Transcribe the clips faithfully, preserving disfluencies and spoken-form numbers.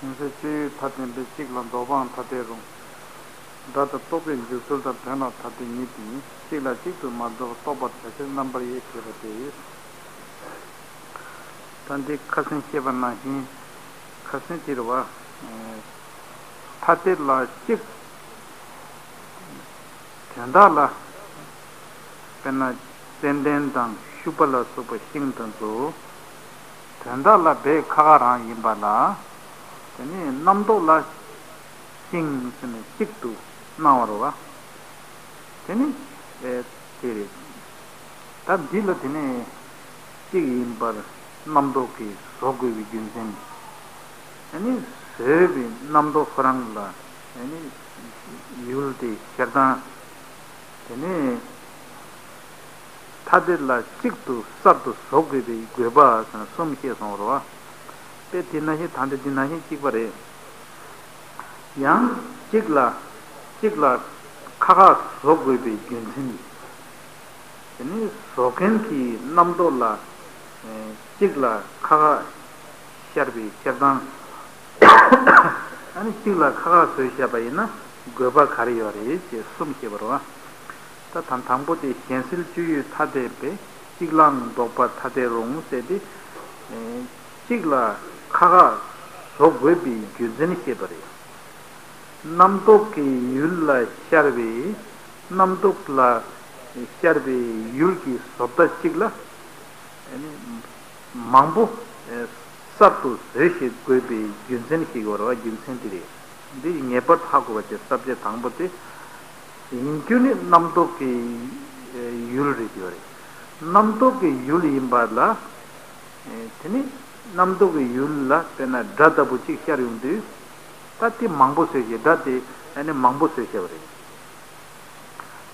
ཡིན་ཟེར། སྤྱོད་ཡུལ་ཐ་དད་པས་གཅིག་ལ་ལྡོག་པའང་ཐ་དད་རུང་། སྒྲ་དང་རྟོག་པའི་འཇུག་ཚུལ་དང་དོན་ལ་ཐ་དད་ཉིད་དེ་ཉིད་གཅིག་ལ་གཅིག་ཏུ་མ་རྫོགས་རྟོགས་པར་བྱ་ཕྱིར་རྣམ་པར་དབྱེ་ཞེས་པ་སྟེ། ད་འདི་ཁ་སང་བཤད་པ་ནང་བཞིན། ཁ་སང་དེ་རེད་བ། ཐ་དད་ལ་གཅིག་དོན་དག་ལ། དཔེར་ན་ཙན་དན་དང་ཤུག་པ་ལ་སོགས་པ་ཤིང་དེ་ཚོ་དོན་དག་ལ་རྦད་ཁ་ཁ་རང་ཡིན་པ་ལ། དེ་ནས་རྣམ་རྟོག་ལ་ཤིང་ཟེར་ནས་གཅིག་ཏུ་སྣང་བ་རེད་བ། དེ་ནི་ཨེ་དེ་རེད། ད་འདི་ལ་དེ་ནས་གཅིག་ཡིན་པར་རྣམ་རྟོག་གིས་བཟོ་དགོས་པའི་རྒྱུ་མཚན། ཨ་ནི་བཟོས་པའི་རྣམ་རྟོག་ཁོ་རང་ལ་ཨ་ནི་ཡུལ་དེ་ཤར་སྟངས། དེ་ནས་ཐ་དད་ལ་གཅིག་ཏུ་གསར་དུ་བཟོ་དགོས་པའི་དགོས་པ་ཟེར་ན་གསུམ་བཤད་སོང་བ་རེད་བ། དཔེ་དེ་ནང་བཞིན་ད་འདི་འདི་ནང་བཞིན་གཅིག་པ་རེད། ཡང་གཅིག་ལ་གཅིག་ལ་ཁ་ཁ་བཟོ་དགོས་པའི་རྒྱུ་མཚན། དེ་ནི་བཟོ་མཁན་གྱི་རྣམ་རྟོག་ལ་གཅིག་ལ་ཁ་ཁ་ཤར་བའི་ཤར་སྟངས། ཨ་ནི་གཅིག་ལ་ཁ་ཁ་བཟོས་བཞག་པ་ཡིན་ན་དགོས་པ་ག་རེ་ཡོད་རེད་ཅེས་གསུམ་བཤད་པ་རེད་བ། ད་དང་དང་པོ་དེ་གཞན་སེལ་སྤྱོད་ཡུལ་ཐ་དད་པས་གཅིག་ལའང་ལྡོག་པ་ཐ་དད་རུང་ཟེར་ཏེ། གཅིག་ལ་ཁ་ཁ་བཟོ་དགོས་པའི་རྒྱུ་མཚན་བཤད་པ་རེད། རྣམ་རྟོག་གི་ཡུལ་ལ་ཤར་བའི། རྣམ་རྟོག་ལ་ཤར་བའི་ཡུལ་གྱི་བཟོ་ལྟ་གཅིག་ལ། ཨ་ནི་མང་པོ་གསར་དུ་བཟོས་ཤེས་དགོས་པའི་རྒྱུ་མཚན་ཞིག་ཡོད་རེད་བ། རྒྱུ་མཚན་དེ་རེད། འདི་ངེས་པར་ཧ་གོ་བ་བྱེད། ས་བཅད་དང་པོ་དེ། ཡིན་རྒྱུ་ནི་རྣམ་རྟོག་གི་ཡུལ་རེད་ཡོད་རེད། རྣམ་རྟོག་གི་ཡུལ་ཡིན་པ་ལ། དེ་ནི་རྣམ་རྟོག་གི་ཡུལ་ལ་དཔེར་ན་སྒྲ་ལྟ་བུ་གཅིག་ཤར་ཡོང་དུས། ད་དེ་མང་པོ་བཟོས་ཤེས། སྒྲ་དེ་ཨ་ནི་མང་པོ་བཟོས་ཤེས་པ་རེད།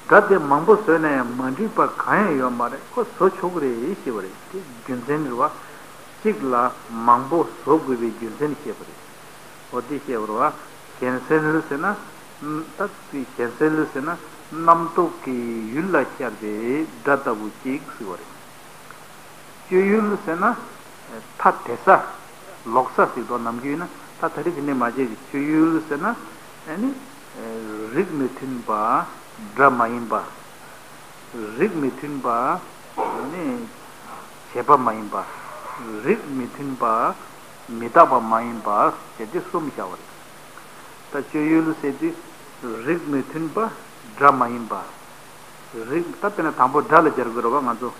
སྒྲ་དེ་མང་པོ་བཟོས་ན་ཡང་མ་འགྲིག་པ་གང་ཡང་ཡོད་མ་རེད། ཁོ་བཟོ་ཆོག་གི་རེད་ཞེས་པ་རེད། དེ་རྒྱུ་མཚན་རེད་བ། གཅིག་ལ་མང་པོ་བཟོ་དགོས་པའི་རྒྱུ་མཚན་བཤད་པ་རེད། འོ་དེ་བཤད་པ་རེད་བ། གཞན་སེལ་ཟེར་ན། ད་དེ་གཞན་སེལ་ཟེར་ན་རྣམ་རྟོག་གི་ཡུལ་ལ་ཤར་བའི་སྒྲ་ལྟ་བུ་གཅིག་ཟེར་བ་རེད། སྤྱོད་ཡུལ་ཟེར་ན། ཐ་དད་ས། ལོག་ས་ཟེར་དོ། ནམ་རྒྱུན་ན་ད་ད་རེས་ཀྱི་ནི་མ་བྱས་ཀྱི། སྤྱོད་ཡུལ་ཟེར་ན། ཨ་ནི། རིགས་མི་མཐུན་པ། སྒྲ་མ་ཡིན་པ། རིགས་མི་མཐུན་པ། ཨ་ནི། བྱས་པ་མ་ཡིན་པ། རིགས་མི་མཐུན་པ། མི་རྟག་པ་མ་ཡིན་པ་ཟེར་ཏེ་གསུམ་བཞག་པ་རེད། ད་སྤྱོད་ཡུལ་ཟེར་དུས། རིགས་མི་མཐུན་པ། སྒྲ་མ་ཡིན་པ། རིགས། ད་དཔེར་ན་དང་པོ་སྒྲ་ལ་སྦྱར་དགོས་རེད་བ་ང་ཚོ།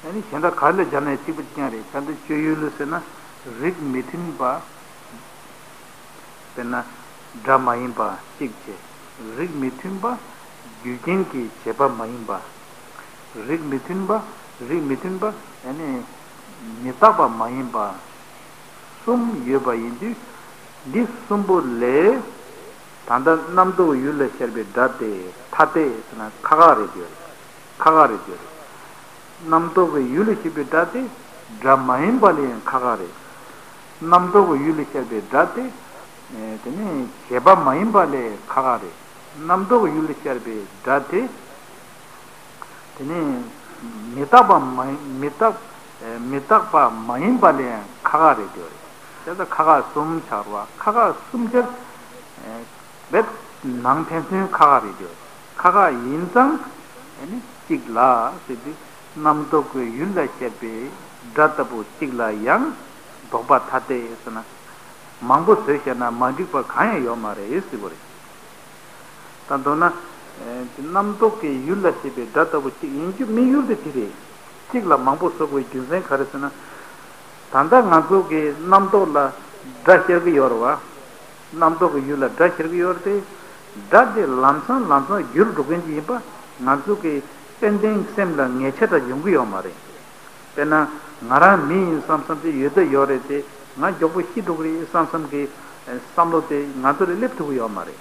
ཨ་ནི་གཞན་དག་ག་ལ་སྦྱར་ན་ཡང་གཅིག་པ་གཅིག་རྐྱང་རེད། ད་འདི་སྤྱོད་ཡུལ་ཟེར་ན་རིགས་མི་མཐུན་པ། དཔེར་ན་སྒྲ་མ་ཡིན་པ་གཅིག་བྱས། རིགས་མི་མཐུན་པ། རྒྱུ་རྐྱེན་གྱིས་བྱས་པ་མ་ཡིན་པ། རིགས་མི་མཐུན་པ། རིགས་མི་མཐུན་པ། ཨ་ནི་མི་རྟག་པ་མ་ཡིན་པ། གསུམ་ཡོད་པ་ཡིན་དུས། འདི་གསུམ་པོ་ལས། ད་ལྟ་རྣམ་རྟོག་ཡུལ་ལ་ཤར་བའི་སྒྲ་དེ་ཐ་དད་ཟེར་ན་ཁག་ཁག་རེད་ཡོད་རེད། ཁག་ཁག་རེད་ཡོད་རེད། རྣམ་རྟོག་གི་ཡུལ་ལ་ཤར་བའི་སྒྲ་དེ་སྒྲ་མ་ཡིན་པ་ལས་ཡང་ཁག་ཁག་རེད། རྣམ་རྟོག་གི་ཡུལ་ལ་ཤར་བའི་སྒྲ་དེ། ཨེ། དེ་ནི་བྱས་པ་མ་ཡིན་པ་ལས་ཁག་ཁག་རེད། རྣམ་རྟོག་གི་ཡུལ་ལ་ཤར་བའི་སྒྲ་དེ། དེ་ནས་མི་རྟག་པ་མ་ཡིན། མི་རྟག་མི་རྟག་པ་མ་ཡིན་པ་ལས་ཁག་ཁག་རེད་དེ། དེ་ལྟར་ཁག་ཁག་གསུམ་ཆགས་པ། ཁག་ཁག་གསུམ་ཆར་བེད་ནང་ཕན་ཚུན་ཁག་ཁག་རེད་དེ། ཁག་ཁག་ཡིན་ཙང་ཨ་ནི་གཅིག་ལ་ཟེར་དུས། རྣམ་རྟོག་གི་ཡུལ་ལ་ཤར་བའི་སྒྲ་ལྟ་བུ་གཅིག་ལ་ཡང་ལྡོག་པ་ཐ་དད་ཟེར་ན། མང་པོ་བཟོས་བཞག་ན་མ་འགྲིག་པ་གང་ཡང་ཡོད་མ་རེད་ཟེར་བ་རེད། ད་མདོར་ན། ཨེ། རྣམ་རྟོག་གི་ཡུལ་ལ་ཤར་བའི་སྒྲ་ལྟ་བུ་གཅིག་ཡིན་རྒྱུ་དམིགས་ཡུལ་དེ་དེ་རེད། གཅིག་ལ་མང་པོ་བཟོ་དགོས་པའི་རྒྱུ་མཚན་ག་རེ་ཟེར་ན། ད་ལྟ་ང་ཚོ་གི་རྣམ་རྟོག་ལ་སྒྲ་ཤར་གྱི་ཡོད་རེད་བ། རྣམ་རྟོག་གི་ཡུལ་ལ་སྒྲ་ཤར་གྱི་ཡོད་རེད་དེ། སྒྲ་དེ་ལམ་སང་ལམ་སང་འགྱུར་འགྲོ་མཁན་ཅིག་ཡིན་པ། ང་ཚོ་གི་ཏན་ཏན་སེམས་ལ་ངེས་ཆ་འདྲ་ཡོང་གི་ཡོད་མ་རེད། དཔེར་ན། ང་རང་མི་ཡིན་བསམ་བསམ་ཅིག་ཡོད་ད་ཡོད་རེད་དེ། ང་མགྱོགས་པོ་ཤི་འགྲོ་གི་རེད་བསམ་བསམ་གི་བསམ་བློ་དེ་ང་ཚོ་ལ་སླེབས་ཐུབ་ཀྱི་ཡོད་མ་རེད།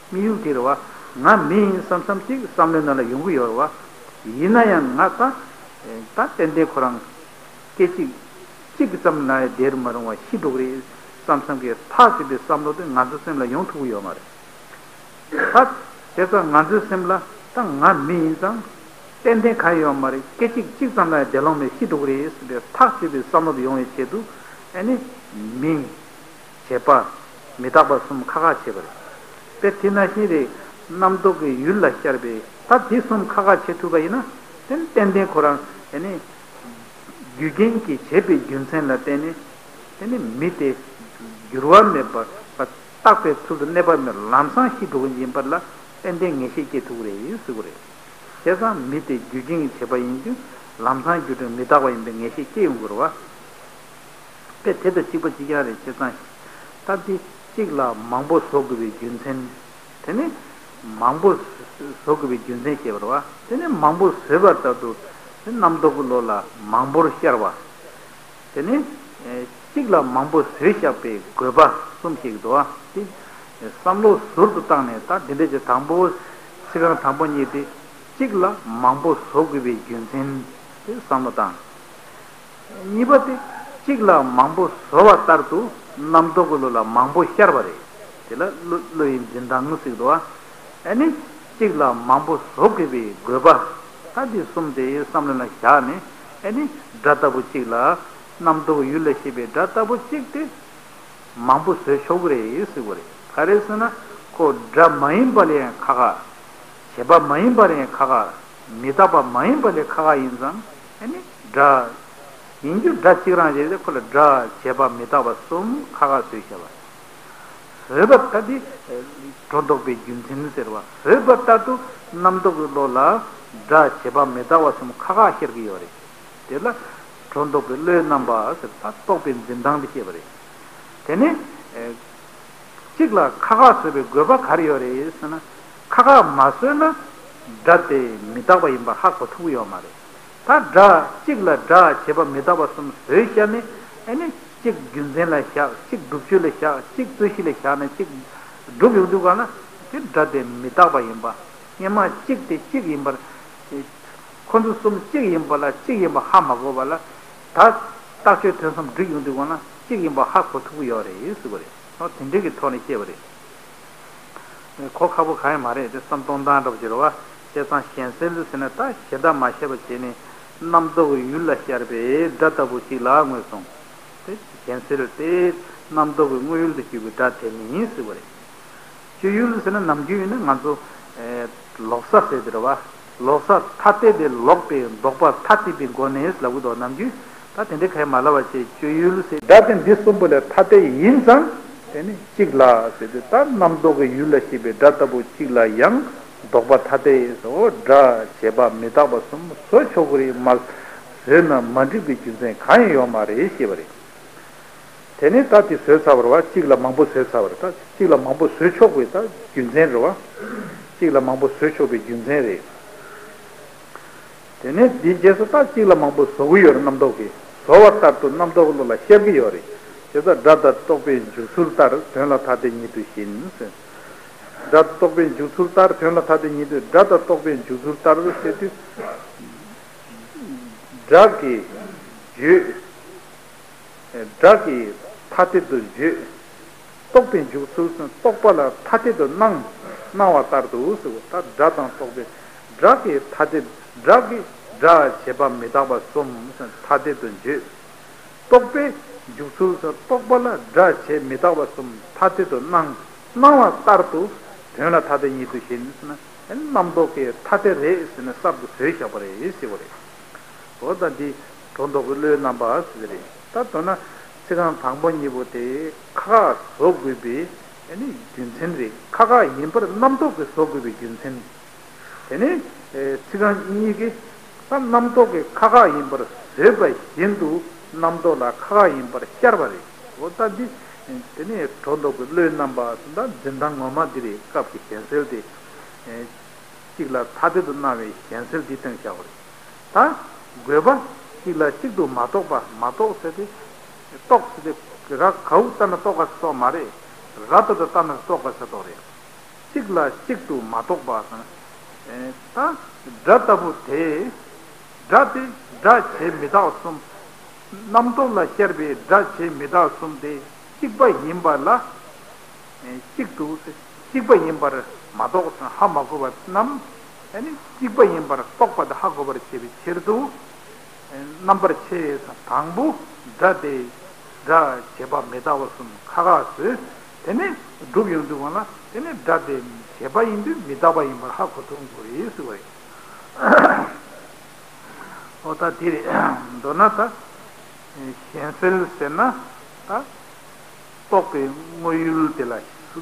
དམིགས་ཡུལ་དེ་རེད་བ། ང་མི་ཡིན་བསམ་བསམ་ཅིག་བསམ་བློའི་ནང་ལ་ཡོང་གི་ཡོད་རེད་བ། ཡིན་ན་ཡང་ང་ད། ད་ཏན་ཏན་ཁོ་རང་སྐད་ཅིག་གཅིག་གི་ཙམ་ན་ཡང་བསྡད་མ་རུང་བ་ཤི་འགྲོ་གི་རེད་བསམ་བསམ་གི་ཐག་ཆོད་པའི་བསམ་བློ་དེ་ང་ཚོ་སེམས་ལ་ཡོང་ཐུབ་ཀྱི་ཡོད་མ་རེད། ད་དེ་ཙང་ང་ཚོའི་སེམས་ལ་ད་ང་མི་ཡིན་ཙང་ཏན་ཏན་གང་ཡོད་མ་རེད། སྐད་ཅིག་གཅིག་ཙམ་ལ་བདེ་ལོང་མེད་ཤི་འགྲོ་གི་རེད་ཟེར་བའི་ཐག་ཆོད་པའི་བསམ་བློ་དེ་ཡོང་བའི་ཆེད་དུ། ཨ་ནི་མི། བྱས་པ་མི་རྟག་པ་གསུམ་ཁ་ཁ་བྱས་པ་རེད། དཔེ་དེ་ནང་བཞིན་རེད། རྣམ་རྟོག་གི་ཡུལ་ལ་ཤར་བའི་ད་དེ་གསུམ་ཁ་ཁ་བྱེད་ཐུབ་པ་ཡིན་ན། དེ་ནི་ཏན་ཏན་ཁོ་རང་དེ་ནི་རྒྱུ་རྐྱེན་གྱིས་བྱས་པའི་རྒྱུ་མཚན་ལ་བརྟེན་ནས་དེ་ནི་མི་དེ་འགྱུར་བ་མེད་པར་རྟག་པའི་ཚུལ་དུ་གནས་པ་མེད། ལམ་སང་ཤི་འགྲོ་གི་ཡིན་པ་ལ་ཏན་ཏན་ངེས་ཤེས་སྐྱེ་ཐུབ་ཀྱི་རེད་ཟེར་གྱི་རེད། བྱས་ཙང་མི་དེ་རྒྱུ་རྐྱེན་གྱིས་བྱས་པ་ཡིན་དུས་ལམ་སང་རྒྱུ་འབྲས་མི་རྟག་པ་ཡིན་པའི་ངེས་ཤེས་སྐྱེ་ཡོང་དགོས་རེད་བ། དཔེ་དེ་དང་གཅིག་པ་གཅིག་རྐྱང་རེད། བྱས་ཙང་ད་འདི་གཅིག་ལ་མང་པོ་བཟོ་དགོས་པའི་རྒྱུ་མཚན། དེ་ནི་མང་པོ་བཟོ་དགོས་པའི་རྒྱུ་མཚན་བཤད་པ་རེད་བ། དེ་ནི་མང་པོ་བཟོས་པ་ལྟར་དུ་རྣམ་རྟོག་གི་བློ་ལ་མང་པོར་ཤར་བ། དེ་ནི་གཅིག་ལ་མང་པོ་བཟོས་བཞག་པའི་དགོས་པ་གསུམ་ཞིག་འདུག་བ། དེ་བསམ་བློ་ཟུར་དུ་བཏང་ནས་ད་འདི་འདྲ་ཅིག་དང་པོ་ཚིག་རྐང་དང་པོ་གཉིས་དེ་གཅིག་ལ་མང་པོ་བཟོ་དགོས་པའི་རྒྱུ་མཚན་དེ་བསམ་བློ་བཏང་། གཉིས་པ་དེ་གཅིག་ལ་མང་པོ་བཟོ་བ་ལྟར་དུ་རྣམ་རྟོག་གི་བློ་ལ་མང་པོ་ཤར་བ་རེད། དེ་ལ་བློ་བློ་ཡི་འཛིན་སྟངས་ཟེར་གྱི་འདུག་བ། ཨ་ནི་གཅིག་ལ་མང་པོ་བཟོ་དགོས་པའི་དགོས་པ། ད་འདི་གསུམ་དེ་བསམ་བློ་ལ་བཞག་ནས་ཨ་ནི་སྒྲ་ལྟ་བུ་གཅིག་ལ་རྣམ་རྟོག་ཡུལ་ལ་ཤེས་པའི་སྒྲ་ལྟ་བུ་གཅིག་དེ་མང་པོ་བཟོས་ཆོག་གི་རེད་ཟེར་གྱི་རེད། ག་རེ་ཟེར་ན་ཁོ་སྒྲ་མ་ཡིན་པ་ལ་ཡང་ཁ་ཁ། བྱས་པ་མ་ཡིན་པ་ལ་ཡང་ཁ་ཁ། མི་རྟག་པ་མ་ཡིན་པ་ལ་ཁ་ཁ་ཡིན་ཙང་ཨ་ནི་སྒྲ་ཡིན་རྒྱུ་སྒྲ་གཅིག་རང་བྱས་ཏེ་ཁོ་ལ་སྒྲ་བྱས་པ་མི་རྟག་པ་གསུམ་ཁ་ཁ་བཟོས་བཞག་པ། བཟོས་པ་ལྟར་དེ་སྒྲོ་འདོགས་པའི་རྒྱུ་མཚན་ཟེར་བ། བཟོས་པ་ལྟར་དུ་རྣམ་རྟོག་གི་བློ་ལ་སྒྲ་བྱས་པ་མི་རྟག་པ་གསུམ་ཁ་ཁ་ཤར་གྱི་ཡོད་རེད། དེ་ལ་སྒྲོ་འདོགས་པའི་བློའི་རྣམ་པ་ཟེར། ད་རྟོག་པའི་འཛིན་སྟངས་དེ་བཤད་པ་རེད། དེ་ནས་གཅིག་ལ་ཁ་ཁ་བཟོས་པའི་དགོས་པ་ག་རེ་ཡོད་རེད་ཟེར་ན། ཁ་ཁ་མ་བཟོས་ན་སྒྲ་དེ་མི་རྟག་པ་ཡིན་པ་ཧ་གོ་ཐུབ་ཀྱི་ཡོད་མ་རེད། ད་སྒྲ་གཅིག་ལ་སྒྲ་བྱས་པ་མི་རྟག་པ་གསུམ་བཟོས་བཞག་ནས་ཨ་ནི་གཅིག་རྒྱུ་མཚན་ལ་བཞག་གཅིག་སྒྲུབ་བྱེད་ལ་བཞག་གཅིག་རྩོད་གཞི་ལ་བཞག་ནས་གཅིག་སྒྲུབ་ཡོང་དུས་ག་ལ་དེ་སྒྲ་དེ་མི་རྟག་པ་ཡིན་པ། སྔོན་མ་གཅིག་དེ་གཅིག་ཡིན་པར། ཁོ་ཚོ་གསུམ་གཅིག་ཡིན་པ་ལ་གཅིག་ཡིན་པ་ཧ་མ་གོ་བ་ལ། ད་རྟགས་ཆོས་ཐོན་བསམ་སྒྲིག་ཡོང་དུས་ག་ལ་གཅིག་ཡིན་པ་ཧ་གོ་ཐུབ་ཀྱི་ཡོད་རེད་ཟེར་བ་རེད། ཨོ་དེ་འདྲ་གི་ཐོག་ནས་བཤད་པ་རེད། གོ་ཁག་པོ་གང་ཡང་མ་རེད་དེ། བསམ་གཏོང་སྟངས་འདྲ་པོ་ཅིག་རེད་བ། བྱས་ཙང་གཞན་སེལ་ཟེར་ན་ད་གཞན་དག་མ་བཤད་པ་བྱས་ནས་རྣམ་རྟོག་གི་ཡུལ་ལ་ཤར་བའི་སྒྲ་ལྟ་བུ་ཅིག་ལ་ངོས་བཟུང་། དེ་གཞན་སེལ་དེ་རྣམ་རྟོག་གི་དངོས་ཡུལ་དུ་གྱུར་པའི་སྒྲ་དེ་ནི་ཟེར་བ་རེད། སྤྱོད་ཡུལ་ཟེར་ན་ནམ་རྒྱུན་ཡིན་ན་ང་ཚོ་ལོག་ས་ཟེར་དེ་རེད་བ། ལོག་ས་ཐ་དད་དེ་ལོག་པའི་ལྡོག་པ་ཐ་དད་པའི་སྒོ་ནས་ལབ་གི་འདུག་ནམ་རྒྱུན། ད་དེ་འདྲའི་ཁ་ཡ་མ་ལབ་པ་བྱས་སྤྱོད་ཡུལ་ཟེར། སྒྲ་དེ་འདི་གསུམ་པོ་ལས་ཐ་དད་ཡིན་ཙང་དེ་ནི་གཅིག་ལ་ཟེར་དུས་ད་རྣམ་རྟོག་གི་ཡུལ་ལ་ཤེས་པའི་སྒྲ་ལྟ་བུ་གཅིག་ལ་ཡང་ལྡོག་པ་ཐ་དད་ཟེར། འོ་སྒྲ་བྱས་པ་མི་རྟག་པ་གསུམ་བཟོ་ཆོག་གི་རེད་མ། བཟོས་ན་མ་འགྲིག་པའི་རྒྱུ་མཚན་གང་ཡང་ཡོད་མ་རེད་ཞེས་པ་རེད། དེ་ནས་ད་དེ་བཟོས་ཚར་བ་རེད་བ། གཅིག་ལ་མང་པོ་བཟོས་ཚར་བ་རེད། ད་གཅིག་ལ་མང་པོ་བཟོ་ཆོག་པའི་ད་རྒྱུ་མཚན་རེད་བ། གཅིག་ལ་མང་པོ་བཟོ་ཆོག་པའི་རྒྱུ་མཚན་རེད། དེ་ནས་དེའི་རྗེས་སུ་ད་གཅིག་ལ་མང་པོ་བཟོ་གི་ཡོད་རེད། རྣམ་རྟོག་གིས་བཟོ་བ་ལྟར་དུ་རྣམ་རྟོག་གི་བློ་ལ་ཤར་གྱི་ཡོད་རེད། དེ་ལྟར་སྒྲ་དང་རྟོག་པའི་འཇུག་ཚུལ་ལྟར་དོན་ལ་ཐ་དད་ཉིད་དུ་བཞིན། སྒྲ་དང་རྟོག་པའི་འཇུག་ཚུལ་ལྟར་དོན་ལ་ཐ་དད་ཉིད་དུ། སྒྲ་དང་རྟོག་པའི་འཇུག་ཚུལ་ལྟར་ཟེར་དུས། སྒྲ་གི་བརྗོད། སྒྲ་གི་ཐ་དད་དུ་བརྗོད། རྟོག་པའི་འཇུག་ཚུལ་ཟེར་ན་རྟོག་པ་ལ་ཐ་དད་དུ་སྣང་། སྣང་བ་ལྟར་དུ་ཟེར་བ། ད་སྒྲ་དང་རྟོག་པའི་སྒྲ་གི་ཐ་དད། སྒྲ་གི་སྒྲ་བྱས་པ་མི་རྟག་པ་གསུམ་ཟེར་ན་ཐ་དད་དུ་བརྗོད། རྟོག་པའི་འཇུག་ཚུལ་ཟེར་ན་རྟོག་པ་ལ་སྒྲ་བྱས་མི་རྟག་པ་གསུམ་ཐ་དད་དུ་སྣང་། སྣང་བ་ལྟར་དུ་དོན་ལ་ཐ་དད་ཉིད་དུ་བཞིན་ཟེར་ན་རྣམ་རྟོག་གི་ཐ་དད་རེད་ཟེར་ནས་གསར་དུ་བཟོས་བཞག་པ་རེད་ཟེར་བ་རེད། འོ་ད་འདི་སྒྲོ་འདོགས་ཀྱི་བློའི་རྣམ་པ་ཟེར་གྱི་རེད། ད་མདོར་ན་ཚིག་རྐང་དང་པོ་གཉིས་པོ་དེ་ཁ་ཁ་བཟོ་དགོས་པའི་ཨ་ནི་རྒྱུ་མཚན་རེད། ཁ་ཁ་ཡིན་པར་རྣམ་རྟོག་གིས་བཟོ་དགོས་པའི་རྒྱུ་མཚན། དེ་ནས་ཚིག་རྐང་གཉིས་ཀྱིས་ད་རྣམ་རྟོག་གིས་ཁ་ཁ་ཡིན་པར་བཟོས་པ་བཞིན་དུ་རྣམ་རྟོག་ལ་ཁ་ཁ་ཡིན་པར་ཤར་བ་རེད། འོ་ད་འདི་དེ་ནས་སྒྲོ་འདོགས་ཀྱི་བློའི་རྣམ་པ་ཟེར། ད་འཛིན་སྟངས་ངོ་མ་འདི་རེད། སྐབས་ཀྱི་གཞན་སེལ་དེ། གཅིག་ལ་ཐ་དད་དུ་སྣང་བའི་གཞན་སེལ་འདི་སྟོན་བཞག་པ་རེད། ད་དགོས་པ་གཅིག་ལ་གཅིག་ཏུ་མ་རྟོགས་པ། མ་རྟོགས་ཟེར་ཏེ། རྟོགས་ཟེར་ཏེ་ར་གའུ་ལྟ་ན་རྟོགས་པ་ཟེར་རྟོགས་མ་རེད། ར་ལྟ་བུ་ལྟ་ན་རྟོགས་པ་ཟེར་རྟོགས་རེད། གཅིག་ལ་གཅིག་ཏུ་མ་རྟོགས་པ་ཟེར་ན། ད་སྒྲ་ལྟ་བུ་དེ། སྒྲ་དེ་སྒྲ་བྱས་མི་རྟག་གསུམ། རྣམ་རྟོག་ལ་ཤར་བའི་སྒྲ་བྱས་མི་རྟག་གསུམ་དེ་གཅིག་པ་ཡིན་པ་ལ། གཅིག་ཏུ་གཅིག་པ་ཡིན་པར་མ་རྟོགས་ཧ་མ་གོ་བ་རྣམས་ཨ་ནི་གཅིག་པ་ཡིན་པར་རྟོགས་པ་དེ་ཧ་གོ་བར་བྱེད་པའི་ཕྱིར་དུ། རྣམ་པར་ཕྱེ་བའི་དང་པོ་སྒྲ་དེ་ སྒྲ་བྱས་པ་མི་རྟག་པ་གསུམ་ཁ་ཁ་བཟོས། དེ་ནས་སྒྲུབ་ཡོང་དུས་སྒང་ལ་དེ་ནས་སྒྲ་དེ་བྱས་པ་ཡིན་དུས་མི་རྟག་པ་ཡིན་པར་ཧ་གོ་ཐུབ་དགོས་རེད་ཟེར་བ་རེད། ཨོ་ད་དེ་རེད། མདོར་ན་ད་གཞན་སེལ་ཟེར་ན་ད་རྟོག་པའི་དངོས་ཡུལ་དེ་ལ་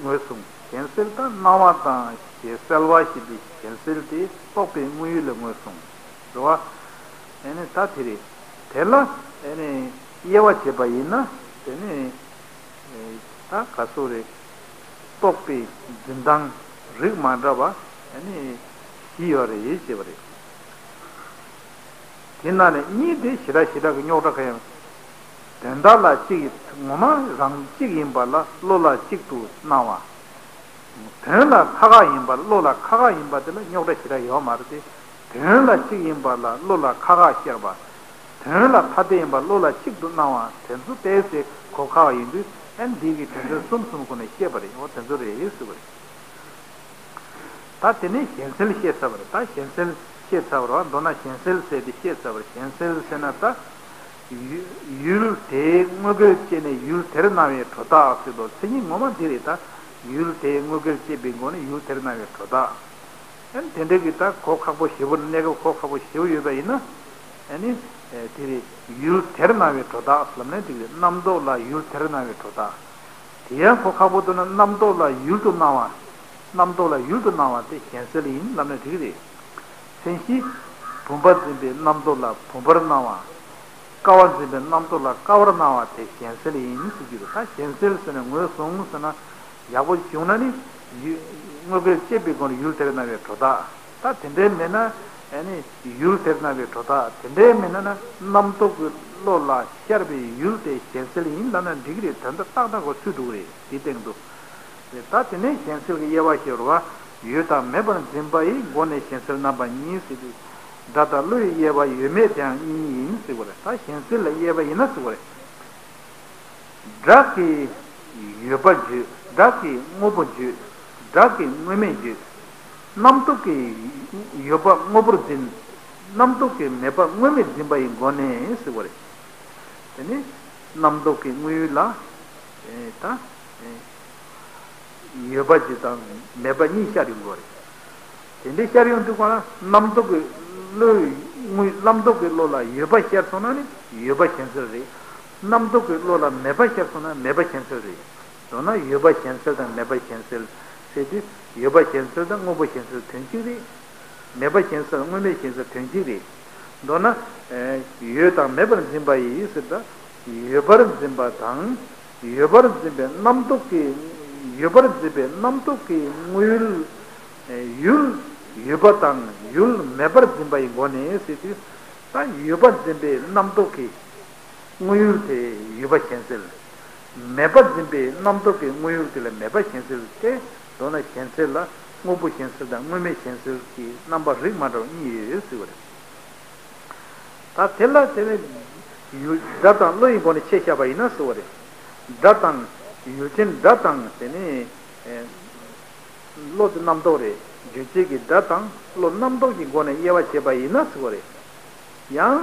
ངོས་བཟུང་། གཞན་སེལ་ད་སྣང་བ་དང་གཞན་སེལ་བ་ཞེས་པའི་གཞན་སེལ་དེ་རྟོག་པའི་དངོས་ཡུལ་ལ་ངོས་བཟུང་། རེད་བ། ཨ་ནི་ད་དེ་རེད། དེ་ལ་ཨ་ནི་དབྱེ་བ་བྱས་པ་ཡིན་ན་དེ་ནི་ད་ག་སོ་རེད། རྟོག་པའི་འཛིན་སྟངས་རིགས་མ་འདྲ་བ་ཨ་ནི་བཞི་ཡོད་རེད་ཅེས་པ་རེད། དེ་ནང་ནས་གཉིས་དེ་ཞེ་དྲག་ཞེ་དྲག་གི་རྙོག་དྲ་ག་ཡང་། དོན་དག་ལ་གཅིག་ངོ་མ་རང་གཅིག་ཡིན་པ་ལ་བློ་ལ་གཅིག་ཏུ་སྣང་བ། དོན་ལ་ཁ་ཁ་ཡིན་པ་བློ་ལ་ཁ་ཁ་ཡིན་པ་དེ་ལ་རྙོག་དྲ་ཞེ་དྲག་ཡོད་མ་རེད་དེ། དོན་ལ་གཅིག་ཡིན་པ་ལ་བློ་ལ་ཁ་ཁ་ཤར་བ། དོན་ལ་ཐ་དད་ཡིན་པ་བློ་ལ་གཅིག་ཏུ་སྣང་བ་དེ་ཚོ་ཏོག་ཙམ་གོ་ཁག་ཡིན་དུས་ཨ་འདི་གི་དོན་ཚན་གསུམ་གསུམ་སྒོ་ནས་བཤད་པ་རེད། འོ་དེ་ཚོ་རེད་ཟེར་བ་རེད། ད་དེ་ནས་གཞན་སེལ་བཤད་ཚར་བ་རེད། ད་གཞན་སེལ་བཤད་ཚར་བ་རེད། མདོར་ན་གཞན་སེལ་ཟེར་དེ་བཤད་ཚར་བ་རེད། གཞན་སེལ་ཟེར་ན་ད་ཡུལ་ཡུལ་དེའི་དངོས་འགལ་བཅད་ནས་ཡུལ་དེར་སྣང་བའི་སྒྲོ་བཏགས་ཟེར་དོ། མཚན་ཉིད་ངོ་མ་འདི་རེད། ད་ཡུལ་དེའི་དངོས་འགལ་བཅད་པའི་སྒོ་ནས་ཡུལ་དེར་སྣང་བའི་སྒྲོ་བཏགས། ཨ་ནི་དེ་འདྲ་གི་ད་གོ་ཁག་པོ་ཞེ་པོ་གནས་སྐབས་གོ་ཁག་པོ་ཞེ་པོ་ཡོད་པ་ཡིན་ན། ཨ་ནི་དེ་རེད། ཡུལ་དེར་སྣང་བའི་སྒྲོ་བཏགས་ལབ་ན་འགྲིག་རེད། རྣམ་རྟོག་ལ་ཡུལ་དེར་སྣང་བའི་སྒྲོ་བཏགས། དེ་ཡང་གོ་ཁག་པོ་འདུག་ན་རྣམ་རྟོག་ལ་ཡུལ་དུ་སྣང་བ། རྣམ་རྟོག་ལ་ཡུལ་དུ་སྣང་བ་དེ་གཞན་སེལ་ཡིན་ལབ་ན་འགྲིག་རེད། མཚན་གཞི། བུམ་པ་འཛིན་པའི་རྣམ་རྟོག་ལ་བུམ་པར་སྣང་བ། ཀ་བ་འཛིན་པའི་རྣམ་རྟོག་ལ་ཀ་བར་སྣང་བ་དེ་གཞན་སེལ་ཡིན་ཟེར་གྱི་རེད། ད་གཞན་སེལ་ཟེར་ན་ངོས་བཟུང་ཟེར་ན་ཡག་པོ་བྱུང་ན་ནི་ཡུལ་དངོས་འགལ་བཅད་པའི་སྒོ་ནས་ཡུལ་དེར་སྣང་བའི་སྒྲོ་བཏགས། ད་དེ་འདྲའི་མེད་ན་ཨ་ནི་ཡུལ་དེར་སྣང་བའི་སྒྲོ་བཏགས། དེ་འདྲའི་མེད་ན་ན་རྣམ་རྟོག་གི་བློ་ལ་ཤར་བའི་ཡུལ་དེ་གཞན་སེལ་ཡིན་ལབ་ན་འགྲིག་གི་རེད། དོན་དག་ཏག་ཏག་གོ་ཚུད་འགྲོ་གི་རེད། དེའི་སྟེང་དུ། ད་དེ་ནས་གཞན་སེལ་གྱི་དབྱེ་བ་ཞེས་པ་ཡོད་དང་མེད་པར་འཛིན་པ་ཡི་སྒོ་ནས་གཞན་སེལ་རྣམ་པ་གཉིས་ཟེར་ཏེ། སྒྲ་དང་བློ་ཡི་དབྱེ་བ་ཡོད་མེད་དེའང་གཉིས་ཡིན་ཟེར་བ་རེད། ད་གཞན་སེལ་ལ་དབྱེ་བ་ཡིན་ན་ཟེར་བ་རེད། སྒྲ་གི་ཡོད་པ་བརྗོད། སྒྲ་གི་དངོས་པོ་བརྗོད། སྒྲ་གི་དངོས་མེད་བརྗོད། རྣམ་རྟོག་གི་ཡོད་པ་དངོས་པོར་འཛིན། རྣམ་རྟོག་གི་མེད་པ་དངོས་མེད་འཛིན་པ་ཡི་སྒོ་ནས་ཟེར་བ་རེད། དེ་ནི་རྣམ་རྟོག་གི་དངོས་ཡུལ་ལ་ཨེ་ད་ཨེ་ཡོད་པ་གཅིག་དང་མེད་པ་གཉིས་ཤར་ཡོང་གི་རེད། དེ་འདྲའི་ཤར་ཡོང་དུས་གང་ལ་རྣམ་རྟོག་གི་བློའི་དངོས་རྣམ་རྟོག་གི་བློ་ལ་ཡོད་པ་ཤར་སོང་ན་ནི་ཡོད་པ་གཞན་སེལ་རེད། རྣམ་རྟོག་གི་བློ་ལ་མེད་པ་ཤར་སོང་ན་མེད་པ་གཞན་སེལ་རེད། མདོར་ན་ཡོད་པ་གཞན་སེལ་དང་མེད་པ་གཞན་སེལ་ཟེར་དུས་ཡོད་པ་གཞན་སེལ་དང་དངོས་པོ་གཞན་སེལ་དོན་གཅིག་རེད། མེད་པ་གཞན་སེལ་དངོས་མེད་གཞན་སེལ་དོན་གཅིག་རེད། མདོར་ན། ཨེ། ཡོད་དང་མེད་པར་འཛིན་པ་ཡིས་ཟེར་ད། ཡོད་པར་འཛིན་པ་དང་། ཡོད་པར་འཛིན་པའི་རྣམ་རྟོག་གི། ཡོད་པར་འཛིན་པའི་རྣམ་རྟོག་གི་དངོས་ཡུལ། ཨེ། ཡུལ་ཡོད་པ་དང་ཡུལ་མེད་པར་འཛིན་པ་ཡི་སྒོ་ནས་ཟེར་དུས། ད་ཡོད་པར་འཛིན་པའི་རྣམ་རྟོག་གི་དངོས་ཡུལ་དེ་ཡོད་པ་གཞན་སེལ། མེད་པར་འཛིན་པའི་རྣམ་རྟོག་གི་དངོས་ཡུལ་དེ་ལ་མེད་པ་གཞན་སེལ་ཏེ། མདོར་ན་གཞན་སེལ་ལ་དངོས་པོ་གཞན་སེལ་དང་དངོས་མེད་གཞན་སེལ་གྱི་རྣམ་པ་རིགས་མ་འདྲ་བ་གཉིས་ཡོད་ཟེར་བ་རེད། ད་དེ་ལ་དེ་ནས་ཡུལ་སྒྲ་དང་བློ་ཡི་སྒོ་ནས་ཕྱེ་བཞག་པ་ཡིན་ན་ཟེར་བ་རེད། སྒྲ་དང་ཡུལ་ཅན་སྒྲ་དང་དེ་ནས་ཨེ་བློ་དེ་རྣམ་རྟོག་རེད། རྗོད་བྱེད་ཀྱི་སྒྲ་དང་བློ་རྣམ་རྟོག་གི་སྒོ་ནས་དབྱེ་བ་བྱས་པ་ཡིན་ན་ཟེར་བ་རེད། ཡང་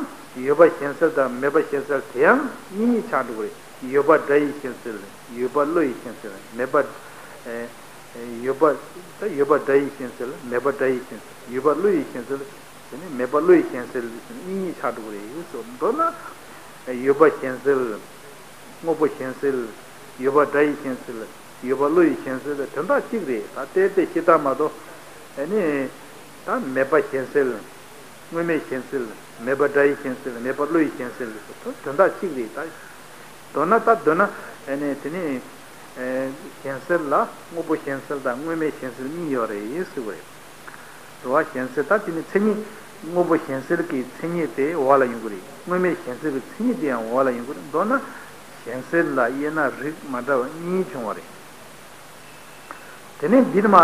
ཡོད་པ་གཞན་སེལ་དང་མེད་པ་གཞན་སེལ་དེ་ཡང་གཉིས་གཉིས་ཆགས་འགྲོ་གི་རེད། ཡོད་པ་སྒྲ་ཡི་གཞན་སེལ། ཡོད་པ་བློ་ཡི་གཞན་སེལ། མེད་པ། ཨེ། ཡོད་པ། ད་ཡོད་པ་སྒྲ་ཡི་གཞན་སེལ། མེད་པ་སྒྲ་ཡི་གཞན་སེལ། ཡོད་པ་བློ་ཡི་གཞན་སེལ། དེ་ནས་མེད་པ་བློ་ཡི་གཞན་སེལ་གཉིས་གཉིས་ཆགས་འགྲོ་གི་རེད་ཟེར། མདོར་ན། ཡོད་པ་གཞན་སེལ། དངོས་པོ་གཞན་སེལ། ཡོད་པ་སྒྲ་ཡི་གཞན་སེལ། ཡོད་པ་བློ་ཡི་གཞན་སེལ་དོན་དག་གཅིག་རེད། ད་ལྟའི་དེ་ཤེས་སྟངས་མ་གཏོགས། ཨ་ནི། ད་མེད་པ་གཞན་སེལ། དངོས་མེད་གཞན་སེལ། མེད་པ་སྒྲ་ཡི་གཞན་སེལ། མེད་པ་བློ་ཡི་གཞན་སེལ་དོན་དག་གཅིག་རེད་ད། མདོར་ན་ད་མདོར་ན་ཨ་ནི་དེ་ནི། ཨེ། གཞན་སེལ་ལ་དངོས་པོ་གཞན་སེལ་དང་དངོས་མེད་གཞན་སེལ་གཉིས་ཡོད་རེད་ཟེར་བ་རེད། འགྲོ་བ་གཞན་སེལ་ད་དེ་ནི་མཚན་ཉིད་དངོས་པོ་གཞན་སེལ་གྱི་མཚན་ཉིད་དེ་འོག་ལ་ཡོང་གི་རེད། དངོས་མེད་གཞན་སེལ་གྱི་མཚན་ཉིད་དེ་ཡང་འོག་ལ་ཡོང་གི་རེད། མདོར་ན་གཞན་སེལ་ལ་དབྱེ་ན་རིགས་མ་འདྲ་བ་གཉིས་བྱུང་བ་རེད། དེ་ནས་འདིར་མ་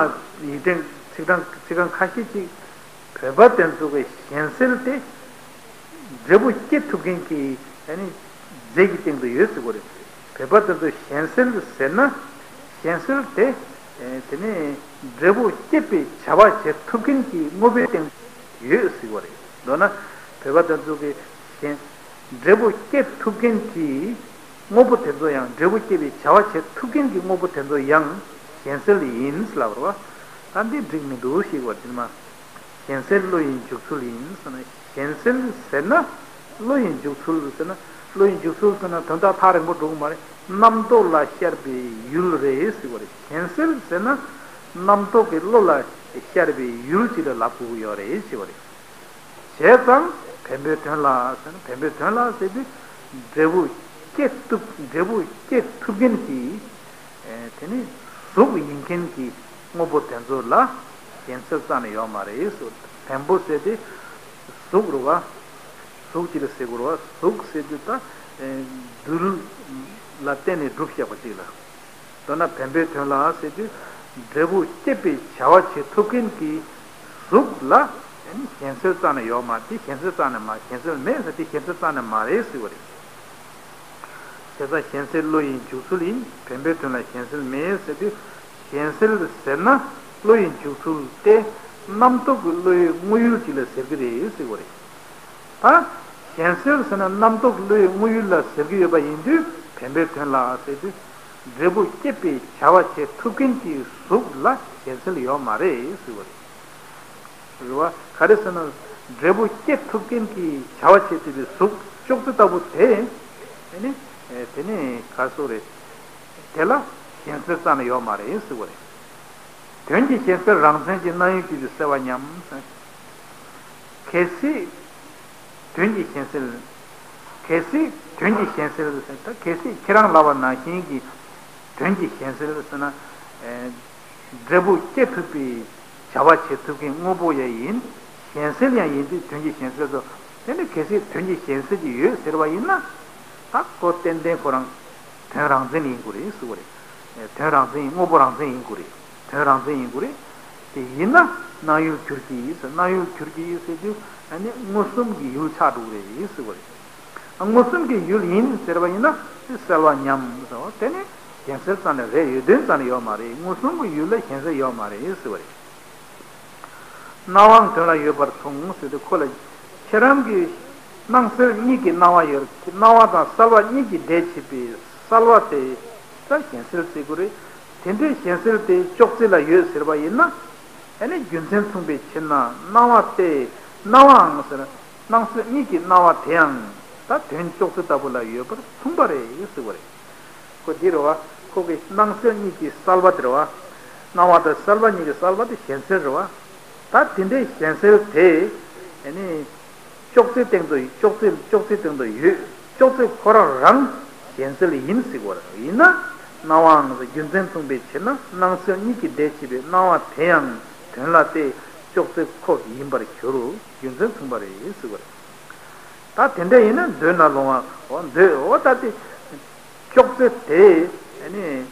ཡིག་ཕྲེང་ཚིག་གྲངས་ཚིག་རྐང་ཁ་ཤས་ཅིག་བོད་པ་དེ་ཚོ་གི་གཞན་སེལ་དེ་འབྲས་བུ་སྐྱེ་ཐུབ་མཁན་གྱི་ཨ་ནི་རྫས་ཀྱི་སྟེང་དུ་ཡོད་ཟེར་གྱི་རེད། བོད་པ་དེ་ཚོ་གཞན་སེལ་ཟེར་ན་གཞན་སེལ་དེ་དེ་ནས་འབྲས་བུ་སྐྱེད་པའི་བྱ་བ་བྱེད་ཐུབ་མཁན་གྱི་དངོས་པོའི་སྟེང་ཡོད་ཟེར་གྱི་རེད། མདོར་ན་བོད་པ་དེ་ཚོ་གི་གཞན་འབྲས་བུ་སྐྱེ་ཐུབ་མཁན་གྱི་ དངོས་པོ་དེ་ཚོ་ཡང་འབྲས་བུ་སྐྱེད་པའི་བྱ་བ་བྱེད་ཐུབ་མཁན་གྱི་དངོས་པོ་དེ་ཚོ་ཡང་གཞན་སེལ་ཡིན་ལབ་རེད་བ། ད་འདི་འགྲིག་མི་འདུག་ཞིག་བར་དེ་མ། གཞན་སེལ་བློ་ཡི་འཇུག་ཚུལ་ཡིན་ཟེར་ན། གཞན་སེལ་ཟེར་ན་བློ་ཡི་འཇུག་ཚུལ་ཟེར་ན། བློ་ཡི་འཇུག་ཚུལ་ཟེར་ན་དོན་དག་ཐག་རིང་པོ་འགྲོ་གི་མ་རེད། རྣམ་རྟོག་ལ་ཤར་བའི་ཡུལ་རེད་ཟེར་བ་རེད། གཞན་སེལ་ཟེར་ན་རྣམ་རྟོག་གི་བློ་ལ་ཤར་བའི་ཡུལ་ཅིག་ལ་ལབ་དགོས་ཀྱི་ཡོད་རེད་ཟེར་བ་རེད། བྱས་ཙང་བེམ་པོའི་དོན་ལ་ཟེར་ན། བེམ་པོའི་དོན་ལ་ཟེར་དུས་འབྲས་བུ་སྐྱེ་ཐུབ། འབྲས་བུ་སྐྱེ་ཐུབ་མཁན་གྱི། ཨེ། དེ་ནི་གཟུགས་ཡིན་མཁན་གྱི་དངོས་པོ་དེ་ཚོ་ལ་གཞན་སེལ་རྩ་ནས་ཡོད་མ་རེད་ཟེར། བེམ་པོ་ཟེར་དེ་གཟུགས་རེད་བ། གཟུགས་ཅིག་ལ་ཟེར་དགོས་རེད་བ། གཟུགས་ཟེར་དུས་ད། ཨེ། རྡུལ་ལ་བརྟེན་ནས་གྲུབ་བཞག་པ་ཅིག་ལ། མདོར་ན་བེམ་པོའི་དོན་ལ་ཟེར་དུས་འབྲས་བུ་སྐྱེད་པའི་བྱ་བ་བྱེད་ཐུབ་མཁན་གྱི་གཟུགས་ལ་གཞན་སེལ་རྩ་ནས་ཡོད་མ། དེ་གཞན་སེལ་རྩ་ནས་མ། གཞན་སེལ་མེད་ཟེར། དེ་གཞན་སེལ་རྩ་ནས་མ་རེད་ཟེར་བ་རེད། བྱས་ཙང་གཞན་སེལ་བློ་ཡི་འཇུག་ཚུལ་ཡིན། བེམ་པོའི་དོན་ལ་གཞན་སེལ་མེད་ཟེར་དུས། གཞན་སེལ་ཟེར་ན་བློ་ཡི་འཇུག་ཚུལ་ཏེ། རྣམ་རྟོག་གི་བློའི་དངོས་ཡུལ་ཅིག་ལ་ཟེར་གྱི་རེད་ཟེར་བ་རེད། ད་གཞན་སེལ་ཟེར་ན་རྣམ་རྟོག་གི་བློའི་དངོས་ཡུལ་ལ་ཟེར་གྱི་ཡོད་པ་ཡིན་དུས། བེམ་པོའི་དོན་ལ་ཟེར་དུས། འབྲས་བུ་སྐྱེད་པའི་བྱ་བ་བྱེད་ཐུབ་མཁན་གྱི་གཟུགས་ལ་གཞན་སེལ་ཡོད་མ་རེད་ཟེར་བ་རེད། རེད་བ། ག་རེ་ཟེར་ན། འབྲས་བུ་སྐྱེད་ཐུབ་མཁན་གྱི་བྱ་བ་བྱེད་ཐུབ་པའི་གཟུགས་ཅོག་ཙེ་ལྟ་བུ་དེ། དེ་ནི། དེ་ནི་ག་སོགས་རེད། དེ་ལ་གཞན་སེལ་རྩ་ནས་ཡོད་མ་རེད་ཟེར་བ་རེད། དོན་གྱི་གཞན་སེལ་རང་མཚན་གྱི་སྣང་ཡུལ་གྱུར་པའི་སེལ་བ་མཉམ། གལ་སྲིད་དོན་གྱི་གཞན་སེལ། གལ་སྲིད་དོན་གྱི་གཞན་སེལ་ཟེར། ད་གལ་སྲིད་ཁྱེད་རང་ལབ་པ་ནང་བཞིན་གྱི་དོན་གྱི་གཞན་སེལ་ཟེར་ན། ཨེ། འབྲས་བུ་སྐྱེད་ཐུབ་པའི་བྱ་བ་བྱེད་ཐུབ་མཁན་དངོས་པོ་ཡང་ཡིན། གཞན་སེལ་ཡང་ཡིན་དུས་དོན་གྱི་གཞན་སེལ་དུ། དེ་ནི་གལ་སྲིད་དོན་གྱི་གཞན་སེལ་གྱི་ཡོད་ཟེར་བ་ཡིན་ན། ད་ཁོ་ཏན་ཏན་ཁོ་རང་དོན་རང་མཚན་ཡིན་དགོས་རེད་ཟེར་བ་རེད། དོན་རང་མཚན་ཡིན། དངོས་པོ་རང་མཚན་ཡིན་དགོས་རེད། དོན་རང་མཚན་ཡིན་དགོས་རེད། དེ་ཡིན་ན་སྣང་ཡུལ་གྱུར་གྱི་ཡིན་ཟེར། སྣང་ཡུལ་གྱུར་གྱི་ཡིན་ཟེར་དུས། ཨ་ནི་མངོན་སུམ་གྱི་ཡུལ་ཆགས་འགྲོ་གི་རེད་ཟེར་བ་རེད། མངོན་སུམ་གྱི་ཡུལ་ཡིན་ཟེར་བ་ཡིན་ན་དེ་སེལ་བ་མཉམ་ཟེར་བ་དེ་ནི་གཞན་སེལ་རྩ་ནས་རེད། ཡོད་དོན་རྩ་ནས་ཡོད་མ་རེད། མངོན་སུམ་གྱི་ཡུལ་ལ་གཞན་སེལ་ཡོད་མ་རེད་ཟེར་བ་རེད། སྣང་བའང་དོན་ལ་ཡོད་པར་མཚུངས་ཟེར་དུས། ཁོ་ལ་ཁྱེད་རང་གི་སྣང་སེལ་གཉིས་ཀྱི་སྣང་བ་ཡོད། སྣང་བ་དང་སེལ་བ་གཉིས་ཀྱི་ཟླས་ཕྱེ་བའི་སེལ་བ་དེ་ད་གཞན་སེལ་ཟེར་དགོས་རེད། དེ་འདྲའི་གཞན་སེལ་དེ་ཅོག་ཙེ་ལ་ཡོད་ཟེར་བ་ཡིན་ན། ཨ་ནི་རྒྱུ་མཚན་མཚུངས་པའི་ཕྱིར་ན་སྣང་བ་སྟེ། སྣང་བའང་ཟེར། སྣང་སེལ་གཉིས་ཀྱི་སྣང་བ་དེའང་ད་དོན་ཅོག་ཙེ་ལྟ་བུ་ལ་ཡོད་པར་མཚུངས་པ་རེད་ཟེར་བ་རེད། ཁོ་འདི་རེད་བ། ཁོ་གི་སྣང་སེལ་གཉིས་ཀྱི་སེལ་བ་དེ་རེད་བ། སྣང་བ་དང་སེལ་བ་གཉིས་ཀྱི་སེལ་བ་དེ་གཞན་སེལ་རེད་བ། ད་དེ་འདྲའི་གཞན་སེལ་དེ། ཨ་ནི་ཅོག་ཙེ་སྟེང་དུ། ཅོག་ཙེ། ཅོག་ཙེ་སྟེང་དུ་ཡོད། ཅོག་ཙེ་ཁོ་རང་རང་གཞན་སེལ་ཡིན་ཟེར་བ་རེད། ཡིན་ན་སྣང་བའང་རྒྱུ་མཚན་མཚུངས་པའི་ཕྱིར་ན་སྣང་སེལ་གཉིས་ཀྱི་ཟླས་ཕྱེ་བའི་སྣང་བ་དེ་ཡང་དོན་ལ་སྟེ་ཅོག་ཙེ་ཁོ་ཡིན་པར་འགྱུར། རྒྱུ་མཚན་མཚུངས་པ་རེད་ཟེར་བ་རེད། ད་དེ་འདྲ་ཡིན་ན་འདོད་ན་ལོང་བ། འོ་འདོད། འོ་ད་དེ་ཅོག་ཙེ་དེ་ནི་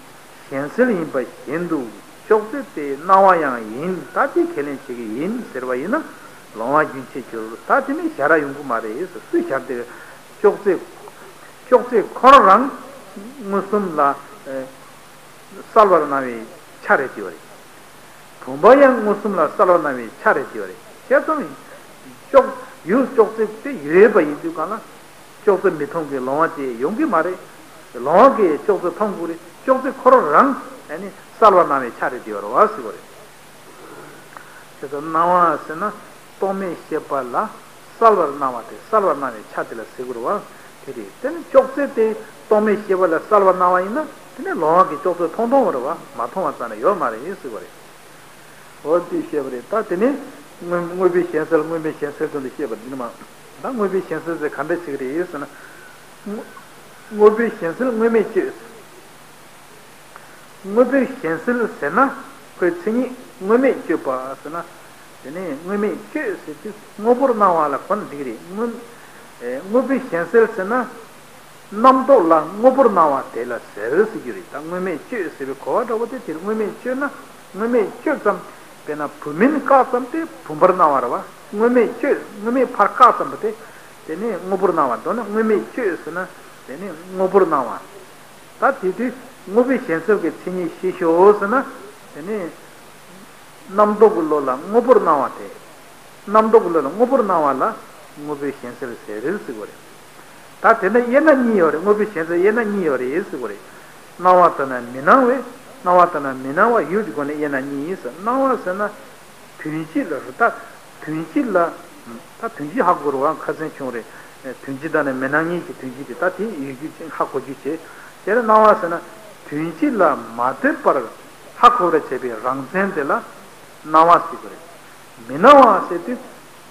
གཞན་སེལ་ཡིན་པ་བཞིན་དུ། ཅོག་ཙེ་དེ་སྣང་བ་ཡང་ཡིན། ད་དེ་ཁས་ལེན་བྱེད་ཀྱི་ཡིན་ཟེར་བ་ཡིན་ན་ལོང་བ་རྒྱུན་ཆད་འགྱུར། ད་དེ་ནི་ཞར་ཡོང་གི་མ་རེད། སུས་ཞར་དེ། ཅོག་ཙེ། ཅོག་ཙེ་ཁོ་རང་མངོན་སུམ་ལ། ཨེ། གསལ་བར་སྣང་བའི་ཆ་རེད་དེ་བ་རེད། བུམ་པ་ཡང་མངོན་སུམ་ལ་གསལ་བར་སྣང་བའི་ཆ་རེད་དེ་བ་རེད། བྱས་ཙང་ཅོག་ཡུལ་ཅོག་ཙེ་དེ་ཡོད་པ་ཡིན་དུས་གང་ལ། ཅོག་ཙེ་མི་མཐོང་གི་ལོང་བ་དེ་ཡོང་གི་མ་རེད། ལོང་བ་གིས་ཅོག་ཙེ་མཐོང་དགོས་རེད། ཅོག་ཙེ་ཁོ་རང་རང་ཨ་ནི་གསལ་བར་སྣང་བའི་ཆ་རེད་དེ་བ་རེད་བ་ཟེར་བ་རེད། དེ་ལྟར་སྣང་བ་ཟེར་ན་རྟོག་མེད་ཤེས་པ་ལ་གསལ་བར་སྣང་བ་དེ། གསལ་བར་སྣང་བའི་ཆ་དེ་ལ་ཟེར་དགོས་རེད་བ། དེ་རེད། དེ་ནི་ཅོག་ཙེ་དེ་རྟོག་མེད་ཤེས་པ་ལ་གསལ་བར་སྣང་བ་ཡིན་ན། དེ་ནི་ལོང་བ་གིས་ཅོག་ཙེ་མཐོང་མཐོང་བ་རེད་བ། མ་མཐོང་བ་རྩ་ནས་ཡོད་མ་རེད་ཟེར་བ་རེད། འོ་དེ་བཤད་པ་རེད། ད་དེ་ནི་དངོས་དངོས་པོའི་གཞན་སེལ། དངོས་མེད་གཞན་སེལ་དོན་དུ་བཤད་པ་འདི་ནི་མ། ད་དངོས་པོའི་གཞན་སེལ་ཟེར་ག་འདྲ་ཞིག་རེད་ཟེར་ན། དངོས་དངོས་པོའི་གཞན་སེལ་དངོས་མེད་གཅོད། དངོས་པོའི་གཞན་སེལ་ཟེར་ན་ཁོའི་མཚན་ཉིད་དངོས་མེད་གཅོད་པ་ཟེར་ན། དེ་ནས་དངོས་མེད་གཅོད་ཟེར་དུས་དངོས་པོར་སྣང་བ་ལ་གོ་ན་འགྲིག་རེད། དངོས་ཨེ་དངོས་པོའི་གཞན་སེལ་ཟེར་ན་རྣམ་རྟོག་ལ་དངོས་པོར་སྣང་བ་དེ་ལ་ཟེར་ཟེར་རྒྱུ་རེད། ད་དངོས་མེད་གཅོད་ཟེར་བའི་གོ་བ་འདྲ་བོ་དེ། དེར་དངོས་མེད་གཅོད་ན་དངོས་མེད་གཅོད་ཙམ། དཔེར་ན་བུམ་མིན་བཀག་ཙམ་དེ་བུམ་པར་སྣང་བ་རེད་བ། དངོས་མེད་གཅོད། དངོས་མེད་ཕར་བཀག་ཙམ་པ་དེ། དེ་ནས་དངོས་པོར་སྣང་བ། མདོར་ན་དངོས་མེད་གཅོད་ཟེར་ན་དེ་ནས་དངོས་པོར་སྣང་བ། ད་དེ་དུས་དངོས་པོའི་གཞན་སེལ་གྱི་མཚན་ཉིད་ཤེས་ཤོག་ཟེར་ན། དེ་ནས་རྣམ་རྟོག་གི་བློ་ལ་དངོས་པོར་སྣང་བ་དེ། རྣམ་རྟོག་གི་བློ་ལ་དངོས་པོར་སྣང་བ་ལ་དངོས་པོའི་གཞན་སེལ་ཟེར་ཟེར་གྱི་རེད། ད་ ད་དེ་ནི་དབྱེ་ན་གཉིས་ཡོད་རེད། དངོས་པོའི་ཞེན་ཚུལ་དབྱེ་ན་གཉིས་ཡོད་རེད་ཟེར་བ་རེད། སྣང་བ་ལྟར་ན་མི་སྣང་བས། སྣང་བ་ལྟར་ན་མི་སྣང་བ་ཡུལ་གྱི་སྒོ་ནས་དབྱེ་ན་གཉིས་ཟེར། སྣང་བ་ཟེར་ན་དོན་སྤྱི་ལ་རེད། ད་དོན་སྤྱི་ལ། ད་དོན་སྤྱི་ཧ་གོ་རུ་བ་ཁ་སང་བྱུང་རེད། དོན་སྤྱི་དང་ནི་མི་སྣང་གཉིས་ཀྱི་དོན་སྤྱི་དེ་ད་དེ་ཡོད་རྒྱུ་ཅན་ཧ་གོ་རྒྱུ་བྱེད། དེ་ལ་སྣང་བ་ཟེར་ན་དོན་སྤྱི་ལ་མ་ལྟོས་པར་ཧ་གོ་བར་བྱེད་པའི་རང་མཚན་དེ་ལ་སྣང་བ་ཟེར་གྱི་རེད། མི་སྣང་བ་ཟེར་དུས་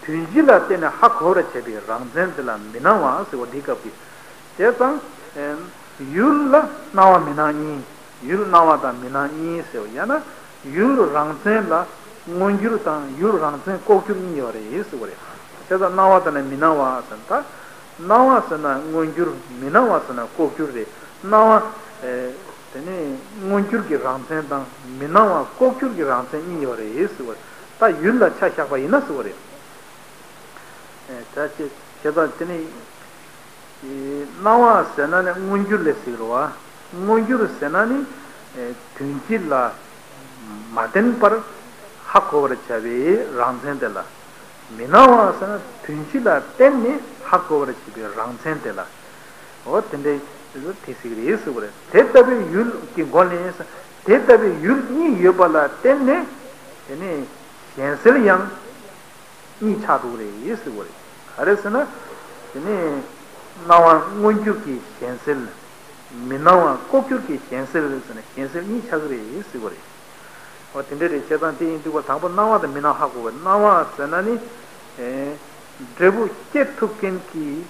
དོན་སྤྱི་ལ་བརྟེན་ནས་ཧ་གོ་བར་བྱེད་པའི་རང་མཚན་དེ་ལ་མི་སྣང་བ་ཟེར་བ་འདིའི་སྐབས་ཀྱི། བྱས་ཙང་། ཡུལ་ལ་སྣང་བ་མི་སྣང་གཉིས། ཡུལ་སྣང་བ་དང་མི་སྣང་གཉིས་ཟེར་བ་ཡང་ན། ཡུལ་རང་མཚན་ལ་མངོན་གྱུར་དང་ཡུལ་རང་མཚན་ལྐོག་གྱུར་གཉིས་ཡོད་རེད་ཟེར་བ་རེད། བྱས་ཙང་སྣང་བ་དང་ནི་མི་སྣང་བ་ཟེར་ན་ད། སྣང་བ་ཟེར་ན་མངོན་གྱུར། མི་སྣང་བ་ཟེར་ན་ལྐོག་གྱུར་རེད། སྣང་བ། དེ་ནི་མངོན་གྱུར་གྱི་རང་མཚན་དང་མི་སྣང་བ་ལྐོག་གྱུར་གྱི་རང་མཚན་གཉིས་ཡོད་རེད་ཟེར་བ་རེད། ད་ཡུལ་ལ་ཆ་བཞག་པ་ཡིན་ན་ཟེར་བ་རེད། ད་བྱས་བྱས་ཙང་དེ་ནི། སྣང་བ་ཟེར་ན་ནི་མངོན་གྱུར་ལ་ཟེར་རོ་བ། མངོན་གྱུར་ཟེར་ན་ནི། དོན་སྤྱི་ལ་མ་བརྟེན་པར་ཧ་གོ་བར་བྱ་བའི་རང་མཚན་དེ་ལ། མི་སྣང་བ་ཟེར་ན་དོན་སྤྱི་ལ་བརྟེན་ནས་ཧ་གོ་བར་བྱེད་པའི་རང་མཚན་དེ་ལ། འོ་དེ་འདྲའི་དེ་ཟེར་གྱི་རེད་ཟེར་བ་རེད། དེ་ལྟ་བུའི་ཡུལ་གྱི་སྒོ་ནས། དེ་ལྟ་བུའི་ཡུལ་གཉིས་ཡོད་པ་ལ་བརྟེན་ནས་དེ་ནི་ཞེན་སེལ་ཡང་། གཉིས་ཆགས་འགྲོ་གི་རེད་ཟེར་བ་རེད། ག་རེ་ཟེར་ན། དེ་ནི་སྣང་བ་མངོན་གྱུར་གྱི་ཞེན་སེལ། མི་སྣང་བ་ལྐོག་གྱུར་གྱི་ཞེན་སེལ་ཟེར་ན་ཞེན་སེལ་གཉིས་ཆགས་ཀྱི་རེད་ཟེར་བ་རེད། འོ་དེ་འདྲ་རེད། བྱས་ཙང་དེ་ཡིན་དུས་པ་དང་པོ་སྣང་བ་དང་མི་སྣང་ཧ་གོ་བས། སྣང་བ་ཟེར་ན་ནི། འབྲས་བུ་སྐྱེད་ཐུབ་མཁན་གྱི།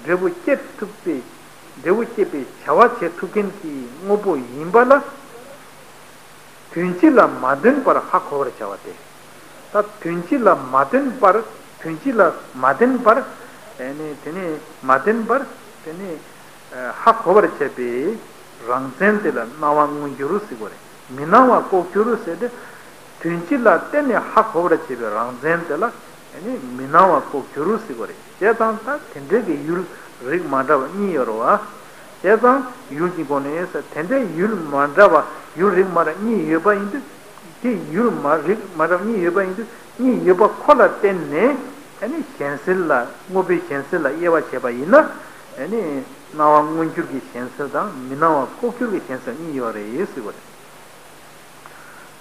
འབྲས་བུ་སྐྱེད་ཐུབ་པའི། འབྲས་བུ་སྐྱེད་པའི་བྱ་བ་བྱེད་ཐུབ་མཁན་གྱི་དངོས་པོ་ཡིན་པ་ལ། དོན་སྤྱི་ལ་མ་བརྟེན་པར་ཧ་གོ་བར་བྱ་བ་སྟེ། ད་དོན་སྤྱི་ལ་མ་བརྟེན་པར། དོན་སྤྱི་ལ་མ་བརྟེན་པར། ཨེ་ནི་དེ་ནི་མ་བརྟེན་པར། དེ་ནི་ཧ་གོ་བར་བྱེད་པའི་རང་མཚན་དེ་ལ་སྣང་བ་མངོན་གྱུར་ཟེར་གྱི་རེད། མི་སྣང་བ་ལྐོག་གྱུར་ཟེར་ཏེ། དོན་སྤྱི་ལ་བརྟེན་ནས་ཧ་གོ་བར་བྱེད་པའི་རང་མཚན་དེ་ལ། ཨེ་ནི་མི་སྣང་བ་ལྐོག་གྱུར་ཟེར་གྱི་རེད། བྱས་ཙང་ད་དེ་འདྲའི་གི་ཡུལ་རིགས་མ་འདྲ་བ་གཉིས་ཡོད་རེད་བ། བྱས་ཙང་ཡུལ་གྱི་སྒོ་ནས་ཟེར། དེ་འདྲའི་ཡུལ་མ་འདྲ་བ་ཡུལ་རིགས་མ་འདྲ་གཉིས་ཡོད་པ་ཡིན་དུས། དེ་ཡུལ་མ་རིགས་མ་འདྲ་གཉིས་ཡོད་པ་ཡིན་དུས་གཉིས་ཡོད་པ་ཁོ་ལ་བརྟེན་ནས་ཨ་ནི་ཞེན་སེལ་ལ་དངོས་པོའི་ཞེན་སེལ་ལ་དབྱེ་བ་བྱས་པ་ཡིན་ན། ཨ་ནི་སྣང་བ་མངོན་གྱུར་གྱི་ཞེན་སེལ་དང་མི་སྣང་བ་ལྐོག་གྱུར་གྱི་ཞེན་སེལ་གཉིས་ཡོད་རེད་ཟེར་བ་རེད།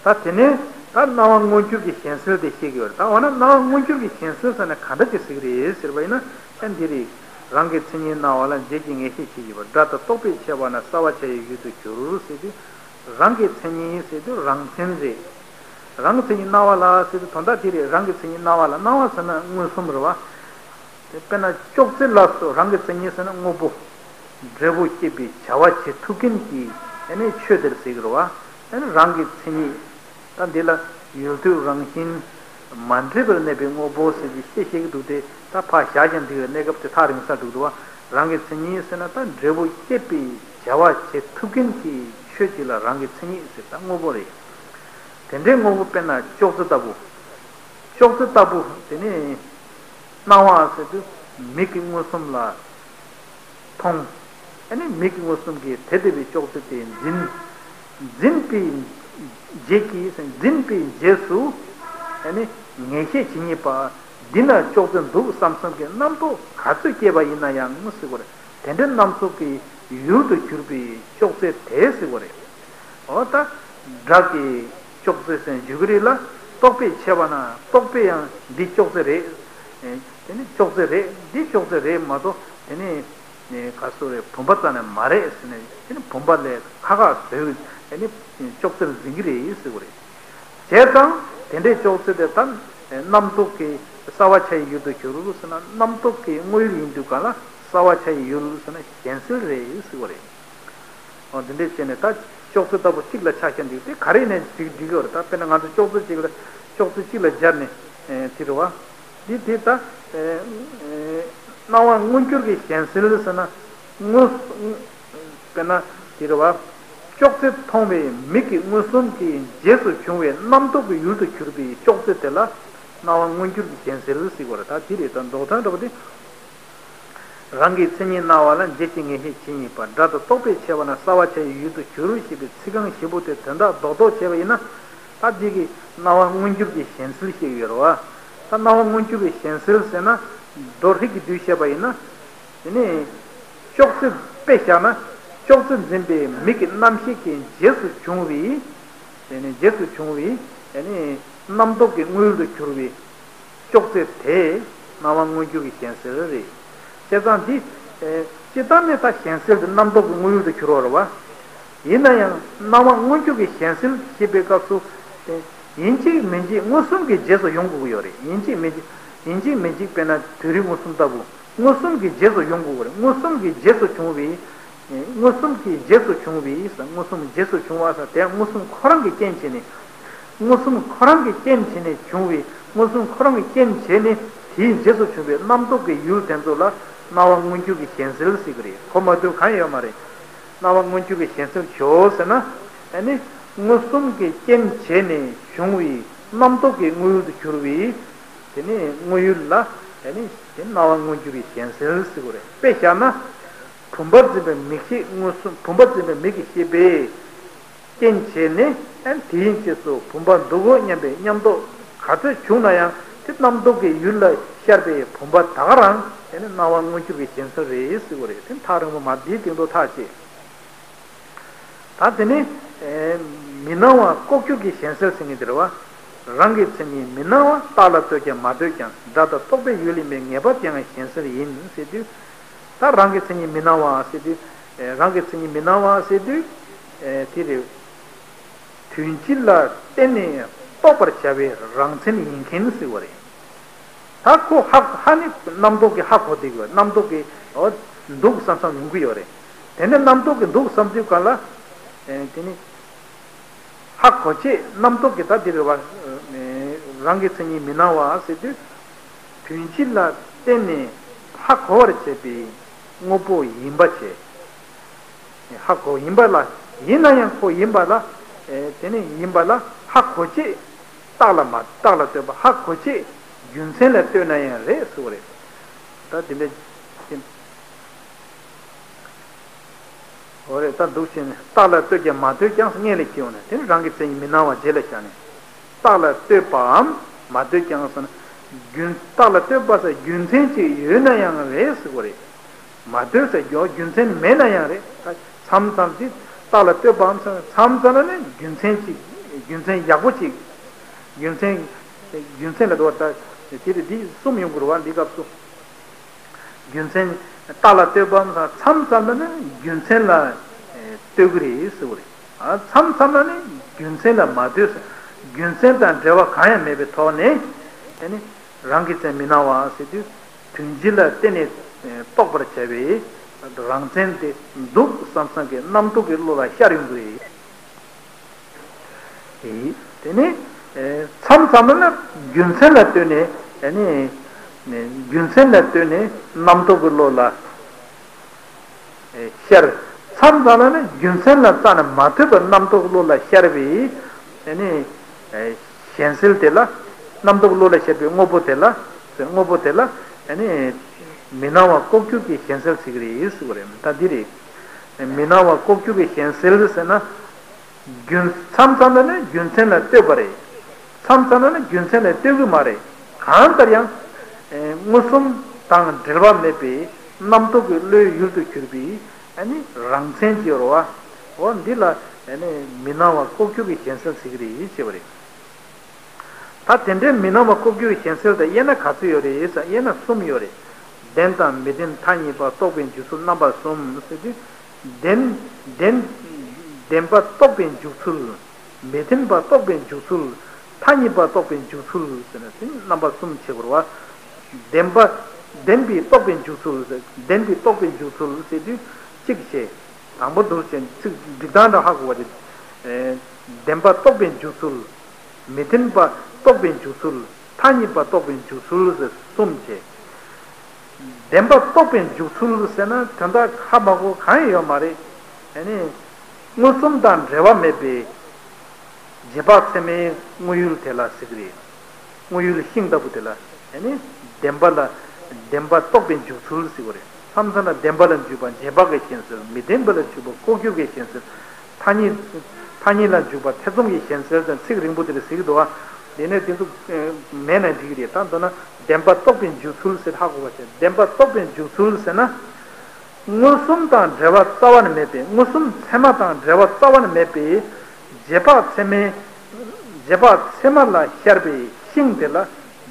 ད་དེ་ནས་ད་སྣང་བ་མངོན་གྱུར་གྱི་ཞེན་སེལ་དེ་བཤད་ཀྱི་ཡོད་རེད། ད་འོ་ན་སྣང་བ་མངོན་གྱུར་གྱི་ཞེན་སེལ་ཟེར་ན་ག་འདྲ་ཅིག་ཟེར་གྱི་རེད་ཟེར་བ་ཡིན་ན། ཨ་འདི་རེད། རང་གི་མཚན་ཉིད་སྣང་བ་ལ་འབྱེད་ཀྱི་ངེས་ཤེས་ཇི་བཞིན་པ། སྒྲ་དང་རྟོག་པས་ཕྱེ་བ་ན་གསལ་བར་བྱ་ཡི་ཡུལ་དུ་གྱུར་ཟེར་དུས། རང་གི་མཚན་ཉིད་ཟེར་དུས་རང་མཚན་རེད། རང་གི་མཚན་ཉིད་སྣང་བ་ལ་ཟེར་དུས་དོན་དག་དེ་རེད། རང་གི་མཚན་ཉིད་སྣང་བ་ལ། སྣང་བ་ཟེར་ན་མངོན་སུམ་རེད་བ། དེ་དཔེར་ན་ཅོག་ཙེ་ལ་སོགས། རང་གི་མཚན་ཉིད་ཟེར་ན་དངོས་པོ། འབྲས་བུ་སྐྱེད་པའི་བྱ་བ་བྱེད་ཐུབ་མཁན་གྱི་ཨ་ནི་ཆོས་དེར་ཟེར་གྱི་རེད་བ། ཨ་ནི་རང་གི་མཚན་ཉིད། ད་འདི་ལ་ཡུལ་དུས་རང་བཞིན་མ་འདྲེས་པར་གནས་པའི་དངོས་པོ་ཟེར་གྱི་ཤེས་བཤད་ཀྱི་འདུག་སྟེ། ད་ཕར་བཞག་ཀྱང་འགྲིག་གི། གནས་སྐབས་དེ་ཐག་རིང་ས་འདུག་འདུག་བ། རང་གི་མཚན་ཉིད་ཟེར་ན་ད་འབྲས་བུ་སྐྱེད་པའི་བྱ་བ་བྱེད་ཐུབ་མཁན་གྱི་ཆོས་ཅིག་ལ་རང་གི་མཚན་ཉིད་ཟེར། ད་དངོས་པོ་རེད། དེ་འདྲའི་དངོས་པོ་དཔེར་ན་ཅོག་ཙེ་ལྟ་བུ། ཅོག་ཙེ་ལྟ་བུ་དེ་ནི་སྣང་བ་ཟེར་དུས་མིག་གི་མངོན་སུམ་ལ་མཐོང་། ཨ་ནི་མིག་གི་མངོན་སུམ་གྱིས་དེ་ལྟ་བུའི་ཅོག་ཙེ་དེ་འཛིན། འཛིན་པའི་རྗེས་ཀྱི། འཛིན་པའི་རྗེས་སུ་ཨ་ནི་ངེས་ཤེས་ཇི་སྙེད་པ། འདི་ན་ཅོག་ཙེ་འདུག་བསམ་བསམ་གྱི་རྣམ་རྟོག་ག་ཚོད་སྐྱེས་པ་ཡིན་ན་ཡང་ཟེར་བ་རེད། དེ་འདྲའི་རྣམ་རྟོག་གི་ཡུལ་དུ་གྱུར་པའི་ཅོག་ཙེ་དེ་ཟེར་བ་རེད། འོ་ད་སྒྲ་གི་ཅོག་ཙེ་ཟེར་འཇུག་གི་རེད་ལ། རྟོག་པས་ཕྱེ་བ་ན་རྟོག་པས་ཡང་འདི་ཅོག་ཙེ་རེད། དེ་ནི་ཅོག་ཙེ་རེད། འདི་ཅོག་ཙེ་རེད་མ་གཏོགས་དེ་ནི་ག་སོ་རེད། བུམ་པ་རྩ་ནས་མ་རེད་ཟེར་ནས། དེ་ནི་བུམ་པ་ལས་ཁ་ཁ་བཟོས། དེ་ནི་ཅོག་ཙེར་འཛིན་གྱི་རེད་ཟེར་བ་རེད། བྱས་ཙང་དེ་འདྲའི་ཅོག་ཙེ་དེ་ད་རྣམ་རྟོག་གི་གསལ་བར་བྱ་ཡི་ཡུལ་དུ་གྱུར་ཟེར་ན། རྣམ་རྟོག་གི་དངོས་ཡུལ་ཡིན་དུས་ག་ལ་གསལ་བར་བྱ་ཡི་ཡུལ་ཟེར་ན་ཞེན་སེལ་རེད་ཟེར་བ་རེད། འོ་འདི་འདྲས་བྱས་ནས་ད་ཅོག་ཙེ་ལྟ་བུ་གཅིག་ལ་ཆ་བཞག་འདུག་སྟེ། ག་རེ་ཡིན་ནའི་འགྲིག་འགྲིག་གི་ཡོད་རེད། ད་དཔེར་ན་ང་ཚོ་ཅོག་ཙེ་གཅིག་ལ། ཅོག་ཙེ་གཅིག་ལ་སྦྱར་ནས་དེ་རེད་བ། འདི་དེ་ད་སྣང་བ་མངོན་གྱུར་གྱི་ཞེན་སེལ་ཟེར་ན། དངོས། དཔེར་ན་དེ་རེད་བ། ཅོག་ཙེ་མཐོང་བའི་མིག་གི་མངོན་སུམ་གྱི་རྗེས་སུ་བྱུང་བའི་རྣམ་རྟོག་གི་ཡུལ་དུ་གྱུར་པའི་ཅོག་ཙེ་དེ་ལ་སྣང་བ་མངོན་གྱུར་གྱི་ཞེན་སེལ་ཟེར་གྱི་ཡོད་རེད། ད་དེ་རེད། ད་མདོ་དོན་འདྲ་པོ་དེ། རང་གི་མཚན་ཉིད་སྣང་བ་ལ་འབྱེད་ཀྱི་ངེས་ཤེས་ཇི་སྙེད་པ། སྒྲ་དང་རྟོག་པས་ཕྱེ་བ་ན་གསལ་བར་བྱ་ཡི་ཡུལ་དུ་གྱུར་ཞེས་པའི་ཚིག་རྐང་བཞི་པོ་དེ་དོན་དག་རྡོག་རྡོག་བྱས་པ་ཡིན་ན། ད་འདི་གི་སྣང་བ་མངོན་གྱུར་གྱི་ཞེན་སེལ་བཤད་ཀྱི་ཡོད་རེད་བ། ད་སྣང་བ་མངོན་གྱུར་གྱི་ཞེན་སེལ་ཟེར་ན། མདོ་ཧྲིལ་གྱིས་བསྡུས་བཤད་པ་ཡིན་ན། དེ་ནི་ ཅོག་ཙེ་དཔེ་བཞག་ན། ཅོག་ཙེ་འཛིན་པའི་མིག་གི་རྣམ་ཤེས་ཀྱི་རྗེས་སུ་བྱུང་བའི། དེ་ནི་རྗེས་སུ་བྱུང་བའི། དེ་ནི་རྣམ་རྟོག་གི་དངོས་ཡུལ་དུ་གྱུར་པའི་ཅོག་ཙེ་དེ་སྣང་བ་མངོན་གྱུར་གྱི་ཞེན་གསལ་རེད། བྱས་ཙང་འདི། ཨེ། སྤྱིར་བཏང་ནི་ད་ཞེན་གསལ་དེ་རྣམ་རྟོག་གི་དངོས་ཡུལ་དུ་གྱུར་བ་རེད་བ། ཡིན་ན་ཡང་སྣང་བ་མངོན་གྱུར་གྱི་ཞེན་གསལ་ཞེས་པའི་སྐབས་སུ། ཨེ། ཡིན་གཅིག་མིན་གཅིག་མངོན་སུམ་གྱི་རྗེས་སུ་ཡོང་དགོས་ཀྱི་ཡོད་རེད། ཡིན་གཅིག་མིན་གཅིག་ཡིན་གཅིག་མིན་གཅིག་དཔེར་ན་དུས་རིང་མངོན་སུམ་ལྟ་བུ། མངོན་སུམ་གྱི་རྗེས་སུ་ཡོང་དགོས་ཀྱི་རེད། མངོན་སུམ་གྱི་རྗེས་སུ་བྱུང་བའི། མངོན་སུམ་གྱི་རྗེས་སུ་བྱུང་བའི་ཟེར། མངོན་སུམ་རྗེས་སུ་བྱུང་བ་ཟེར་དེ་མངོན་སུམ་ཁོ་རང་གི་རྐྱེན་བྱས་ནས། མངོན་སུམ་ཁོ་རང་གི་རྐྱེན་བྱས་ནས་བྱུང་བའི། མངོན་སུམ་ཁོ་རང་གི་རྐྱེན་བྱས་ནས་དེའི་རྗེས་སུ་བྱུང་བའི་རྣམ་རྟོག་གི་ཡུལ་དེ་ཚོ་ལ་སྣང་བ་མངོན་གྱུར་གྱི་ཞེན་གསལ་ཟེར་གྱི་རེད། གོ་མ་ཐུབ་གང་ཡང་ཡོད་མ་རེད། སྣང་བ་མངོན་གྱུར་གྱི་ཞེན་གསལ་ཞོག་ཟེར་ན། ཨ་ནི་མངོན་སུམ་གྱི་རྐྱེན་བྱས་ནས་བྱུང་བའི་རྣམ་རྟོག་གི་དངོས་ཡུལ་དུ་གྱུར་པའི། དེ་ནི་དངོས་ཡུལ་ལ། ཨ་ནི་དེ་སྣང་བ་མངོན་གྱུར་གྱི་ཞེན་གསལ་ཟེར་གྱི་རེད། དཔེ་བཞག་ན། བུམ་པ་འཛིན་པའི་མིག་ཤེས་མངོན་སུམ། བུམ་པ་འཛིན་པའི་མིག་གི་ཤེས་པས་རྐྱེན་བྱས་ནས། ཨ་ནི་དེའི་རྗེས་སུ་བུམ་པ་འདུག་གོ་སྙམ་པའི་སྙམ་སྟོབས་ག་ཚོད་བྱུང་ན་ཡང་དེ་རྣམ་རྟོག་གི་ཡུལ་ལ་ཤར་བའི་བུམ་པ་ད་ག་རང་དེ་ནི་སྣང་བ་མངོན་གྱུར་གྱི་ཞེན་གསལ་རེད་ཟེར་གྱི་རེད། དེ་ཐག་རིང་པོ་མ། འདིའི་སྟེང་དུ་ཐག་བཅད། ད་དེ་ནི། ཨེ། མི་སྣང་བ་ལྐོག་གྱུར་གྱི་ཞེན་གསལ་ཟེར་མཁན་དེ་རེད་བ། རང་གི་མཚན་ཉིད་མི་སྣང་བ་རྟག་ལ་ལྟོས་ཀྱང་མ་ལྟོས་ཀྱང་སྒྲ་དང་རྟོག་པའི་ཡུལ་ཡིན་པའི་ངེས་པ་ཅན་གྱི་ཞེན་གསལ་ཡིན་ཟེར་དུས། ད་རང་གི་མཚན་ཉིད་མི་སྣང་བ་ཟེར་དུས། ཨེ། རང་གི་མཚན་ཉིད་མི་སྣང་བ་ཟེར་དུས། ཨེ། དེ་རེད། དོན་སྤྱི་ལ་བརྟེན་ནས་རྟོགས་པར་བྱ་བའི་རང་མཚན་ཡིན་མཁན་ཟེར་བ་རེད། ད་ཁོ་ཧ་ཧ་ནི་རྣམ་རྟོག་གིས་ཧ་གོ་བསྡད་ཀྱི་ཡོད། རྣམ་རྟོག་གིས་འོ་འདུག་བསམ་བསམ་ཡོང་གི་ཡོད་རེད། དེ་ནས་རྣམ་རྟོག་གིས་འདུག་བསམ་དུས་གང་ལ། ཨེ། དེ་ནི་ཧ་གོ་བྱས། རྣམ་རྟོག་གིས་ད་འདི་རེད་བ། ཨེ། རང་གི་མཚན་ཉིད་མི་སྣང་བ་ཟེར་དུས། དོན་སྤྱི་ལ་བརྟེན་ནས་ཧ་གོ་བར་བྱེད་པའི་དངོས་པོ་ཡིན་པ་བྱས། ཧ་གོ་ཡིན་པ་ལ། ཡིན་ན་ཡང་ཁོ་ཡིན་པ་ལ། ཨེ། དེ་ནི་ཡིན་པ་ལ་ཧ་གོ་བྱས། རྟག་ལ་མ། རྟག་ལ་ལྟོས་པ། ཧ་གོ་བྱས་རྒྱུ་མཚན་ལ་ལྟོས་ན་ཡང་རེད་ཟེར་བ་རེད། ད་དེ་འདྲ་ཅིག་འོ་རེད། ད་འདུག་བྱས་ནས་རྟག་ལ་ལྟོས་ཀྱང་མ་ལྟོས་ཀྱང་སྔོན་ལ་ཁྱེར་ཡོང་ནས། དེ་ནི་རང་གི་མཚན་ཉིད་མི་སྣང་བ་རྗེས་ལ་བཞག་ནས། རྟག་ལ་ལྟོས་པའམ་མ་ལྟོས་ཀྱང་ཟེར་ན། རྒྱུ། རྟག་ལ་ལྟོས་པ་ཟེར་རྒྱུ་མཚན་ཅིག་ཡོད་ན་ཡང་རེད་ཟེར་བ་རེད། མ་ལྟོས་ཟེར་རྒྱུ་རྒྱུ་མཚན་མེད་ན་ཡང་རེད། ད་མཚམས་མཚམས་ཅིག་རྟག་ལ་ལྟོས་པའམ་ཟེར་ན། མཚམས་མཚམས་ལ་ནི་རྒྱུ་མཚན་ཅིག་རྒྱུ་མཚན་ཡག་པོ་ཅིག་རྒྱུ་མཚན། རྒྱུ་མཚན་ལ་དོ་ད་དེ་དེ་འདི་གསུམ་ཡོང་དགོས་རེད་བ། འདི་སྐབས་སུ། རྒྱུ་མཚན། རྟག་ལ་ལྟོས་པའམ་ཟེར་མཚམས་མཚམས་ལ་ནི་རྒྱུ་མཚན་ལ་ལྟོས་ཀྱི་རེད་ཟེར་བ་རེད། ཨ། མཚམས་མཚམས་ལ་ནི་རྒྱུ་མཚན་ལ་མ་ལྟོས་ཟེར། རྒྱུ་མཚན་དང་འབྲེལ་བ་གང་ཡང་མེད་པའི་ཐོག་ནས། ཨ་ནི་རང་གི་མཚན་མི་སྣང་བ་ཟེར་དུས། དོན་སྤྱི་ལ་བརྟེན་ནས་རྟོགས་པར་བྱ་བའི་རང་མཚན་དེ་འདུག་བསམ་བསམ་གྱི་རྣམ་རྟོག་གི་བློ་ལ་ཤར་ཡོང་གི་རེད། དེ་ནི། ཨེ། མཚམས་མཚམས་ལ་ནི་རྒྱུ་མཚན་ལ་ལྟོས་ནས། ཨ་ནི། རྒྱུ་མཚན་ལ་ལྟོས་ནས་རྣམ་རྟོག་གི་བློ་ལ། ཨེ། ཤར། མཚམས་མཚམས་ལ་ནི་རྒྱུ་མཚན་ལ་རྩ་ནས་མ་ལྟོས་པར་རྣམ་རྟོག་གི་བློ་ལ་ཤར་བའི། ཨ་ནི། ཨེ། ཞེན་གསལ་དེ་ལ། རྣམ་རྟོག་གི་བློ་ལ་ཤར་བའི་དངོས་པོ་དེ་ལ། དངོས་པོ་དེ་ལ། ཨ་ནི། མི་སྣང་བ་ལྐོག་གྱུར་གྱི་ཞེན་གསལ་ཟེར་གྱི་རེད་ཟེར་བ་རེད། ད་འདི་རེད། མི་སྣང་བ་ལྐོག་གྱུར་གྱི་ཞེན་གསལ་ཟེར་ན། རྒྱུ། མཚམས་མཚམས་ལ་ནི་རྒྱུ་མཚན་ལ་ལྟོས་པ་རེད། མཚམས་མཚམས་ལ་ནི་རྒྱུ་མཚན་ལ་ལྟོས་ཀྱི་མ་རེད། གང་ལྟར་ཡང་། ཨེ། མངོན་སུམ་དང་འབྲེལ་བ་མེད་པའི་རྣམ་རྟོག་གི་བློའི་ཡུལ་དུ་གྱུར་པའི། ཨ་ནི་རང་མཚན་གྱི་རོ་བ། འོ་འདི་ལ། ཨ་ནི་མི་སྣང་བ་ལྐོག་གྱུར་གྱི་ཞེན་གསལ་ཟེར་གྱི་རེད་ཅེས་པ་རེད། ད་དེ་འདྲའི་མི་སྣང་བ་ལྐོག་གྱུར་གྱི་ཞེན་གསལ་དེ་དབྱེ་ན་ག་ཚོད་ཡོད་རེད་ཟེར། དབྱེ་ན་གསུམ་ཡོད་རེད། བདེན་དང་མི་བདེན་ཐ་སྙད་པ་རྟོག་པའི་འཇུག་ཚུལ་རྣམ་པ་གསུམ་ཟེར་དུས། བདེན། བདེན། བདེན་པ་རྟོག་པའི་འཇུག་ཚུལ། མི་བདེན་པ་རྟོག་པའི་འཇུག་ཚུལ། ཐ་སྙད་པ་རྟོག་པའི་འཇུག་ཚུལ་ཟེར་ནས་དེ་རྣམ་པ་གསུམ་ཕྱེ་དགོས་རེད་བ། བདེན་པ། བདེན་པའི་རྟོག་པའི་འཇུག་ཚུལ་ཟེར། བདེན་པའི་རྟོག་པའི་འཇུག་ཚུལ་ཟེར་དུས་གཅིག་བྱས། དང་པོ་འདུག་ཅེས་ཚིག་སྒྲིག་སྟངས་འདྲ་ཧ་གོ་བ་དེ། ཨེ། བདེན་པ་རྟོག་པའི་འཇུག་ཚུལ། མི་བདེན་པ་རྟོག་པའི་འཇུག་ཚུལ། ཐ་སྙད་པ་རྟོག་པའི་འཇུག་ཚུལ་ཟེར་གསུམ་བྱས། བདེན་པ་རྟོག་པའི་འཇུག་ཚུལ་ཟེར་ན་དོན་དག་ཧ་མ་གོ་གང་ཡང་ཡོད་མ་རེད། ཨ་ནི། མངོན་སུམ་དང་འབྲེལ་བ་མེད་པའི་རྗེས་དཔག་ཚད་མའི་དངོས་ཡུལ་དེ་ལ་ཟེར་གྱི་རེད། དངོས་ཡུལ་ཤིང་ལྟ་བུ་དེ་ལ། ཨ་ནི། བདེན་པ་ལ། བདེན་པ་རྟོག་པའི་འཇུག་ཚུལ་ཟེར་བ་རེད། མཚམས་མཚམས་ལ་བདེན་པ་ལ་འཇུག་པ་རྗེས་དཔག་གི་ཞེན་གསལ། མི་བདེན་པ་ལ་འཇུག་པ་ལྐོག་གྱུར་གྱི་ཞེན་གསལ། ཐ་སྙད། ཐ་སྙད་ལ་འཇུག་པ་ཐེ་ཚོམ་གྱི་ཞེན་གསལ་དང་ཚིག་རིང་པོ་དེ་ལ་ཟེར་གྱི་འདུག་བ། དེ་ནས་དེ་ཚོ་མེད་ན་འགྲིག་གི་རེད། ད་མདོར་ན་བདེན་པ་རྟོག་པའི་འཇུག་ཚུལ་ཟེར་ཧ་གོ་བ་བྱས། བདེན་པ་རྟོག་པའི་འཇུག་ཚུལ་ཟེར་ན། མངོན་སུམ་དང་འབྲེལ་བ་རྩ་བ་ནས་མེད་པའི། མངོན་སུམ་ཚད་མ་དང་འབྲེལ་བ་རྩ་བ་ནས་མེད་པའི་རྗེས་དཔག་ཚད་མའི། རྗེས་དཔག་ཚད་མ་ལ་ཤར་བའི་ཤིང་དེ་ལ་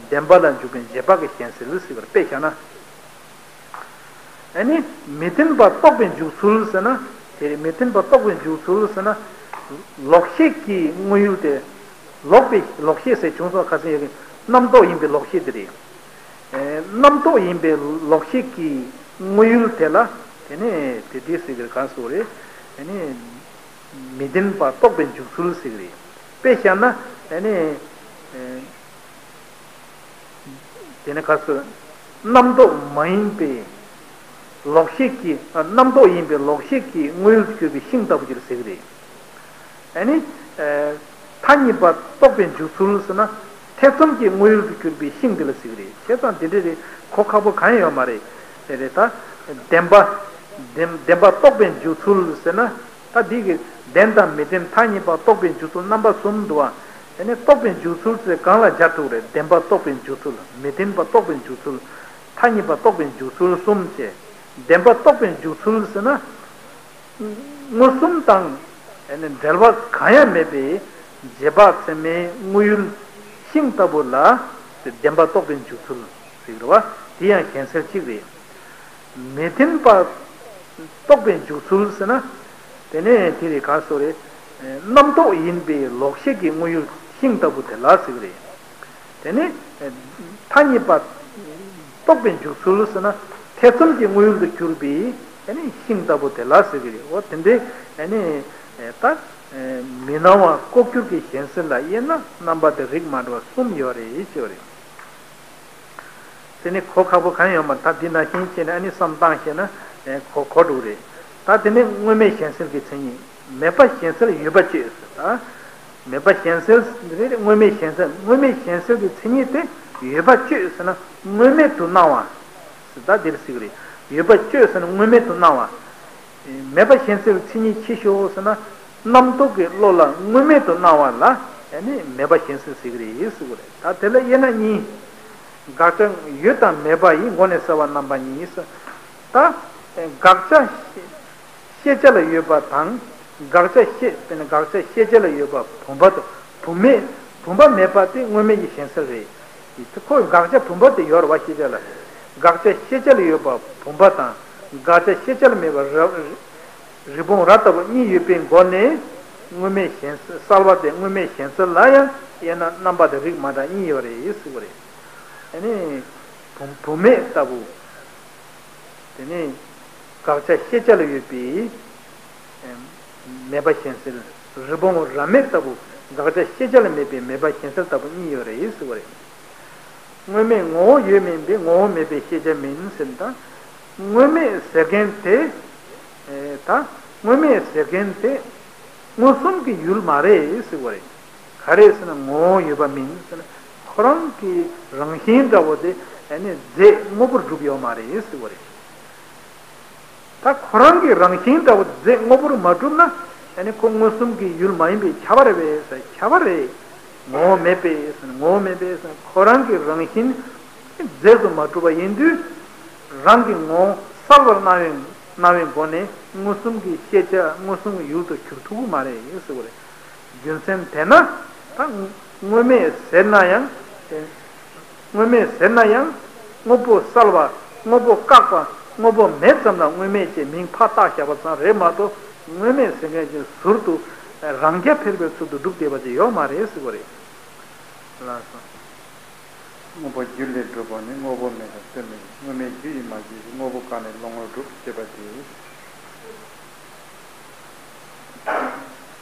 བདེན་པ་ལ་འཇུག་པའི་རྗེས་དཔག་གི་གཞན་སེལ་ཟེར་བར་དཔེ་བཞག་ན། ཨ་ནི་མི་བདེན་པ་རྟོགས་པའི་འཇུག་ཚུལ་ཟེར་ན། དེ་རེད། མི་བདེན་པ་རྟོགས་པའི་འཇུག་ཚུལ་ཟེར་ན། ལོག་ཤེས་ཀྱི་དངོས་ཡུལ་དེ། ལོག་པའི་ལོག་ཤེས་ཟེར་བྱུང་སོང་། ཁ་སང་ཡོད་ཀྱི་རྣམ་རྟོག་ཡིན་པའི་ལོག་ཤེས་དེ་རེད། ཨེ། རྣམ་རྟོག་ཡིན་པའི་ལོག་ཤེས་ཀྱི་དངོས་ཡུལ་དེ་ལ། དེ་ནས་དེ་དེ་ཟེར་གྱི་རེད། གང་ཟེར་རེད། ཨ་ནི་མི་བདེན་པ་རྟོགས་པའི་འཇུག་ཚུལ་ཟེར་གྱི་རེད། དཔེ་བཞག་ན། ཨ་ནི། ཨེ། དེ་ནི་ག་ཚོད། རྣམ་རྟོག་མ་ཡིན་པའི་ལོག་ཤེས་ཀྱི། རྣམ་རྟོག་ཡིན་པའི་ལོག་ཤེས་ཀྱི་དངོས་ཡུལ་དུ་གྱུར་པའི་ཤིང་ལྟ་བུ་ཅིག་ཟེར་གྱི་རེད། ཨ་ནི། ཨེ། ཐ་སྙད་པ་རྟོགས་པའི་འཇུག་ཚུལ་ཟེར་ན། ཐེ་ཚོམ་གྱི་དངོས་ཡུལ་དུ་གྱུར་པའི་ཤིང་འདི་ལ་ཟེར་གྱི་རེད། བྱས་ཙང་འདི་འདྲ་རེད། གོ་ཁག་པོ་གང་ཡང་ཡོད་མ་རེད། དེ་རེད་ད། བདེན་པ། བདེན་བདེན་པ་རྟོགས་པའི་འཇུག་ཚུལ་ཟེར་ན། ད་འདི་གི་བདེན་དང་མི་བདེན་ཐ་སྙད་པ་རྟོགས་པའི་འཇུག་ཚུལ་རྣམ་པ་གསུམ་འདུག་བ། དེ་ནས་རྟོགས་པའི་འཇུག་ཚུལ་ཟེར་གང་ལ་སྦྱར་ཐུབ་རེད། བདེན་པ་རྟོགས་པའི་འཇུག་ཚུལ། མི་བདེན་པ་རྟོགས་པའི་འཇུག་ཚུལ། ཐ་སྙད་པ་རྟོགས་པའི་འཇུག་ཚུལ་གསུམ་བྱས། བདེན་པ་རྟོགས་པའི་འཇུག་ཚུལ་ཟེར་ན། མངོན་སུམ་དང་། ཨ་ནི་འབྲེལ་བ་གང་ཡང་མེད་པའི་རྗེས་དཔག་ཚད་མའི་དངོས་ཡུལ་ཤིང་ལྟ་བུ་ལ་བདེན་པ་རྟོགས་པའི་འཇུག་ཚུལ་ཟེར་བ། དེ་ཡང་གཞན་སེལ་གཅིག་རེད། མི་བདེན་པ་རྟོགས་པའི་འཇུག་ཚུལ་ཟེར་ན། དེ་ནས་དེ་རེད། ག་སོ་རེད། རྣམ་རྟོག་ཡིན་པའི་ལོག་ཤེས་ཀྱི་དངོས་ཡུལ་ཤིང་ལྟ་བུ་དེ་ལ་ཟེར་གྱི་རེད། དེ་ནས་ཐ་སྙད་པ་རྟོགས་པའི་འཇུག་ཚུལ་ཟེར་ན། ཐེ་ཚོམ་གྱི་དངོས་ཡུལ་དུ་གྱུར་པའི་ཤིང་ལྟ་བུ་དེ་ལ་ཟེར་གྱི་རེད། འོ་དེ་འདྲའི་ད་མི་སྣང་བ་ལྐོག་གྱུར་གྱི་གཞན་སེལ་ལ་དབྱེ་ན་རྣམ་པ་དེ་རིགས་མ་འདྲ་བ་གསུམ་ཡོད་རེད་ཅེས་པ་རེད། དེ་ནི་གོ་ཁག་པོ་གང་ཡང་ཡོད་མ་རེད། ད་འདི་ནང་བཞིན་བྱས་ནས་ཨ་ནི་བསམ་བཏང་ཤེས་ན་གོ་གོ་འགྲོ་གི་རེད། ད་དེ་ནི་དངོས་མེད་གཞན་སེལ་གྱི་མཚན་ཉིད། མེད་པ་གཞན་སེལ་ཡོད་པ་གཅོད་ཟེར། ད་མེད་པ་གཞན་སེལ་རེད། དངོས་མེད་གཞན་སེལ། དངོས་མེད་གཞན་སེལ་གྱི་མཚན་ཉིད་དེ་ཡོད་པ་གཅོད་ཟེར་ན་དངོས་མེད་དུ་སྣང་བ་ཟེར། ད་འདིར་ཟེར་གྱི་རེད། ཡོད་པ་གཅོད་ཟེར་ན་དངོས་མེད་དུ་སྣང་བ། མེད་པ་གཞན་སེལ་མཚན་ཉིད་ཅི་ཞིག་ཟེར་ན། རྣམ་རྟོག་གི་བློ་ལ་དངོས་མེད་དུ་སྣང་བ་ལ་ཨ་ནི་མེད་པ་གཞན་སེལ་ཟེར་གྱི་རེད་ཟེར་གྱི་རེད། ད་དེ་ལ་དབྱེ་ན་གཉིས། དགག་བྱ་ཡོད་དང་མེད་པ་ཡི་སྒོ་ནས་སེལ་བ་རྣམ་པ་གཉིས། ད་དགག་བྱ་ཤེས་བྱ་ལ་ཡོད་པ་དང་། དགག་བྱ་ཤེས་དཔེར་ན་དགག་བྱ་ཤེས་བྱ་ལ་ཡོད་པ་བུམ་པ་དང་བུམ་མེད། བུམ་པ་མེད་པ་དེ་དངོས་མེད་ཀྱི་གཞན་སེལ་རེད། དེ་ཁོ་དགག་བྱ་བུམ་པ་དེ་ཡོད་རེད་བ། ཤེས་བྱ་ལ། དགག་བྱ་ཤེས་བྱ་ལ་ཡོད་པ་བུམ་པ་དང་། དགག་བྱ་ཤེས་བྱ་ལ་མེད་པ་རི་རི་བོང་རྭ་ལྟ་བུ་གཉིས་ཡོད་པའི་སྒོ་ནས་དངོས་མེད་གཞན་སེལ་བ་དེ་དངོས་མེད་གཞན་སེལ་ལ་ཡང་དབྱེ་ན་རྣམ་པ་དེ་རིགས་མ་འདྲ་གཉིས་ཡོད་རེད་ཟེར་བ་རེད། ཨ་ནི་བུམ་བུམ་མེད་ལྟ་བུ། དེ་ནས་དགག་བྱ་ཤེས་བྱ་ལ་ཡོད་པའི་མེད་པ་གཞན་སེལ། རི་བོང་རྭ་མེད་ལྟ་བུ་དགག་བྱ་ཤེས་བྱ་ལ་མེད་པའི་མེད་པ་གཞན་སེལ་ལྟ་བུ་གཉིས་ཡོད་རེད་ཟེར་བ་རེད། དངོས་མེད་ངོ་བོ་ཡོད་མིན་པས་ངོ་བོ་མེད་པའི་ཤེས་བྱ་མིན་ཟེར། ད་དངོས་མེད་ཟེར་མཁན་དེ། ད་དངོས་མེད་ཟེར་མཁན་དེ་མངོན་སུམ་གྱི་ཡུལ་མ་རེད་ཟེར་བ་རེད། ག་རེ་ཟེར་ན་ངོ་བོ་ཡོད་པ་མིན་ཟེར་ན། ཁོ་རང་གི་རང་བཞིན་འདྲ་བོ་དེ་ཨ་ནི་རྫས་དངོས་པོར་གྲུབ་ཡོད་མ་རེད་ཟེར་བ་རེད། ད་ཁོ་རང་གི་རང་བཞིན་འདྲ་བོ་རྫས་དངོས་པོར་མ་གྲུབ་ན་ཨ་ནི་ཁོ་མངོན་སུམ་གྱི་ཡུལ་མ་ཡིན་པས་ཁྱབ་པ་རེད་པས་ཟེར། ཁྱབ་པ་རེད། ངོ་བོ་མེད་པས་ཟེར་ན། ངོ་བོ་མེད་པས་ཟེར་ན་ཁོ་རང་གི་རང་བཞིན་རྫས་སུ་མ་གྲུབ་པ་ཡིན་དུས། རང་གི་ངོ་བོ་གསལ་བར་སྣང་བའི་སྣང་བའི་སྒོ་ནས་མངོན་སུམ་གྱི་ཤེས་བྱ་མངོན་སུམ་གྱི་ཡུལ་དུ་གྱུར་ཐུབ་ཀྱི་མ་རེད་ཟེར་བ་རེད། རྒྱུ་མཚན་དེས་ན་ད་དངོས་མེད་ཟེར་ན་ཡང་། དངོས་མེད་ཟེར་ན་ཡང་དངོས་པོ་གསལ་བ། དངོས་པོ་བཀག་པ། དངོས་པོ་མེད་ཙམ་ལ་དངོས་མེད་ཅེས་མིང་ཕར་བཏགས་བཞག་པ་ཙམ་རེད་མ་གཏོགས། དངོས་མེད་ཟེར་མཁན་གྱི་ཟུར་དུ་རང་རྐྱ་འཕེར་བའི་ཚུལ་དུ་སྒྲུབ་བསྡད་པ་ཅིག་ཡོད་མ་རེད་ཟེར་བ་རེད། ལགས་སོ། དངོས་པོ་རྒྱུ་ལས་གྲུབ་པ་ནི་དངོས་པོ་མེད་པར་སྟོན་པའི་དངོས་མེད་རྒྱུ་ཡིས་མ་བསྐྱེད་ཅིང་། དངོས་པོ་གང་ལས་བློ་ངོར་གྲུབ་ཅེས་པ་སྟེ།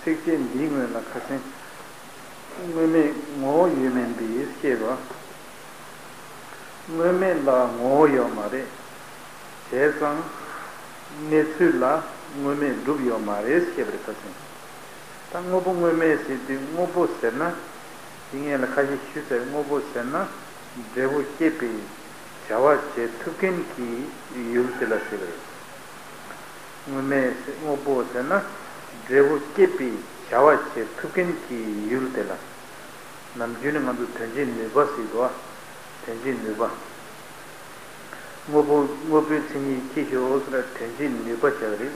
ཚིགས་བཅད་འདིའི་སྔོན་ལ་ཁ་སང་དངོས་མེད་ངོ་བོ་ཡོད་མིན་པའི་བཤད་པ། དངོས་མེད་ལ་ངོ་བོ་ཡོད་མ་རེད། བྱས་ཙང་གནས་ཚུལ་ལ་དངོས་མེད་གྲུབ་ཡོད་མ་རེད་བཤད་པ་རེད། ཁ་སང་ད་དངོས་པོ་དངོས་མེད་ཟེར་དུས་དངོས་པོ་ཟེར་ན། དེ་སྔོན་ལ་ཁ་ཤས་ཞུས་ཚར། དངོས་པོ་ཟེར་ན་འབྲས་བུ་སྐྱེད་པའི་བྱ་བ་བྱེད་ཐུབ་མཁན་གྱི་ཡུལ་དེ་ལ་ཟེར་བ་རེད། དངོས་མེད་ཟེར་དངོས་པོ་ཟེར་ན་འབྲས་བུ་སྐྱེད་པའི་བྱ་བ་བྱེད་ཐུབ་མཁན་གྱི་ཡུལ་དེ་ལ། ནམ་རྒྱུན་ནས་ང་ཚོ་དོན་བྱེད་ནུས་པ་ཟེར་གྱི་འདུག་བ། དོན་བྱེད་ནུས་པ། དངོས་པོ་དངོས་པོའི་མཚན་ཉིད་ཁྱད་ཞོག་ཟེར་ན་དོན་བྱེད་ནུས་པ་བྱ་བ་རེད།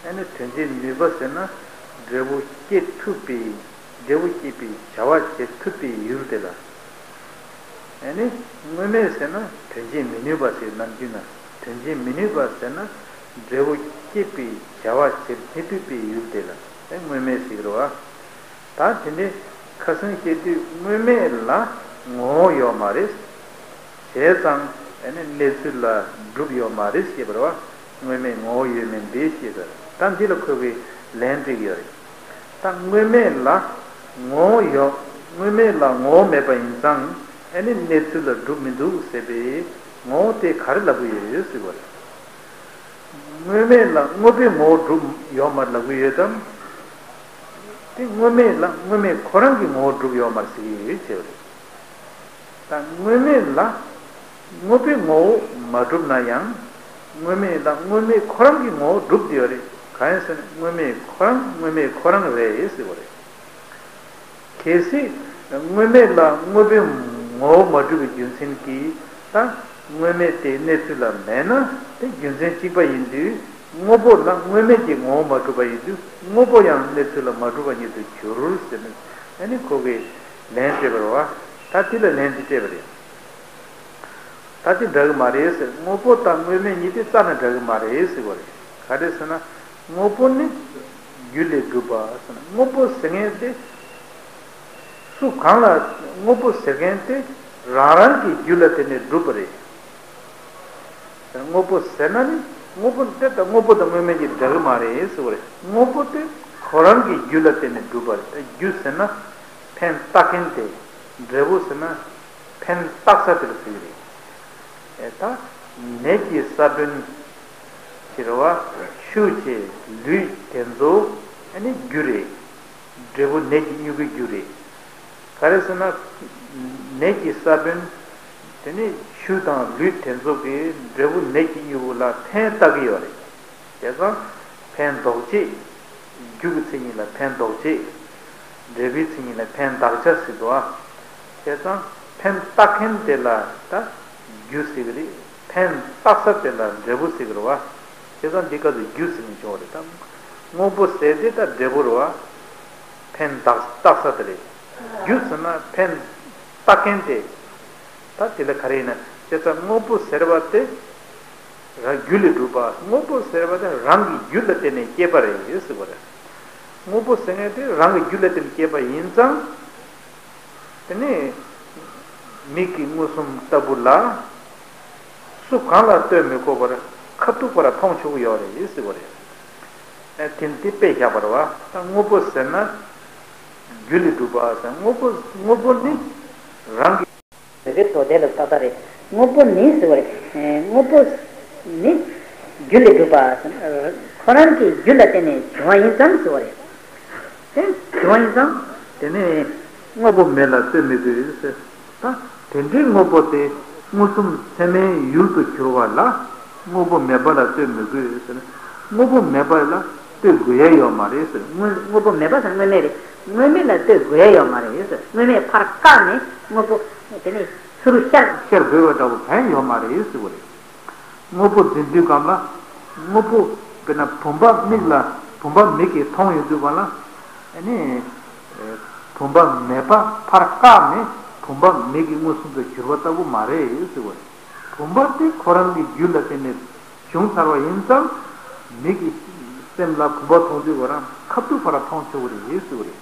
ཨ་ནི་དོན་བྱེད་ནུས་པ་ཟེར་ན་འབྲས་བུ་སྐྱེད་ཐུབ་པའི་འབྲས་བུ་སྐྱེད་པའི་བྱ་བ་བྱེད་ཐུབ་པའི་ཡུལ་དེ་ལ། ཨ་ནི་དངོས་མེད་ཟེར་ན་དོན་བྱེད་མི་ནུས་པ་ཟེར། ནམ་རྒྱུན་ན་དོན་བྱེད་མི་ནུས་པ་ཟེར་ན་འབྲས་བུ་སྐྱེད་པའི་བྱ་བ་བྱེད་མི་ཐུབ་པའི་ཡུལ་དེ་ལ་ཨེ་དངོས་མེད་ཟེར་གི་རེད་བ། ད་དེ་འདྲའི་ཁ་སང་བཤད་དུས་དངོས་མེད་ལ་ངོ་བོ་ཡོད་མ་རེད། བྱས་ཙང་ཨ་ནི་གནས་ཚུལ་ལ་གྲུབ་ཡོད་མ་རེད་ཞེས་པ་རེད་བ། དངོས་མེད་ངོ་བོ་ཡོད་མིན་འདི་ཞེས་པ། ད་འདི་ལ་ཁོ་གིས་ལན་སྤྲད་ཀྱི་ཡོད་རེད། ད་དངོས་མེད་ལ་ངོ་བོ་ཡོད། དངོས་མེད་ལ་ངོ་བོ་མེད་པ་ཡིན་ཙང་ཨ་ནི་གནས་ཚུལ་ལ་གྲུབ་མི་འདུག་ཟེར་བའི་ངོ་བོ་དེ་ག་རེ་ལབ་ཀྱི་ཡོད་ཟེར་བ་རེད། དངོས་མེད་ལ་དངོས་པོའི་ངོ་བོ་གྲུབ་ཡོད་མ་རེད་ལབ་ཀྱི་ཡོད་དམ། དེ་དངོས་མེད་ལ་དངོས་མེད་ཁོ་རང་གི་ངོ་བོ་གྲུབ་ཡོད་མ་རེད་ཟེར་གྱི་ཡོད་ཅེས་པ་རེད། ད་དངོས་མེད་ལ་དངོས་པོའི་ངོ་བོ་མ་གྲུབ་ན་ཡང་དངོས་མེད་ལ་དངོས་མེད་ཁོ་རང་གི་ངོ་བོ་གྲུབ་བསྡད་ཡོད་རེད། གང་ཡིན་ཟེར་ན་དངོས་མེད་ཁོ་རང་དངོས་མེད་ཁོ་རང་རེད་ཟེར་བ་རེད། གལ་སྲིད་དངོས་མེད་ལ་དངོས་པོའི་ངོ་བོ་མ་གྲུབ་པའི་རྒྱུ་མཚན་གྱིས་ད་དངོས་མེད་དེ་གནས་ཚུལ་ལ་མེད་ན་དེ་རྒྱུ་མཚན་གཅིག་པ་ཡིན་དུས་དངོས་པོ་ལ་དངོས་མེད་ཀྱི་ངོ་བོ་མ་གྲུབ་པ་ཡིན་དུས་དངོས་པོ་ཡང་གནས་ཚུལ་ལ་མ་གྲུབ་པ་ཉིད་དུ་འགྱུར་ཟེར་ནས་ཨ་ནི་ཁོ་གིས་ལན་སྤྲད་པ་རེད་བ། ད་དེ་ལ་ལན་དེ་སྤྲད་པ་རེད། ད་དེ་འདྲ་གི་མ་རེད་ཟེར། དངོས་པོ་དང་དངོས་མེད་གཉིས་དེ་རྩ་ནས་འདྲ་གི་མ་རེད་ཟེར་བ་རེད། ག་རེ་ཟེར་ན་དངོས་པོ་ནི་རྒྱུ་ལས་གྲུབ་པ་ཟེར་ན་དངོས་པོ་ཟེར་མཁན་དེ་སུ་གང་ལ་དངོས་པོ་ཟེར་མཁན་དེ་རང་རང་གི་རྒྱུ་ལ་བརྟེན་ནས་གྲུབ་པ་རེད། དངོས་པོ་ཟེར་ན་ནི་དངོས་པོ་དེ་དང་དངོས་པོ་དང་དངོས་མེད་ཀྱི་འདྲ་གི་མ་རེད་ཟེར་བ་རེད། དངོས་པོ་དེ་ཁོ་རང་གི་རྒྱུ་ལ་བརྟེན་ནས་གྲུབ་པ་རེད། རྒྱུ་ཟེར་ན་ཕན་བཏགས་མཁན་དེ། འབྲས་བུ་ཟེར་ན་ཕན་བཏགས་ས་དེ་ལ་ཟེར་གྱི་རེད། ཨེ་ད་ནད་ཀྱི་ས་བོན་ཟེར་བ་ཆུ་བྱས་ལུད་དེ་ཚོ་ཨ་ནི་རྒྱུ་རེད། འབྲས་བུ་ནད་ཀྱི་མྱུ་གུའི་རྒྱུ་རེད། ག་རེ་ཟེར་ན་ནད་ཀྱི་ས་བོན་དེ་ནི་ཆུ་དང་ལུད་དེ་ཚོ་གིས་འབྲས་བུ་ནད་ཀྱི་མྱུ་གུ་ལ་ཕན་བཏགས་ཀྱི་ཡོད་རེད། བྱས་ཙང་ཕན་འདོགས་བྱེད། རྒྱུ་གི་མཚན་ཉིད་ལ་ཕན་འདོགས་བྱེད། འབྲས་བུའི་མཚན་ཉིད་ལ་ཕན་གདགས་བྱ་ཟེར་འདུག་ཨ། བྱས་ཙང་ཕན་བཏགས་མཁན་དེ་ལ་ད་རྒྱུ་ཟེར་གི་རེད། ཕན་བཏགས་ས་དེ་ལ་འབྲས་བུ་ཟེར་གི་རེད་བ། བྱས་ཙང་འདི་སྐབས་སུ་རྒྱུ་ཟེར་ནས་བྱུང་བ་རེད་ད། དངོས་པོ་ཟེར་དེ་ད་འབྲས་བུ་རེད་བ། ཕན་བཏགས་བཏགས་ས་དེ་རེད། རྒྱུ་ཟེར་ན་ཕན་བཏགས་མཁན་དེ། ད་དེ་ལ་ག་རེ་ཡིན་ན་བྱས་ཙང་དངོས་པོ་ཟེར་བ་དེ། རང་རྒྱུ་ལས་གྲུབ་པ། དངོས་པོ་ཟེར་བ་དེ་རང་གི་རྒྱུ་ལ་བརྟེན་ནས་སྐྱེས་པ་རེད་ཟེར་བ་རེད། དངོས་པོ་ཟེར་མཁན་དེ་རང་གི་རྒྱུ་ལ་བརྟེན་ནས་སྐྱེས་པ་ཡིན་ཙང་། དེ་ནས་མིག་གི་མངོན་སུམ་ལྟ་བུ་ལ་སུ་གང་ལ་ལྟོས་མི་དགོས་པར་ཁ་ཐུག་པར་མཐོང་ཆོག་གི་ཡོད་རེད་ཟེར་བ་རེད། ཨ་དེ་དེ་དཔེ་བཞག་པ་རེད་བ། ད་དངོས་པོ་ཟེར་ན་རྒྱུ་ལས་གྲུབ་པ་ཟེར། དངོས་པོ་དངོས་པོ་ནི་རང་གི་རེད་དོ། དེ་ལ་ཏག་ཏག་རེད། དངོས་པོ་ནི་ཟེར་བ་རེད། དངོས་པོ་ནི་རྒྱུ་ལས་གྲུབ་པ། ཁོ་རང་གི་རྒྱུ་ལ་བརྟེན་ནས་བྱུང་བ་ཡིན་ཙང་ཟེར་བ་རེད། དེ་བྱུང་བ་ཡིན་ཙང་དེ་ནི་དངོས་པོ་མེད་ལ་ལྟོས་མི་དགོས་ཟེར། ད་དེ་འདྲའི་དངོས་པོ་དེ་མངོན་སུམ་ཚད་མའི་ཡུལ་དུ་གྱུར་པ་ལ་དངོས་པོ་མེད་པ་ལ་ལྟོས་མི་དགོས་ཟེར། དངོས་པོ་མེད་པ་ལ་ལྟོས་དགོས་ཡ་ཡོད་མ་རེད་ཟེར། དངོས་དངོས་པོ་མེད་པ་ཟེར་དངོས་མེད་རེད། དངོས་མེད་ལ་ལྟོས་དགོས་ཡ་ཡོད་མ་རེད་ཟེར། དངོས་མེད་ཕར་བཀག་ནས་དངོས་པོ་དེ་ནས་ཚུར་ཤར། ཤར་དགོས་པ་འདྲ་བོ་གང་ཡང་ཡོད་མ་རེད་ཟེར་བ་རེད། དངོས་པོ་འཛིན་དུས་སྒང་ལ་དངོས་པོ་དཔེར་ན་བུམ་པ་མིག་ལ་བུམ་པ་མིག་གིས་མཐོང་ཡོང་དུས་སྒང་ལ་ཨ་ནི་བུམ་པ་མེད་པ་ཕར་བཀག་ནས་བུམ་པ་མིག་གི་མངོན་སུམ་དུ་གྱུར་པ་ལྟ་བུ་མ་རེད་ཟེར་བ་རེད། བུམ་པ་དེ་ཁོ་རང་གི་རྒྱུ་ལ་བརྟེན་ནས་བྱུང་ཚར་བ་ཡིན་ཙང་མིག་གི་སེམས་ལ་བུམ་པ་མཐོང་དུས་ཁོ་རང་ཁ་ཐུག་ཕར་མཐོང་ཆོག་གི་རེད་ཟེར་བ་རེད།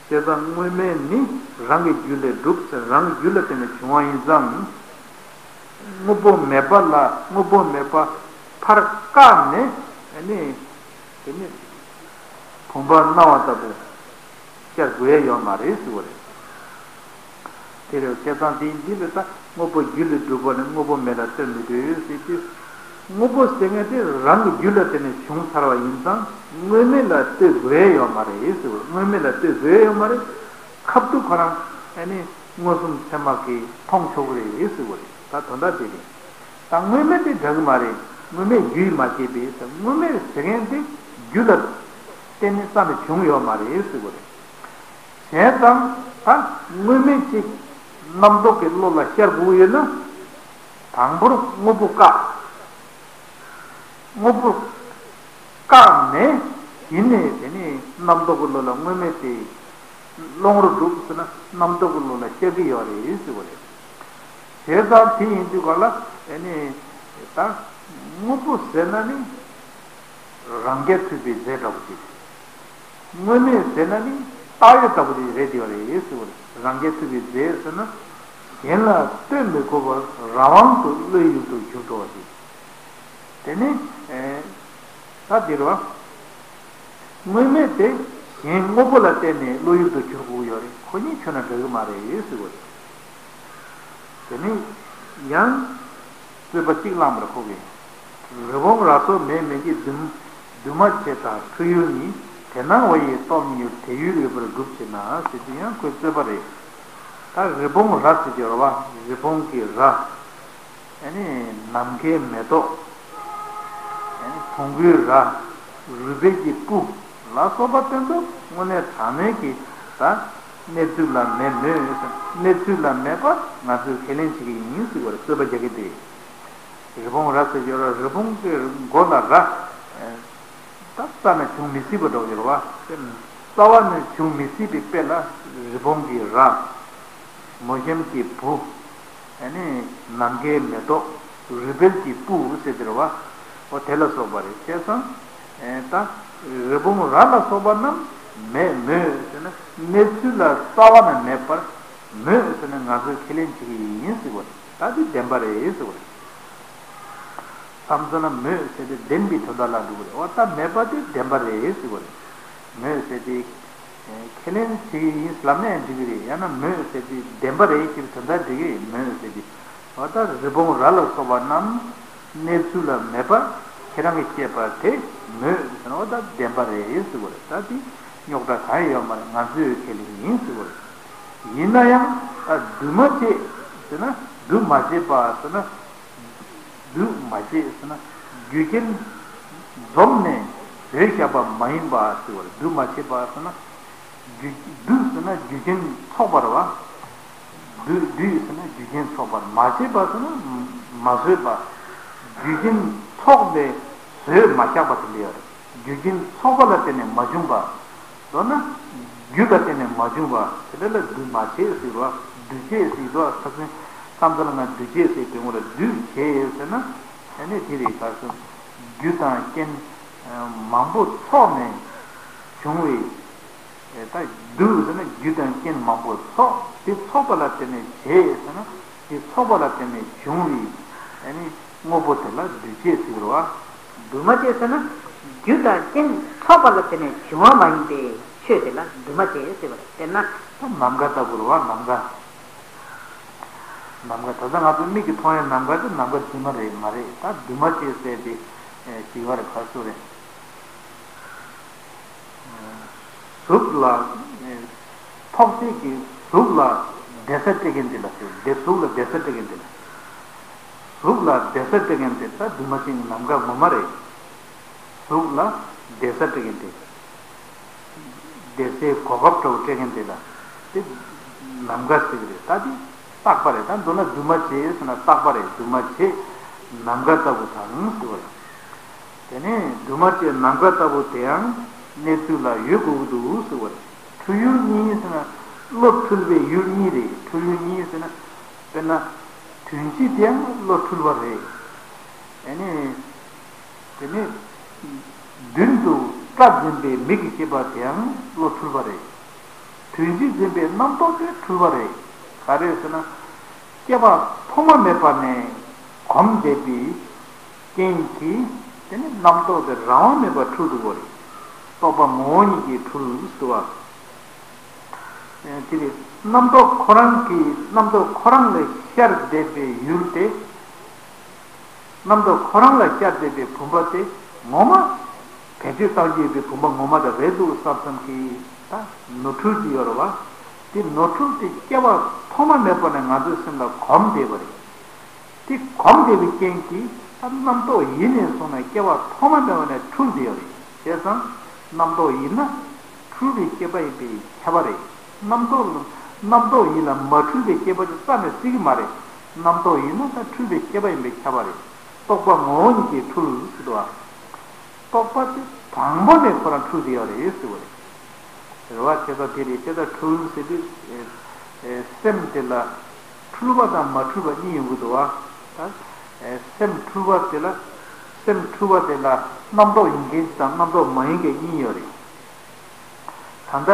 བྱས་ཙང་དངོས་མེད་ནི་རང་གི་རྒྱུ་ལས་གྲུབ་ཟེར། རང་གི་རྒྱུ་ལ་བརྟེན་ནས་བྱུང་བ་ཡིན་ཙང་། དངོས་པོ་མེད་པ་ལ་དངོས་པོ་མེད་པ་ཕར་བཀག་ནས་ཨ་ནི་དེ་ནི་བུམ་པ་སྣང་བ་ལྟ་བུ་ཤར་དགོས་ཡ་ཡོད་མ་རེད་ཟེར་བ་རེད། དེ་རེད། བྱས་ཙང་དེ་འདི་ལ་ད་དངོས་པོ་རྒྱུ་ལས་གྲུབ་པ་ནི་དངོས་པོ་མེད་ལ་ལྟོས་མི་དགོས་ཟེར་དུས། དངོས་པོ་ཟེར་མཁན་དེ་རང་གི་རྒྱུ་ལ་བརྟེན་ནས་བྱུང་ཚར་བ་ཡིན་ཙང་དངོས་མེད་ལ་ལྟོས་དགོས་ཡ་ཡོད་མ་རེད་ཟེར་བ། དངོས་མེད་ལ་ལྟོས་དགོས་ཡ་ཡོད་མ་རེད། ཁ་ཐུག་ཁོ་རང་ཨ་ནི་མངོན་སུམ་ཚད་མ་གིས་མཐོང་ཆོག་གི་རེད་ཟེར་བ་རེད། ད་དོན་དག་དེ་རེད། ད་དངོས་མེད་དེ་འདྲ་གི་མ་རེད། དངོས་མེད་རྒྱུ་ཡིས་མ་སྐྱེས་པས་ཟེར། དངོས་མེད་ཟེར་མཁན་དེ་རྒྱུ་ལ་བརྟེན་ནས་རྩ་ནས་བྱུང་ཡོད་མ་རེད་ཟེར་བ་རེད། བྱས་ཙང་ད་དངོས་མེད་ཅིག་རྣམ་རྟོག་གི་བློ་ལ་ཤར་དགོས་ཡོད་ན། ད་ དང་པོར་དངོས་པོ་བཀག་དངོས་པོ་བཀག་ནས་གཞི་ནས་དེ་ནས་རྣམ་རྟོག་གི་བློ་ལ་དངོས་མེད་དེ་སློང་རུ་འགྲོ་ཟེར་ན་རྣམ་རྟོག་གི་བློ་ལ་སྐྱེ་གི་ཡོད་རེད་ཟེར་བ་རེད། བྱས་ཙང་དེ་ཡིན་དུས་ག་ལ་ཨེ་ནི་ད་དངོས་པོ་ཟེར་ན་ནི་རང་རྐྱ་ཐུབ་པའི་རྫས་འདྲ་པོ་ཅིག་དངོས་མེད་ཟེར་ན་ནི་བཏགས་ཡོད་འདྲ་པོ་ཅིག་རེད་དེ་བ་རེད་ཟེར་བ་རེད། རང་རྐྱ་ཐུབ་པའི་རྫས་ཟེར་ན་གཞན་ལ་ལྟོས་མི་དགོས་པར་རང་དབང་དུ་བློའི་ཡུལ་དུ་གྱུར་འགྲོ་བ་ཅིག་དེ་ནི་ཨེ་ད་འདིར་བ། དངོས་མེད་དེ་གཞན་དངོས་པོ་ལ་བརྟེན་ནས་བློ་ཡུལ་དུ་གྱུར་དགོས་ཡོད་རེད། ཁོ་གཉིས་ཁྱོན་ནས་འདྲ་གི་མ་རེད་ཟེར་བ་རེད། དེ་ནི་ཡང་རྩོད་པ་གཅིག་བླངས་པར་ཁོ་གིས། རི་བོང་རྭ་སོགས་མེད་མིན་གྱི་འདུས་འདུས་མ་བྱས་དང་འཁྲུལ་ཡུལ་གཉིས། དེ་སྣང་བ་ཡི་སྟོབས་ཉིད་དེ་ཡུལ་ཡོད་པར་སྒྲུབ་བྱེད་ན་ཟེར་དུས་ཡང་ཁོའི་རྩོད་པ་རེད། ད་རི་བོང་རྭ་ཟེར་གྱི་ཡོད་རེད་བ། རི་བོང་གི་རྭ། ཨ་ནི་ནམ་མཁའི་མེ་ཏོག་ཨ་ནི་བོང་གུའི་རྭ། རུས་སྦལ་གྱི་སྤུ་ལ་སོགས་པ་དོན་དུ་དངོས་གནས་དྲང་གནས་ཀྱི་ད་གནས་ཚུལ་ལ་མེད་མོད། གནས་ཚུལ་ལ་མེད་པ་ང་ཚོས་ཁས་ལེན་བྱེད་ཀྱི་ཡིན་ཟེར་བར་རྩོད་པ་རྒྱག་གི་འདུག་རི་བོང་རྭ་ཟེར་གྱི་ཡོད་རེད། རི་བོང་གི་མགོ་ལ་རྭ། ད་རྩ་ནས་བྱུང་མི་སྲིད་པ་འདྲ་བོ་ཡོད་རེད་བ། རྩ་བ་ནས་བྱུང་མི་སྲིད་པའི་དཔེ་ལ་རི་བོང་གི་རྭ། མོ་གཤམ་གྱི་བུ། ཨ་ནི་ནམ་མཁའི་མེ་ཏོག་རུས་སྦལ་གྱི་སྤུ་ཟེར་དེ་རེད་བ། འོ་དེ་ལ་སོགས་པ་རེད། བྱས་ཙང་ཨེ་ད་རི་བོང་རྭ་ལ་སོགས་པ་རྣམས་མེད་མོད་ཟེར་ན་གནས་ཚུལ་ལ་རྩ་བ་ནས་མེད་པར་མོད་ཟེར་ན་ང་ཚོས་ཁས་ལེན་བྱེད་ཀྱི་ཡིན་ཟེར་བ་རེད། ད་དེ་བདེན་པ་རེད་ཟེར་བ་རེད། བསམ་ཚུལ་ལ་མོད་ཟེར་ཏེ་བདེན་པའི་དོན་དག་ལ་འགྲོ་གི་རེད། འོ་ད་མེད་པ་དེ་བདེན་པ་རེད་ཟེར་བ་རེད། མོད་ཟེར་ཏེ། ཁས་ལེན་བྱེད་ཀྱི་ཡིན་ལབ་ན་ཡང་འགྲིག་གི་རེད། ཡང་ན་མོད་ཟེར་ཏེ་བདེན་པ་རེད་ཅེས་པའི་དོན་དག་འགྲིག་གི་རེད། མོད་ཟེར་ཏེ། འོ་ད་རི་བོང་རྭ་ལ་སོགས་པ་རྣམས་གནས་ཚུལ་ལ་མེད་པ་ཁྱེད་རང་གིས་བཤད་པ་དེ་མོད་ཟེར་ན་འོ་ད་བདེན་པ་རེད་ཟེར་བ་རེད། ད་དེ་རྙོག་དྲ་གང་ཡང་ཡོད་མ་རེད། ང་ཚོས་ཁས་ལེན་ཡིན་ཟེར་བ་རེད། ཡིན་ན་ཡང་ད་འདུས་མ་བྱས་ཟེར་ན་འདུས་མ་བྱས་པ་ཟེར་ན། འདུས་མ་བྱས་ཟེར་ན་རྒྱུ་རྐྱེན་འཛོམས་ནས་བཟོས་བཞག་པ་མ་ཡིན་པ་ཟེར་བ་རེད། འདུས་མ་བྱས་པ་ཟེར་ན་རྒྱུ་འདུས་ཟེར་ན་རྒྱུ་རྐྱེན་ཚོགས་པ་རེད་བ། འདུས་འདུས་ཟེར་ན་རྒྱུ་རྐྱེན་ཚོགས་པ་རེད། མ་བྱས་པ་ཟེར་ན་མ་བཟོས་པ། རྒྱུ་རྐྱེན་ཚོགས་ཏེ་བཟོས་མ་བཞག་པ་དེ་འདྲ་ཡོད་རེད། རྒྱུ་རྐྱེན་ཚོགས་པ་ལ་བརྟེན་ནས་མ་བྱུང་བ། མདོར་ན། རྒྱུ་ལ་བརྟེན་ནས་མ་བྱུང་བ། དེ་འདྲ་ལ་འདུས་མ་བྱས་ཟེར་བ། འདུས་བྱས་ཟེར་བ། ཁ་སང་བསམ་ཚུལ་ལ་ང་འདུས་བྱས་ཟེར་དོན་དག་ལ་འདུས་བྱས་ཟེར་ན། ཨ་ནི་དེ་རེད། ག་སོ། རྒྱུ་དང་རྐྱེན་མང་པོ་ཚོགས་ནས་བྱུང་བའི། ད་འདུས་ཟེར་ན་རྒྱུ་དང་རྐྱེན་མང་པོ་ཚོགས། དེ་ཚོགས་པ་ལ་བརྟེན་ནས་བྱས་ཟེར་ན། དེ་ཚོགས་པ་ལ་བརྟེན་ནས་བྱུང་བའི་ཨ་ནི་དངོས་པོ་དེ་ལ་འདུས་བྱས་ཟེར་བ། འདུས་མ་བྱས་ཟེར་ན། རྒྱུ་དང་རྐྱེན་ཚོགས་པ་ལ་བརྟེན་ནས་བྱུང་བ་མ་ཡིན་པའི་ཆོས་དེ་ལ་འདུས་མ་བྱས་ཟེར་བ་རེད། དཔེར་ན། ད་ནམ་མཁའ་ལྟ་བུ་རེད་བ། ནམ་མཁའ། ནམ་མཁའ་ད་ལྟ་ང་ཚོ་མིག་གིས་མཐོང་ཡའི་ནམ་མཁའ་དེ་ནམ་མཁའ་རྫུན་མ་རེད་མ་རེད། ད་འདུས་མ་བྱས་ཟེར་དེ་ཞིག་བ་རེད། ག་སུ་རེད། གཟུགས་ལ། ཐོག་བརྩེགས་ཀྱི་གཟུགས་ལ་བསྡད་ས་སྤྲད་མཁན་དེ་ལ་ཟེར། བསྡད་གཟུགས་ལ་བསྡད་ས་སྤྲད་མཁན་དེ་ལ། གཟུགས་ལ་བསྡད་ས་སྤྲད་མཁན་དེ་ད་འདུས་མ་བྱས་ནམ་མཁའ་ངོ་མ་རེད། གཟུགས་ལ་བསྡད་ས་སྤྲད་མཁན་དེ། བསྡད་སའི་གོ་སྐབས་འདྲ་བོ་སྤྲད་མཁན་དེ་ལ། དེ་ནམ་མཁའ་ཟེར་གི་རེད། ད་དེ་རྟག་པ་རེད། ད་མདོར་ན་འདུས་མ་བྱས་ཟེར་ན་རྟག་པ་རེད། འདུས་མ་བྱས་ནམ་མཁའ་ལྟ་བུ་དང་ཟེར་བ་རེད། དེ་ནས་འདུས་མ་བྱས་ནམ་མཁའ་ལྟ་བུ་དེའང་གནས་ཚུལ་ལ་ཡོད་དགོས་ཀྱི་འདུག་ཟེར་བ་རེད། འཁྲུལ་ཡུལ་གཉིས་ཟེར་ན་བློ་འཁྲུལ་བའི་ཡུལ་གཉིས་རེད། འཁྲུལ་ཡུལ་གཉིས་ཟེར་ན། དཔེར་ན། དོན་སྤྱི་དེའང་བློ་འཁྲུལ་བ་རེད། ཨ་ནི། དེ་ནས། མདུན་དུ་སྐྲ་འཛིན་པའི་མིག་གི་ཤེས་པ་དེའང་བློ་འཁྲུལ་བ་རེད། དོན་སྤྱི་འཛིན་པའི་རྣམ་རྟོག་དེ་འཁྲུལ་བ་རེད། ག་རེ་ཟེར་ན། སྐྱེ་བ་ཐོག་མ་མེད་པ་ནས་གོམས་བསྡད་པའི་རྐྱེན་གྱིས་དེ་ནི་རྣམ་རྟོག་དེ་རང་དབང་མེད་པར་འཁྲུལ་འདུག་གོ། རྟོག་པ་ངོ་བོ་ཉིད་ཀྱིས་འཁྲུལ་ཟེར་བ། དེ་ནི་རྣམ་རྟོག་ཁོ་རང་གིས་རྣམ་རྟོག་ཁོ་རང་ལས་ཤར་བསྡད་པའི་ཡུལ་དེ། རྣམ་རྟོག་ཁོ་རང་ལ་ཤར་བསྡད་པའི་བུམ་པ་དེ་ངོ་མ་བེད་སྤྱོད་བཏང་རྒྱུ་ཡོད་པའི་བུམ་པ་ངོ་མ་དེ་རེད་འདུག་བསམ་བསམ་གྱིས་ད་ནོར་འཁྲུལ་གྱི་ཡོད་རེད་བ། དེ་ནོར་འཁྲུལ་དེ་སྐྱེ་བ་ཐོག་མ་མེད་པ་ནས་ང་ཚོའི་སེམས་ལ་གོམས་བསྡད་པ་རེད། དེ་གོམས་བསྡད་པའི་རྐྱེན་གྱིས་ད་རྣམ་རྟོག་ཡིད་ནས་བཟུང་ནས་སྐྱེ་བ་ཐོག་མ་མེད་པ་ནས་འཁྲུལ་བསྡད་ཡོད་རེད། བྱས་ཙང་རྣམ་རྟོག་ཡིད་ན་འཁྲུལ་པའི་སྐྱེས་པ་ཡིན་པའི་ཁྱབ་པ་རེད། རྣམ་རྟོག་ལ་རྣམ་རྟོག་ཡིད་ལ་མ་འཁྲུལ་པའི་སྐྱེས་པ་དེ་རྩ་ནས་སྲིད་ཀྱི་མ་རེད། རྣམ་རྟོག་ཡིན་ན་ད་འཁྲུལ་པའི་ཤེས་པ་ཡིན་པས་ཁྱབ་པ་རེད། རྟོག་པ་ངོ་བོ་ཉིད་ཀྱིས་འཁྲུལ་ཟེར་དུས། རྟོག་པ་དེ་དང་པོ་ནས་ཁོ་རང་འཁྲུལ་བསྡད་ཡོད་རེད་ཟེར་བ་རེད། རེད་བ། བྱས་ཙང་དེ་རེད། བྱས་ཙང་འཁྲུལ་ཟེར་དུས། ཨེ་ཨེ་སེམས་དེ་ལ་འཁྲུལ་པ་དང་མ་འཁྲུལ་པ་གཉིས་ཡོང་གི་འདུག་བ། ད་ཨེ་སེམས་འཁྲུལ་པ་དེ་ལ། སེམས་འཁྲུལ་པ་དེ་ལ་རྣམ་རྟོག་ཡིན་མཁན་དང་རྣམ་རྟོག་མ་ཡིན་མཁན་གཉིས་ཡོད་རེད། ད་ལྟ་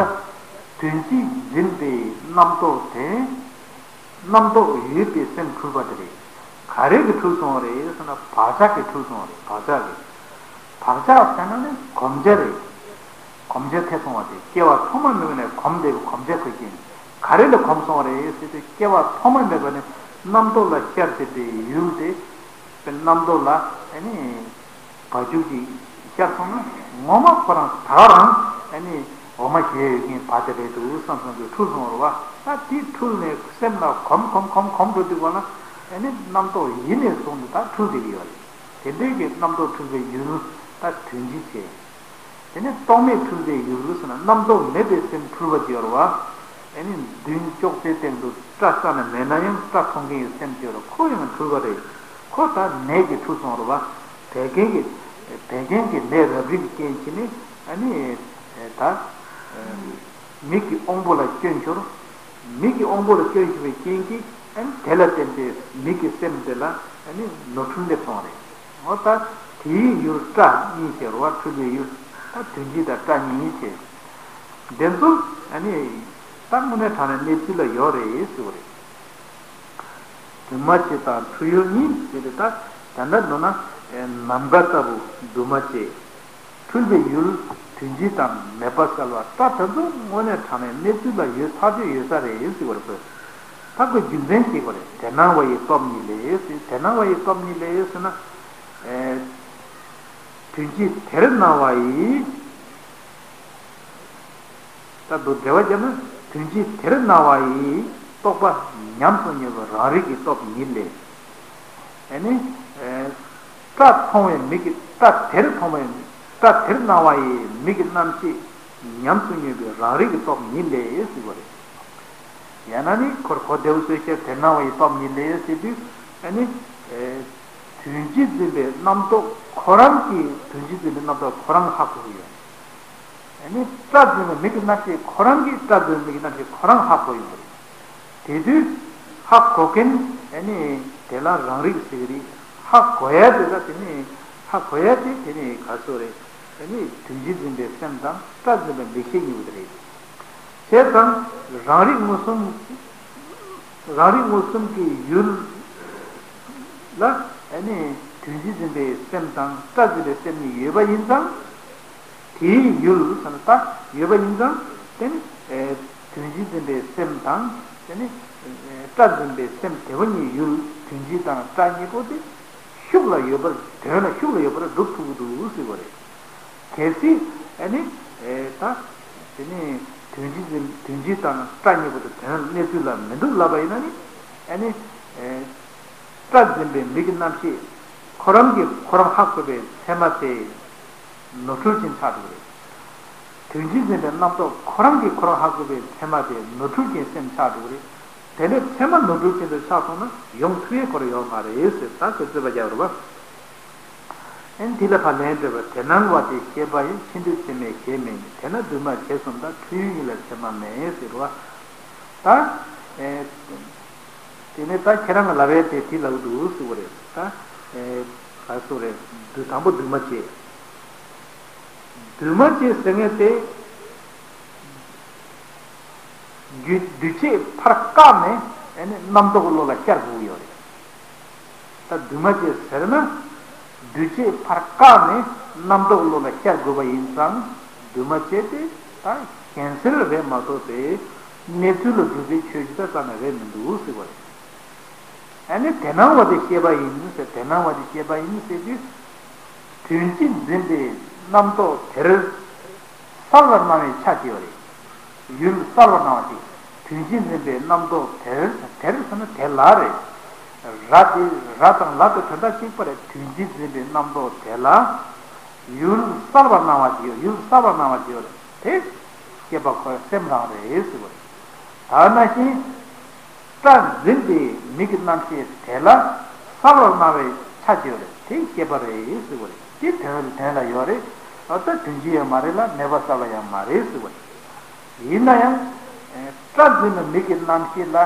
དོན་སྤྱི་འཛིན་པའི་རྣམ་རྟོག་དེ། རྣམ་རྟོག་ཡོད་པའི་སེམས་འཁྲུལ་པ་དེ་རེད། ག་རེ་གིས་འཁྲུལ་སོང་བ་རེད་ཟེར་ན། བག་ཆགས་ཀྱིས་འཁྲུལ་སོང་བ་རེད། བག་ཆགས་ཀྱིས། བག་ཆགས་ཟེར་ན་ནི་གོམས་ཆ་རེད། གོམས་ཆ་ཐེབས་སོང་བ་དེ། སྐྱེ་བ་ཐོག་མ་མེད་པ་ནས་གོམས་བསྡད་པའི་གོམས་ཆ་ཁོས་ཀྱིས། ག་རེ་ལ་གོམས་སོང་བ་རེད་ཟེར་དུས། སྐྱེ་བ་ཐོག་མ་མེད་པ་ནས་རྣམ་རྟོག་ལ་ཤར་བསྡད་པའི་ཡུལ་དེ། རྣམ་རྟོག་ལ་ཨ་ནི་བ་ཕྱུགས་ཀྱིས་ཤར་སོང་ན། ངོ་མ་ཁོ་རང་ད་ག་རང་ཨ་ནི་འོ་མ་བཞོས་ཡོད་མཁན་བ་དེ་རེད་འདུག་བསམ་བསམ་གྱི་འཁྲུལ་སོང་བ་རེད་བ། ད་དེ་འཁྲུལ་ནས་སེམས་ལ་གོམས་གོམས་གོམས་གོམས་འགྲོ་དུས་ག་ལ་ཨ་ནི་རྣམ་རྟོག་ཡིན་ནས་བཟུང་ནས་ད་འཁྲུལ་བསྡད་ཀྱི་ཡོད་རེད། དེ་འདྲའི་གི་རྣམ་རྟོག་འཁྲུལ་པའི་ཡུལ་ད་དོན་སྤྱི་བྱས། དེ་ནས་རྟོག་མེད་འཁྲུལ་པའི་ཡུལ་ཟེར་ན། རྣམ་རྟོག་མེད་པའི་སེམས་འཁྲུལ་པ་ཅིག་ཡོད་རེད་བ། ཨ་ནི་མདུན་ཅོག་ཙེའི་སྟེང་དུ་སྐྲ་རྩ་ནས་མེད་ན་ཡང་སྐྲ་མཐོང་མཁན་གྱི་སེམས་ཅིག་ཡོད་རེད། ཁོ་ཡང་འཁྲུལ་པ་རེད། ཁོ་ད་ནད་ཀྱིས་འཁྲུལ་སོང་རེད་བ། བད་ཀན་གྱི། བད་ཀན་གྱི་ནད་རབ་རིབ་ཀྱི་རྐྱེན་གྱིས་ནི་ཨ་ནི་ད་མིག་གི་དབང་པོ་ལ་སྐྱོན་ཤོར། མིག་གི་དབང་པོ་ལ་སྐྱོན་ཤོར་བའི་རྐྱེན་གྱིས་ཨ་ནི་དེ་ལ་བརྟེན་ཏེ་མིག་གི་སེམས་དེ་ལ་ཨ་ནི་ནོར་འཁྲུལ་སླེབས་སོང་བ་རེད། འོ་ད་དེའི་ཡུལ་སྐྲ་གཉིས་བྱས་རེད་བ། འཁྲུལ་པའི་ཡུལ། ད་དོན་སྤྱི་དང་སྐྲ་གཉིས་བྱས། དེ་ཚོ་ཨ་ནི་ད་དངོས་གནས་དྲང་གནས་གནས་ཚུལ་ལ་ཡོད་རེད་ཟེར་བ་རེད། འདུས་མ་བྱས་དང་འཁྲུལ་ཡུལ་གཉིས་ཟེར་ཏེ། ད་ད་ལྟ་མདོར་ན་ནམ་མཁའ་ལྟ་བུ་འདུས་མ་བྱས། འཁྲུལ་པའི་ཡུལ་དོན་སྤྱི་དང་མེད་པ་གསལ་བ། སྐྲ་དེ་ཚོ་དངོས་གནས་དྲང་གནས་གནས་ཚུལ་ལ་ཡོད། ཐག་ཆོད་ཡོད་ས་རེད་ཟེར་བ་རེད། ད་ཁོས་རྒྱུ་མཚན་བཤད་པ་རེད། དེ་སྣང་བ་ཡི་སྟོབས་ཉིད་ལས་ཟེར། དེ་སྣང་བ་ཡི་སྟོབས་ཉིད་ལས་ཟེར་ན། ཨེ། དོན་སྤྱི་དེར་སྣང་བ་ཡིས། ད་དུ་འགྲེལ་བ་བརྒྱབ་ན། དོན་སྤྱི་དེར་སྣང་བ་ཡིས། རྟོག་པ་ཉམས་སུ་མྱོང་བའི་རང་རིག་གི་སྟོབས་ཉིད་ལས། ཨ་ནི། ཨེ། སྐྲ་མཐོང་བའི་མིག་གིས། སྐྲ་དེར་མཐོང་བའི། སྐྲ་དེར་སྣང་བ་ཡིས་མིག་གི་རྣམ་ཤེས་ཉམས་སུ་མྱོང་བའི་རང་རིག་གི་སྟོབས་ཉིད་ལས་ཟེར་བ་རེད། ཡང་ན་ནི་ཁོ་རང་གོ་བདེ་པོ་བཟོས་བྱས་དེར་སྣང་བ་ཡི་སྟོབས་ཉིད་ལས་ཟེར་དུས། ཨ་ནི། ཨེ། དོན་སྤྱི་འཛིན་པའི་རྣམ་རྟོག་ཁོ་རང་གིས། དོན་སྤྱི་འཛིན་པའི་རྣམ་རྟོག་ཁོ་རང་ཧ་གོ་གི་ཡོད། ཨ་ནི་སྐྲ་འཛིན་པའི་མིག་གི་རྣམ་ཤེས་ཁོ་རང་གིས། སྐྲ་འཛིན་པའི་མིག་གི་རྣམ་ཤེས་ཁོ་རང་ཧ་གོ་ཡོང་གི་རེད། དེ་དུས་ཧ་གོ་མཁན་ཨ་ནི་དེ་ལ་རང་རིག་ཟེར་གི་རེད། ཧ་གོ་ཡ་དེ་ལ། དེ་ནི་ཧ་གོ་ཡ་དེ་དེ་ནི་ག་སོ་རེད། ཨ་ནི་དོན་སྤྱི་འཛིན་པའི་སེམས་དང་སྐྲ་འཛིན་པའི་མིག་ཤེས་གཉིས་པོ་དེ་རེད། བྱས་ཙང་རང་རིག་མངོན་སུམ། རང་རིག་མངོན་སུམ་གྱི་ཡུལ་ལ་ཨ་ནི་དོན་སྤྱི་འཛིན་པའི་སེམས་དང་སྐྲ་འཛིན་པའི་སེམས་གཉིས་ཡོད་པ་ཡིན་ཙང་། དེའི་ཡུལ་ཟེར་ན་ད་ཡོད་པ་ཡིན་ཙང་། དེ་ནི་ཨེ་དོན་སྤྱི་འཛིན་པའི་སེམས་དང་། དེ་ནི་ཨེ་སྐྲ་འཛིན་པའི་སེམས་དེ་བ་གཉིས་ཡུལ་དོན་སྤྱི་དང་སྐྲ་གཉིས་པོ་དེ་ཤུགས་ལ་ཡོད་པར། དོན་ལ་ཤུགས་ལ་ཡོད་པར་སྒྲུབ་ཐུབ་ཀྱི་འདུག་ཟེར་བ་རེད། གལ་སྲིད་ཨ་ནི་ཨེ་ད་དེ་ནི་དོན་སྤྱི་འཛིན། དོན་སྤྱི་དང་སྐྲ་གཉིས་པོ་དེ་དོན་གནས་ཚུལ་ལ་མི་འདུག་ལབ་པ་ཡིན་ན་ནི། ཨ་ནི་ཨེ་སྐྲ་འཛིན་པའི་མིག་གི་རྣམ་ཤེས་ཁོ་རང་གིས་ཁོ་རང་ཧ་གོ་བའི་ཚད་མ་དེ་ནོར་འཁྲུལ་ཅན་ཆགས་འགྲོ་གི་རེད། དོན་སྤྱི་འཛིན་པའི་རྣམ་རྟོག་ཁོ་རང་གིས་ཁོ་རང་ཧ་གོ་བའི་ཚད་མ་དེ་ནོར་འཁྲུལ་ཅན་སེམས་ཆགས་འགྲོ་གི་རེད། དེ་འདྲའི་ཚད་མ་ནོར་འཁྲུལ་ཅན་དུ་ཆགས་སོང་ན་ཡོང་ཐུབ་ཡས་ཁོ་རང་ཡོད་མ་རེད་ཟེར། ད་ཁོས་རྩོད་པ་རྒྱག་རེད་པ། ཨ་ནི་དེ་ལ་ཕར་ལན་སྤྲད་པ། དེ་སྣང་བ་དེ་ཤེས་པ་ཡིན། ཕྱིན་དུས་ཚད་མའི་གཞི་མེད་ནས། དེས་ན་འདུས་མ་བྱས་གསུམ་དང་། འཁྲུལ་ཡུལ་གཉིས་ལ་ཚད་མ་མེད་ཟེར་བ། ད་ཨེ་དེ་ནས་ད་ཁྱེད་རང་གི་ལབ་ཡས་དེ་དེ་ལབ་འདུག་ཟེར་བ་རེད། ད་ཨེ་ག་ཟེར་རེད། འདུས། དང་པོ་འདུས་མ་བྱས། འདུས་མ་བྱས་ཟེར་མཁན་དེ། འདུས། འདུས་བྱས་ཕར་བཀག་ནས་ཨ་ནི་རྣམ་རྟོག་བློ་ལ་ཤར་དགོས་ཀྱི་ཡོད་རེད། ད་འདུས་མ་བྱས་ཟེར་ན། འདུས་བྱས་ཕར་བཀག་ནས་རྣམ་རྟོག་བློ་ལ་ཤར་དགོས་པ་ཡིན་ཙང་། འདུས་མ་བྱས་དེ་ད་གཞན་སེལ་རེད་མ་གཏོགས་པའི་གནས་ཚུལ་ལ་སྒྲུབ་པའི་ཆོས་ཅིག་ད་རྩ་ནས་རེད་མི་འདུག་ཟེར་བ་རེད། ཨ་ནི་དེ་སྣང་བ་དེ་ཤེས་པ་ཡིན་ཟེར། དེ་སྣང་བ་དེ་ཤེས་པ་ཡིན་ཟེར་དུས། དོན་སྤྱི་འཛིན་པའི་རྣམ་རྟོག་དེར་གསལ་བར་སྣང་བའི་ཆ་དེ་ཡོད་རེད། ཡུལ་གསལ་བར་སྣང་བ་དེ། དོན་སྤྱི་འཛིན་པའི་རྣམ་རྟོག་དེར། དེར་ཟེར་ན་དེ་ལ་རེད། ར་དེ། ར་དང་ལ་དེ་དོན་དག་གཅིག་པ་རེད། དོན་སྤྱི་འཛིན་པའི་རྣམ་རྟོག་དེ་ལ་ཡུལ་གསལ་བར་སྣང་བ་དེ་ཡོད། ཡུལ་གསལ་བར་སྣང་བ་དེ་ཡོད་རེད། དེ་སྐྱེས་པ་ཁོའི་སེམས་རང་རེད་ཟེར་བ་རེད། ད་ནང་བཞིན། སྐྲ་འཛིན་པའི་མིག་གི་རྣམ་ཤེས་དེ་ལ་གསལ་བར་སྣང་བའི་ཆ་ཅིག་ཡོད་རེད། དེ་ཤེས་པ་རེད་ཟེར་བ་རེད། དེ་དོན་དོན་ལ་ཡོད་རེད། ཨ་ད་དོན་གྱི་ཡང་མ་རེད་ལ། མེད་པ་གསལ་བ་ཡང་མ་རེད་ཟེར་བ་རེད། ཡིན་ན་ཡང་། ཨེ། སྐྲ་འཛིན་པའི་མིག་གི་རྣམ་ཤེས་ལ་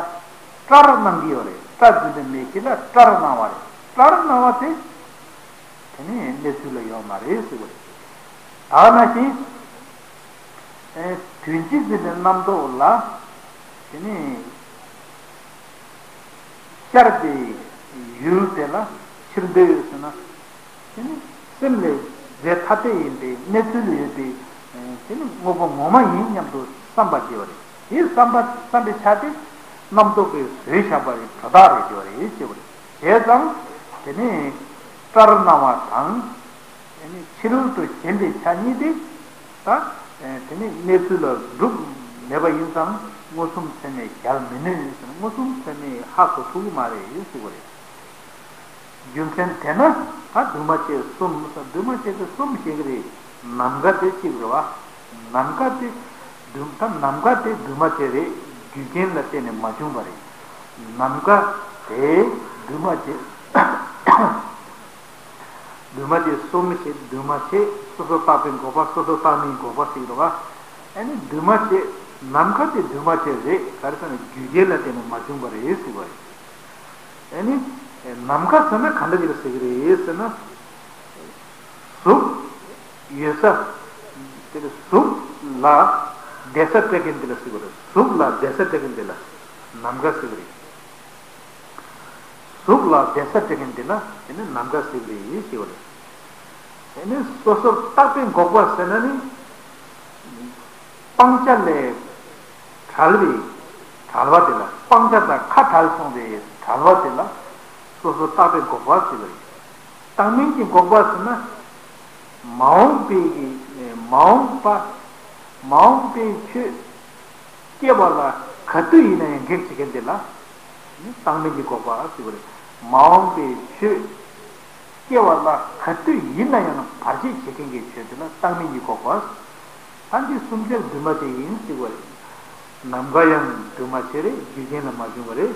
སྐྲར་སྣང་གི་ཡོད་རེད། སྐྲ་འཛིན་པའི་མིག་ཤེས་ལ་སྐྲར་སྣང་བ་རེད། སྐྲར་སྣང་བ་དེ། དེ་ནི་གནས་ཚུལ་ལ་ཡོད་མ་རེད་ཟེར་བ་རེད། ད་ནང་བཞིན། ཨེ། དོན་སྤྱི་འཛིན་པའི་རྣམ་རྟོག་ལ། དེ་ནི། ཤར་བའི་ཡུལ་དེ་ལ་ཕྱིར་འདོད་ཟེར་ན། དེ་ནི་སེམས་ལས་རྫས་ཐ་དད་ཡིན་པའི་གནས་ཚུལ་ལ་ཡོད་པའི། དེ་ནི་དངོས་པོ་ངོ་མ་ཡིན་སྙམ་དུ་བསམ་པ་སྐྱེ་བ་རེད། དེ་བསམ་པ་བསམ་པའི་ཆ་དེ་རྣམ་རྟོག་གིས་བཟོས་བཞག་པ་རེད། སྒྲོ་བཏགས་རེད་ཟེར་བ་རེད། ཅེས་པ་རེད། བྱས་ཙང་། དེ་ནི་སྐྲར་སྣང་བ་དང་། དེ་ནི་ཕྱི་རོལ་དུ་ཞེན་པའི་ཆ་གཉིས་དེ། ད། དེ་ནི་གནས་ཚུལ་ལ་གྲུབ་མེད་པ་ཡིན་ཙང་མངོན་སུམ་ཚད་མས་གཞལ་མི་ནུས་ཟེར། མངོན་སུམ་ཚད་མས་ཧ་གོ་ཐུབ་ཀྱི་མ་རེད་ཟེར་བ་རེད། རྒྱུ་མཚན་དེས་ན་ད་འདུས་མ་བྱས་གསུམ་ཟེར། འདུས་མ་བྱས་དེ་གསུམ་ཞིག་རེད། ནམ་མཁའ་དེ་གཅིག་རེད་བ། ནམ་མཁའ་དེ་འདུས། ད་ནམ་མཁའ་དེ་འདུས་མ་བྱས་རེད། རྒྱུ་རྐྱེན་ལ་བརྟེན་ནས་མ་བྱུང་བ་རེད། ནམ་མཁའ་དེ་འདུས་མ་བྱས། འདུས་མ་བྱས་གསུམ་ཞེས། འདུས་མ་བྱས་སོ་སོར་བརྟགས་པའི་འགོག་པ། སོ་སོར་བརྟགས་མིན་འགོག་པ་ཞིག་རེད་བ། ཨ་ནི་འདུས་མ་བྱས། ནམ་མཁའ་དེ་འདུས་མ་བྱས་རེད། ག་རེ་ཟེར་ན་རྒྱུ་རྐྱེན་ལ་བརྟེན་ནས་མ་བྱུང་བ་རེད་ཟེར་བ་རེད། ཨ་ནི། ནམ་མཁའ་ཟེར་ན་ག་འདྲ་ཅིག་ལ་ཟེར་གི་རེད་ཟེར་ན། གཟུགས་ཡོད་ས། དེ་ལ་གཟུགས་ལ་བསྡད་ས་སྤྲད་མཁན་དེ་ལ་ཟེར་གི་རེད། གཟུགས་ལ་བསྡད་ས་སྤྲད་མཁན་དེ་ལ་ནམ་མཁའ་ཟེར་གི་རེད། གཟུགས་ལ་བསྡད་ས་སྤྲད་མཁན་དེ་ལ་དེ་ནི་ནམ་མཁའ་ཟེར་གི་རེད་ཞེས་པ་རེད། དེ་ནི་སོ་སོར་བརྟགས་པའི་འགོག་པ་ཟེར་ན་ནི། སྤང་བྱ་ལས་བྲལ་བའི་བྲལ་བ་དེ་ལ། སྤང་བྱ་དང་ཁ་བྲལ་སོང་བའི་བྲལ་བ་དེ་ལ་སོ་སོར་བརྟགས་པའི་འགོག་པ་ཟེར་བ་རེད། བརྟགས་མིན་གྱི་འགོག་པ་ཟེར་ན། མ་འོངས་པའི་གི། མ་འོངས་པ། མ་འོངས་པའི་ཆོས་སྐྱེ་བ་ལ་ག་དུས་ཡིན་ན་ཡང་གེགས་བྱེད་མཁན་དེ་ལ་ནི་བརྟགས་མིན་གྱི་འགོག་པ་ཟེར་བ་རེད། མ་འོངས་པའི་ཆོས་སྐྱེ་བ་ལ་ག་དུས་ཡིན་ན་ཡང་བར་ཆད་བྱེད་མཁན་གྱི་ཆོས་དེ་ལ་བརྟགས་མིན་གྱི་འགོག་པ། ད་འདི་གསུམ་ཆར་འདུས་མ་བྱས་ཡིན་ཟེར་བ་རེད། ནམ་མཁའ་ཡང་འདུས་མ་བྱས་རེད། རྒྱུ་རྐྱེན་ལ་མ་བྱུང་བ་རེད།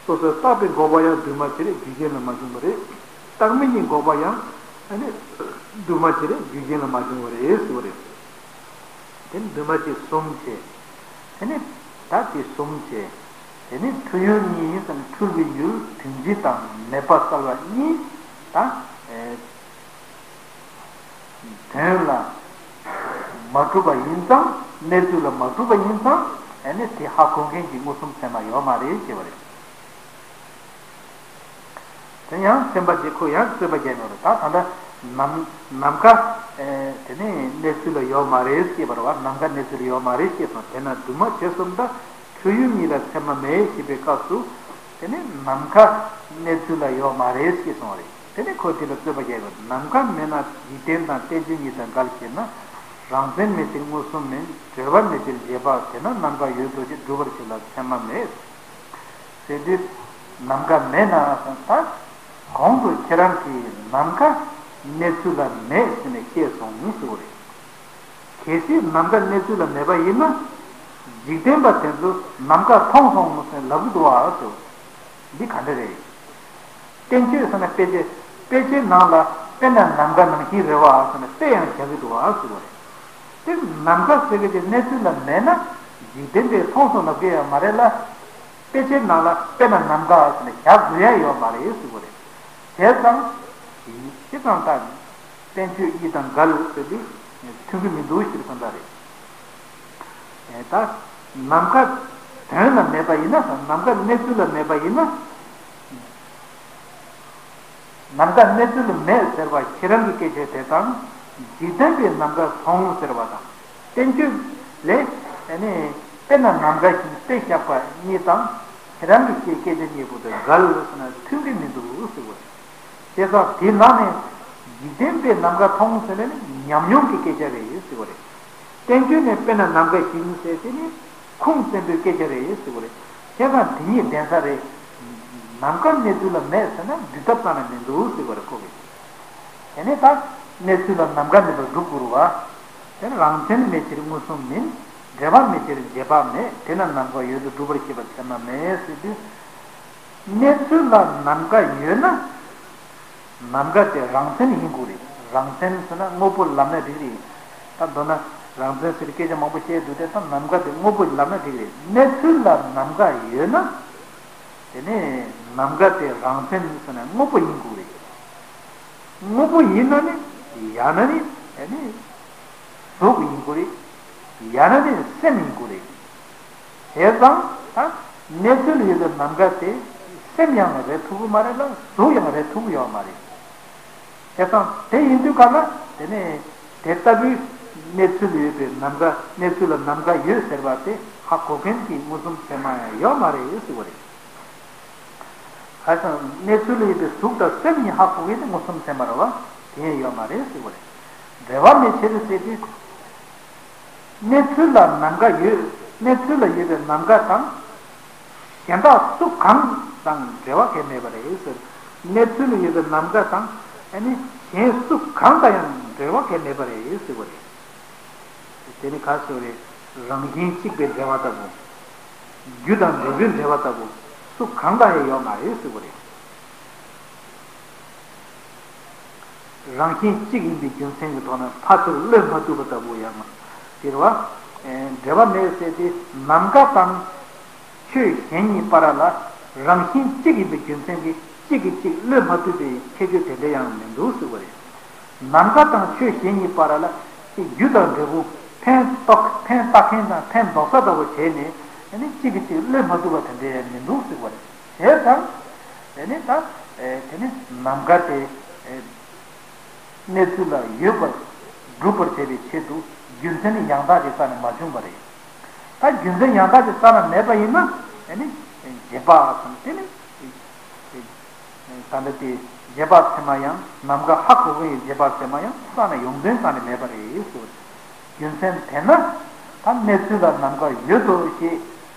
སོ་སོར་བརྟགས་པའི་འགོག་པ་ཡང་འདུས་མ་བྱས་རེད། རྒྱུ་རྐྱེན་ལ་མ་བྱུང་བ་རེད། བརྟགས་མིན་གྱི་འགོག་པ་ཡང་ཨ་ནི་འདུས་མ་བྱས་རེད། རྒྱུ་རྐྱེན་ལ་མ་བྱུང་བ་རེད་ཟེར་བ་རེད། དེ་ནི་འདུས་མ་བྱས་གསུམ་བྱས། དེ་ནི་ད་དེ་གསུམ་བྱས། དེ་ནི་འཁྲུལ་ཡུལ་གཉིས་སམ་འཁྲུལ་བའི་ཡུལ་དོན་སྤྱི་དང་མེད་པ་གསལ་བ་གཉིས་ད། དོན་ལ་མ་གྲུབ་པ་ཡིན་ཙང་། གནས་ཚུལ་ལ་མ་གྲུབ་པ་ཡིན་ཙང་། ཨ་ནི་དེ་ཧ་གོ་མཁན་གྱི་མངོན་སུམ་ཚད་མ་ཡོད་མ་རེད་ཅེས་པ་རེད། དེ་ཡང་སེམས་པ་འདི་ཁོ་ཡང་རྩོད་པ་རྒྱག་ནོ་རེད། ད་ད་ལྟ་ནམ་ནམ་མཁའ། ཨེ། དེ་ནི་གནས་ཚུལ་ལ་ཡོད་མ་རེད་ཅེས་པ་རེད་བ། ནམ་མཁའ་གནས་ཚུལ་ལ་ཡོད་མ་རེད་ཅེས་སོང་། དེས་ན་འདུས་མ་བྱས་གསུམ་དང་འཁྲུལ་ཡུལ་གཉིས་ལ་ཚད་མ་མེད་ཞེས་པའི་སྐབས་སུ། དེ་ནི་ནམ་མཁའ་གནས་ཚུལ་ལ་ཡོད་མ་རེད་ཅེས་སོང་བ་རེད། དེ་ནི་ཁོ་དེ་ལ་རྩོད་པ་རྒྱག་གི་རེད། ནམ་མཁའ་མེད་ན་འཇིག་རྟེན་དང་རྟེན་འབྱུང་གཉིས་དང་འགལ་ཞེ་ན། རང་མཚན་མེད་ཕྱིར་མངོན་སུམ་མིན། འབྲེལ་བ་མེད་ཕྱིར་རྗེས་དཔག། དེས་ན་ནམ་མཁའ་ཡོད་དོ་ཅི། སྒྲུབ་པར་བྱེད་ལ་ཚད་མ་མེད། ཟེར་དུས་ནམ་མཁའ་མེད་ན་ཟེར། ད་གོང་དུ་ཁྱེད་རང་གིས་ནམ་མཁའ་གནས་ཚུལ་ལ་མེད་ཟེར་ནས་བཤད་སོང་ཟེར་བ་རེད། གལ་སྲིད་ནམ་མཁའ་གནས་ཚུལ་ལ་མེད་པ་ཡིན་ན། འཇིག་རྟེན་པ་དེ་ཚོ་ནམ་མཁའ་མཐོང་སོང་ཟེར་ལབ་ཀྱི་འདུག་བ་ཟེར། འདི་ག་འདྲ་རེད། བསྟན་བཅོས་ཟེར་ན་དཔེ་ཆ། དཔེ་ཆའི་ནང་ལ་དཔེར་ན་ནམ་མཁའ་ནང་བཞིན་རེད་བ་ཟེར་ནས་དཔེ་ཡང་བཞག་གི་འདུག་བ་ཟེར་བ་རེད། དེ་ནམ་མཁའ་ཟེར་གྱི་དེ་གནས་ཚུལ་ལ་མེད་ན་འཇིག་རྟེན་པས་མཐོང་སོང་ལབ་ཀྱི་ཡང་མ་རེད་ལ། དཔེ་ཆའི་ནང་ལ་དཔེར་ན་ནམ་མཁའ་ཟེར་ནས་བཞག་དགོས་ཡ་ཡོད་མ་རེད་ཟེར་བ་རེད། བྱས་ཙང་། ཞེ་ཙང་ད་བསྟན་བཅོས་གཉིས་དང་འགལ་ཟེར་དུས་མཐུན་གྱི་མི་འདུག་ཟེར་གསུངས་པ་རེད། ཨེ། ད་ནམ་མཁའ་དོན་ལ་མེད་པ་ཡིན་ན། ནམ་མཁའ་གནས་ཚུལ་ལ་མེད་པ་ཡིན་ན། ནམ་མཁའ་གནས་ཚུལ་མེད་ཟེར་བ་ཁྱེད་རང་གི་སྐད་ཆ་དེ་དང་། འཇིག་རྟེན་པས་ནམ་མཁའ་མཐོང་ཟེར་བ་དང་། བསྟན་བཅོས་ལས་ཨ་ནི་དཔེར་ན་ནམ་མཁའ་བཞིན་དཔེ་བཞག་པ་གཉིས་དང་། ཁྱེད་རང་གི་སྐད་ཆ་གཉིས་པོ་དེ་འགལ་ཟེར་ན་མཐུན་གྱི་མི་འདུག་ཟེར་བ་རེད། བྱས་ཙང་དེ་ནང་ནས་འཇིག་རྟེན་པས་ནམ་མཁའ་མཐོང་ཟེར་ན་ནི་ཉམས་མྱོང་གི་སྐད་ཆ་རེད་ཟེར་བ་རེད། བསྟན་བཅོས་ནས་དཔེར་ན་ནམ་མཁའ་བཞིན་ཟེར་དེ་ནི་ཁུངས་བཙན་པོའི་སྐད་ཆ་རེད་ཟེར་བ་རེད། བྱས་ཙང་དེ་གཉིས་ལྡན་ས་རེད། ནམ་མཁའ་གནས་ཚུལ་ལ་མེད་ཟེར་ན་འདུས་ཐབས་གཏན་ནས་མི་འདུག་ཟེར་བ་རེད་ཁོ་གིས། དེ་ནས་ད་གནས་ཚུལ་ལ་ནམ་མཁའ་མེད་པར་སྒྲུབ་དགོས་རེད་བ། དེ་ནི་རང་མཚན་མེད་ཕྱིར་མངོན་སུམ་མིན། འབྲེལ་བ་མེད་ཕྱིར་རྗེས་དཔག་མེད། དེས་ན་ནམ་མཁའ་ཡོད་དོ་སྒྲུབ་པར་བྱེད་པ་ཚད་མ་མེད་ཟེར་དུས། གནས་ཚུལ་ལ་ནམ་མཁའ་ཡོད་ན། ནམ་མཁའ་དེ་རང་མཚན་ཡིན་དགོས་རེད། རང་མཚན་ཟེར་ན་དངོས་པོ་ལབ་ན་འགྲིག་རེད། ད་མདོར་ན་རང་མཚན་ཟེར་སྐད་ཆ་མང་པོ་བཤད་འདུག་སྟེ། ད་ནམ་མཁའ་དེ་དངོས་པོ་ལབ་ན་འགྲིག་རེད། གནས་ཚུལ་ལ་ནམ་མཁའ་ཡོད་ན། དེ་ནས་ནམ་མཁའ་དེ་རང་མཚན་ཟེར་ན་དངོས་པོ་ཡིན་དགོས་རེད། དངོས་པོ་ཡིན་ན་ནི། ཡང་ན་ནི། དེ་ནི། གཟུགས་ཡིན་དགོས་རེད། ཡང་ན་ནི་སེམས་ཡིན་དགོས་རེད། བྱས་ཙང་ད་གནས་ཚུལ་ཡོད་པའི་ནམ་མཁའ་དེ་སེམས་ཡང་རེད་ཐུབ་ཀྱི་མ་རེད་ལ། གཟུགས་ཡང་རེད་ཐུབ་ཀྱི་ཡོད་མ་རེད། བྱས་ཙང་དེ་ཡིན་དུས་ག་ལ་དེ་ནས་དེ་ལྟ་བུའི་གནས་ཚུལ་ཡོད་པའི་ནམ་མཁའ། གནས་ཚུལ་ལ་ནམ་མཁའ་ཡོད་ཟེར་བ་དེ་ཧ་གོ་མཁན་གྱི་མངོན་སུམ་ཚད་མ་ཡང་ཡོད་མ་རེད་ཟེར་བ་རེད། ཁ་སང་གནས་ཚུལ་ལ་ཡོད་པའི་གཟུགས་དང་སེམས་གཉིས་ཧ་གོ་མཁན་དེ་མངོན་སུམ་ཚད་མ་རེད་བ། དེ་ཡང་ཡོད་མ་རེད་ཟེར་བ་རེད། འབྲེལ་བ་མེད་ཕྱིར་ཟེར་དུས། གནས་ཚུལ་ལ་ནམ་མཁའ་ཡོད། གནས་ཚུལ་ལ་ཡོད་པའི་ནམ་མཁའ་དང་། གཞན་དག་སུ་གང་དང་འབྲེལ་བ་གང་ཡང་མེད་པ་རེད་ཟེར། གནས་ཚུལ་ལ་ཡོད་པའི་ནམ་མཁའ་དང་། ཨ་ནི་གཞན་སུ་གང་དང་ཡང་འབྲེལ་བ་གང་ཡང་མེད་པ་རེད་ཟེར་བ་རེད། དེ་ནི་ག་ཟེར་བ་རེད། རང་བཞིན་གཅིག་པའི་འབྲེལ་བ་ལྟ་བུ། རྒྱུ་དང་འབྲས་བུའི་འབྲེལ་བ་ལྟ་བུ། སུ་གང་དང་ཡང་ཡོད་མ་རེད་ཟེར་བ་རེད། རང་བཞིན་གཅིག་ཡིན་པའི་རྒྱུ་མཚན་གྱི་ཐོག་ནས་ཕར་ཚུར་བློས་མ་བཏུབ་པ་ལྟ་བུ་ཡང་། དེ་རེད་བ། ཨེ། འབྲེལ་བ་མེད་ཟེར་ཏེ། ནམ་མཁའ་དང་ཆོས་གཞན་གཉིས་བར་ལ་རང་བཞིན་གཅིག་ཡིན་པའི་རྒྱུ་མཚན་གྱིས་གཅིག་གིས་གཅིག་བློས་མ་བཏུབ་པའི་ཁྱད་ཆོས་དེ་འདྲ་ཡང་མི་འདུག་ཟེར་བ་རེད། ནམ་མཁའ་དང་ཆོས་གཞན་གཉིས་བར་ལ་རྒྱུ་དང་འབྲས་བུ། ཕན་འདོགས། ཕན་བཏགས་མཁན་དང་ཕན་འདོགས་ས་ལྟ་བུ་བྱས་ནས། ཨ་ནི་གཅིག་གིས་གཅིག་བློས་མ་བཏུབ་པ་དེ་འདྲ་ཡང་མི་འདུག་ཟེར་བ་རེད། བྱས་ཙང་། དེ་ནི་ད། ཨེ། དེ་ནི་ནམ་མཁའ་དེ། ཨེ། གནས་ཚུལ་ལ་ཡོད་པར་སྒྲུབ་པར་བྱེད་པའི་ཆེད་དུ་རྒྱུ་མཚན་ནི་ཡང་དག་གི་རྩ་ནས་མ་བྱུང་བ་རེད། ད་རྒྱུ་མཚན་ཡང་དག་གི་རྩ་ནས་མེད་པ་ཡིན་ན། ཨེ་ནི་རྗེས་དཔག་དང་། དེ་ནི་ད་ལྟ་དེ་རྗེས་དཔག་ཚད་མ་ཡང་། ནམ་མཁའ་ཧ་གོ་མཁན་གྱི་རྗེས་དཔག་ཚད་མ་ཡང་རྩ་ནས་ཡོང་དོན་རྩ་ནས་མེད་པ་རེད་ཟེར། རྒྱུ་མཚན་དེས་ན། ད་གནས་ཚུལ་ལ་ནམ་མཁའ་ཡོད་དོ་ཞེས་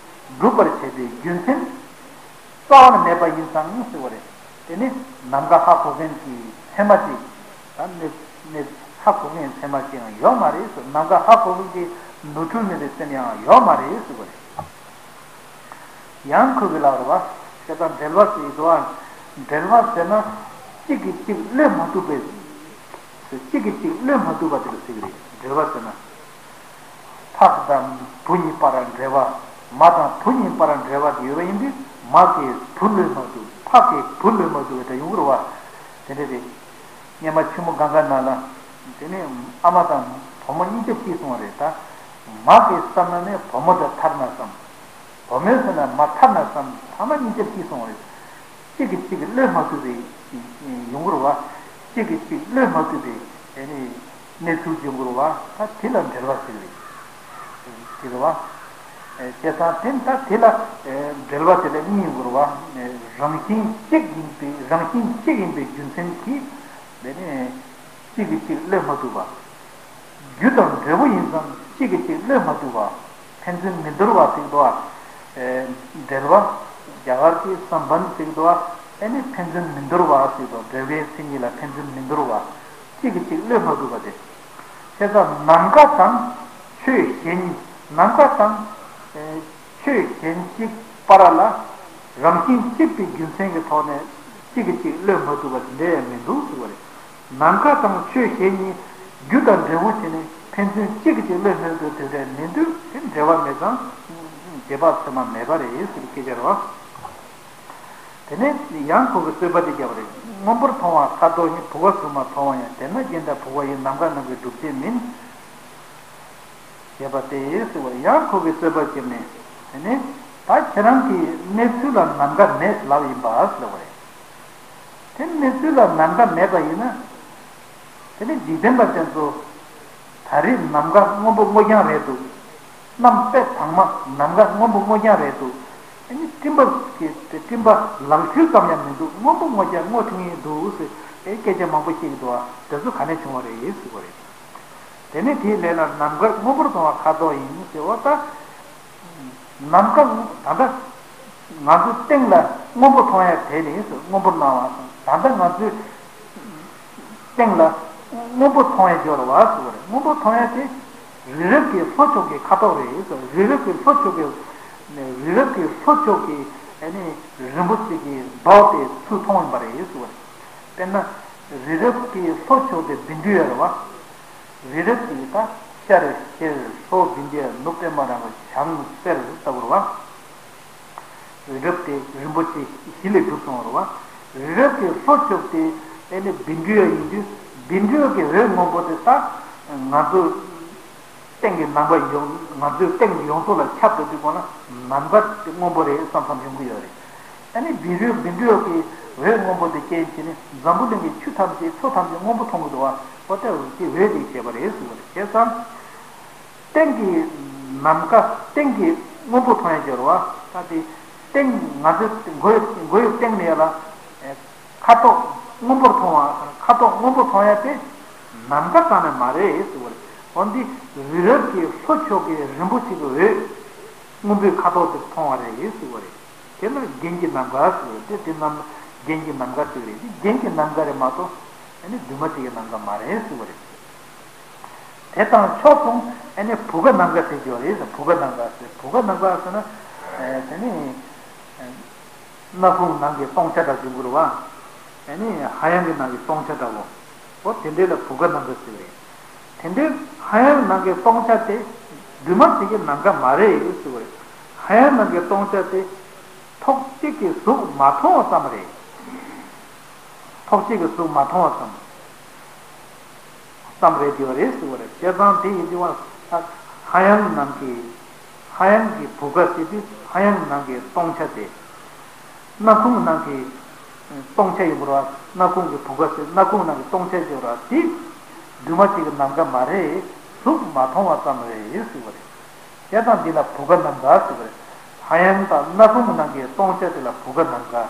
སྒྲུབ་པར་བྱེད་པའི་རྒྱུ་མཚན་རྩ་བ་ནས་མེད་པ་ཡིན་ཙང་ཟེར་བ་རེད། དེ་ནི་ནམ་མཁའ་ཧ་གོ་མཁན་གྱི་ཚད་མ་ཅིག་ད་གནས་གནས་ཧ་གོ་མཁན་ཚད་མ་ཅིག་ཡང་ཡོད་མ་རེད་ཟེར། ནམ་མཁའ་ཧ་གོ་མཁན་གྱི་ནོར་འཁྲུལ་མེད་པའི་སེམས་ཡང་ཡོད་མ་རེད་ཟེར་བ་རེད། ཡང་ཁོ་གིས་ལབ་རེད་བ། བྱས་ཙང་འབྲེལ་བ་ཟེར་གྱི་འདུག་ཨ། འབྲེལ་བ་ཟེར་ན། གཅིག་གིས་གཅིག་བློས་མ་བཏུབ་པའི། གཅིག་གིས་གཅིག་བློས་མ་བཏུབ་པ་དེ་ལ་ཟེར་གྱི་རེད། འབྲེལ་བ་ཟེར་ན། ཕ་དང་བུ་གཉིས་བར་འབྲེལ་བ། མ་དང་བུ་གཉིས་བར་འབྲེལ་བ་དེ་ཡོད་པ་ཡིན་དུས། མ་གིས་བུ་བློས་མ་བཏུབ། ཕ་གིས་བུ་བློས་མ་བཏུབ་པ་དེ་ཡོང་གི་རེད་བ། དེ་འདྲ་རེད། སྔོན་མ་ཆུ་མོ་གངྒཱ་ནང་ལ། དེ་ནས་ཨ་མ་དང་བུ་མོ་གཉིས་ཆ་སྐྱེས་སོང་བ་རེད་ད། མ་གིས་བསམ་ན་ནི་བུ་མོ་དེ་ཐར་ན་བསམ། བུ་མོས་བསམ་ན་མ་ཐར་ན་བསམ། ཐ་མ་གཉིས་ཆ་སྐྱེས་སོང་བ་རེད། གཅིག་གིས་གཅིག་བློས་མ་བཏུབ་པའི་ཡོང་གི་རེད་བ། གཅིག་གིས་གཅིག་བློས་མ་བཏུབ་པའི་ཨེ་ནི་གནས་ཚུལ་ཡོང་གི་རེད་བ། ད་དེ་ལ་འབྲེལ་བ་ཟེར་བའི་དེ་རེད་བ། ཨེ། བྱས་ཙང་དེ་ད་དེ་ལ་ཨེ་འབྲེལ་བ་དེ་ལ་གཉིས་ཡོང་གི་རེད་བ། ཨེ། རང་བཞིན་གཅིག་ཡིན་པའི། རང་བཞིན་གཅིག་ཡིན་པའི་རྒྱུ་མཚན་གྱིས་དེ་ནི་གཅིག་གིས་གཅིག་བློས་མ་བཏུབ་པ། རྒྱུ་དང་འབྲས་བུ་ཡིན་ཙང་གཅིག་གིས་གཅིག་བློས་མ་བཏུབ་པ། ཕན་ཚུན་མི་འདོར་བ་ཟེར་གྱི་འདུག་བ། ཨེ། འབྲེལ་བ། རྒྱ་གར་གྱི་སམ་བན་ཟེར་གྱི་འདུག་བ། ཨེ་ནི་ཕན་ཚུན་མི་འདོར་བ་ཟེར་གྱི་འདུག་འབྲེལ་བའི་མཚན་ཉིད་ལ་ཕན་ཚུན་མི་འདོར་བ། གཅིག་གིས་གཅིག་བློས་མ་བཏུབ་པ་དེ། བྱས་ཙང་ནམ་མཁའ་དང་ཆོས་གཞན་གཉིས། ནམ་མཁའ་དང་། ཨེ། ཆོས་གཞན་གཅིག་བར་ལ་རང་བཞིན་གཅིག་པའི་རྒྱུ་མཚན་གྱི་ཐོག་ནས་གཅིག་གིས་གཅིག་བློས་མ་བཏུབ་པ་དེ་འདྲ་ཡང་མི་འདུག་ཟེར་བ་རེད། ནམ་མཁའ་དང་ཆོས་གཞན་གཉིས་རྒྱུ་དང་འབྲས་བུ་བྱས་ནས་ཕན་ཚུན་གཅིག་གིས་གཅིག་བློས་མ་བཏུབ་དེ་འདྲ་མི་འདུག་དེ་འབྲེལ་བ་མེད་ཙང་རྗེས་དཔག་ཚད་མ་མེད་པ་རེད་ཟེར་བའི་སྐད་ཆ་རེད་བ། དེ་ནས་ཡང་ཁོ་གིས་རྩོད་པ་དེ་བརྒྱབ་པ་རེད། སྔོན་པོར་མཐོང་བ་ཁ་དོག་ཡིན། བུ་ག་ཟུར་མར་མཐོང་བ་ཡང་དེ་ནི་རྒྱན་དང་བུ་ག་ཡིན། ནམ་མཁའ་རྣམས་ཀྱི་སྒྲུབ་བྱེད་མིན། ཞེས་པ་སྟེ་ཟེར་བ། ཡང་ཁོ་གིས་རྩོད་པ་བརྒྱབ་ནས། དེ་ནས་ད་ཁྱེད་རང་གིས་གནས་ཚུལ་ལ་ནམ་མཁའ་མེད་ལབ་ཡིན་པ་ཟེར་བ་རེད། དེ་གནས་ཚུལ་ལ་ནམ་མཁའ་མེད་པ་ཡིན་ན། དེ་ནི་འཇིག་རྟེན་པ་དེ་ཚོ་ད་རེས་ནམ་མཁའ་སྔོན་པོ་སྔོ་རྐྱང་རེད་འདུག་གནམ་དཔེ་དྭངས་མ་ནམ་མཁའ་སྔོན་པོ་སྔོ་རྐྱང་རེད་འདུག་ཨ་ནི་སྤྲིན་པ་གི་སྤྲིན་པ་ལག་འཁྱུད་ཙམ་ཡང་མི་འདུག་སྔོན་པོ་སྔོ་རྐྱང་སྔོ་ཐིང་ངེ་འདུག་ཟེར། ཨེ། སྐད་ཆ་མང་པོ་བཤད་ཀྱི་འདུག་ཨ། དེ་ཚོ་ག་ནས་བྱུང་བ་རེད་ཟེར་བ་རེད། དེ་ནས་དེའི་ལན་ལ། ནམ་མཁར་སྔོན་པོར་མཐོང་བ་ཁ་དོག་ཡིན་ཟེར་བ་ད། ནམ་མཁའ་ད་ལྟ་ང་ཚོ་སྟེང་ལ་སྔོན་པོ་མཐོང་ཡ་དེ་རེད་ཟེར། སྔོན་པོར་སྣང་བ་སོང་། ད་ལྟ་ང་ཚོའི་སྟེང་ལ་སྔོན་པོ་མཐོང་ཡ་སྦྱོར་བ་ཟེར་བ་རེད། སྔོན་པོ་མཐོང་ཡ་དེ་ རི་རབ་ཀྱི་ལྷོ་ཕྱོགས་ཀྱི་ཁ་དོག་རེད་ཟེར། རི་རབ་ཀྱི་ལྷོ་ཕྱོགས་ཀྱི་རི་རབ་ཀྱི་ལྷོ་ཕྱོགས་ཀྱི་ཨ་ནི་རིན་པོ་ཆེ་གི་མདོག་དེ་ཚུར་མཐོང་ཡིན་པ་རེད་ཟེར་བ་རེད། དཔེར་ན་རི་རབ་ཀྱི་ལྷོ་ཕྱོགས་དེ་བཻ་ཌཱུརྱ་རེད་བ། རི་རབ་ཀྱི་ད་ཤར་ཤེལ་ལྷོ་བཻ་ཌཱུརྱ་ནུབ་པདྨ་རཱ་ག་བྱང་གསེར་ལྟ་བུ་རེད་བ། རི་རབ་དེ་རིན་པོ་ཆེ་བཞི་ལས་གྲུབ་སོང་བ་རེད་བ། རི་རབ་ཀྱི་ལྷོ་ཕྱོགས་དེ་ཨེ་ནི་བཻ་ཌཱུརྱ་ཡིན་དུས་བཻ་ཌཱུརྱ་གི་འོད་སྔོན་པོ་དེ་ད་ང་ཚོ་སྟེང་གི་ནམ་མཁའ་ཡོངས་ང་ཚོའི་སྟེང་གི་ཡོངས་རྫོགས་ལ་ཁྱབ་བསྡད་དུས་གོང་ལ་ནམ་མཁའ་དེ་སྔོན་པོ་རེད་བསམ་བསམ་ཡོང་གི་ཡོད་རེད། ཨ་ནི་བཻ་ཌཱུརྱ་བཻ་ཌཱུརྱ་གི་འོད་སྔོན་པོ་དེ་རྐྱེན་བྱས་ནས་འཛམ་བུ་གླིང་གི་ཆུ་ཐམས་ཅད་མཚོ་ཐམས་ཅད་སྔོན་པོ་མཐོང་གི་འདུག་བ། འོ་ད་འོད་དེ་འོད་དེ་བྱས་པ་རེད་ཟེར་བ་རེད། བྱས་ཙང་། སྟེང་གི་ནམ་མཁའ་སྟེང་གི་སྔོན་པོ་མཐོང་ཡ་སྦྱོར་བ། ད་དེ་སྟེང་ང་ཚོའི་མགོ་ཡི་མགོ་ཡི་སྟེང་ནས་ཡ་ལ་ཁ་དོག་སྔོན་པོར་མཐོང་བ། ཁ་དོག་སྔོན་པོ་མཐོང་ཡ་དེ་ནམ་མཁའ་རྩ་ནས་མ་རེད་ཟེར་བ་རེད། འོན་ཏེ་རི་རབ་ཀྱི་ལྷོ་ཕྱོགས་ཀྱི་རིན་པོ་ཆེ་གི་འོད་སྔོན་པོའི་ཁ་དོག་དེ་མཐོང་བ་རེད་ཟེར་བ་རེད། དེ་ལ་རྒྱན་གྱི་ནམ་མཁའ་ཟེར་བ་རེད། དེ་དེ་རྣམས་རྒྱན་གྱི་ནམ་མཁའ་ཟེར་བ་རེད། དེ་རྒྱན་གྱི་ནམ་མཁའ་རེད་མ་གཏོགས་ཨ་ནི་འདུས་མ་བྱས་ཀྱི་ནམ་མཁའ་མ་རེད་ཟེར་བ་རེད། དེ་དང་ཕྱོགས་མཚུངས་ཨ་ནི་བུ་ག་ནམ་མཁའ་ཟེར་གྱི་ཡོད་རེད། བུ་ག་ནམ་མཁའ་ཟེར། བུ་ག་ནམ་མཁའ་ཟེར་ན་ཨ་དེ་ནི་ཨ་སྣ་ཁུང་ནང་གི་སྟོང་ཆ་འདྲ་བྱུང་གི་རེད་བ། ཨ་ནི་ཧ་ཡང་གི་ནང་གི་སྟོང་ཆ་འདྲ་བོ། འོ་དེ་འདྲའི་ལ་བུ་ག་ནམ་མཁའ་ཟེར་བ་རེད། དེ་འདྲའི་ཧ་ཡང་ནང་གི་སྟོང་ཆ་དེ་འདུས་མ་བྱས་ཀྱི་ནམ་མཁའ་མ་རེད་ཟེར་བ་རེད། ཧ་ཡང་ནང་གི་སྟོང་ཆ་དེ་ཐོག་གཅིག་གི་གཟུགས་མ་མཐོང་བ་ཙམ་རེད། ཐོག་གཅིག་གི་གཟུགས་མ་མཐོང་བ་ཙམ། ཙམ་རེད་དེ་བ་རེད་ཟེར་བ་རེད། བྱས་ཙང་དེ་ཡིན་དུས་བ་ཧ་ཡང་ནང་གི་ཧ་ཡང་གི་བུ་ག་ཟེར་དུས་ཧ་ཡང་ནང་གི་སྟོང་ཆ་དེ། སྣ་ཁུང་ནང་གི་སྟོང་ཆ་ཡིན་པ་རེད་བ། སྣ་ཁུང་གི་བུ་ག་ཟེར། སྣ་ཁུང་ནང་གི་སྟོང་ཆ་ཟེར་བ་རེད་བ། དེ་འདུས་མ་བྱས་ཀྱི་ནམ་མཁའ་མ་རེད། གཟུགས་མ་མཐོང་བ་ཙམ་རེད་ཟེར་བ་རེད། དེ་དང་འདི་ལ་བུ་ག་ནམ་མཁའ་ཟེར་བ་རེད། ཧ་ཡང་དང་སྣ་ཁུང་ནང་གི་སྟོང་ཆ་དེ་ལ་བུ་ག་ནམ་མཁའ།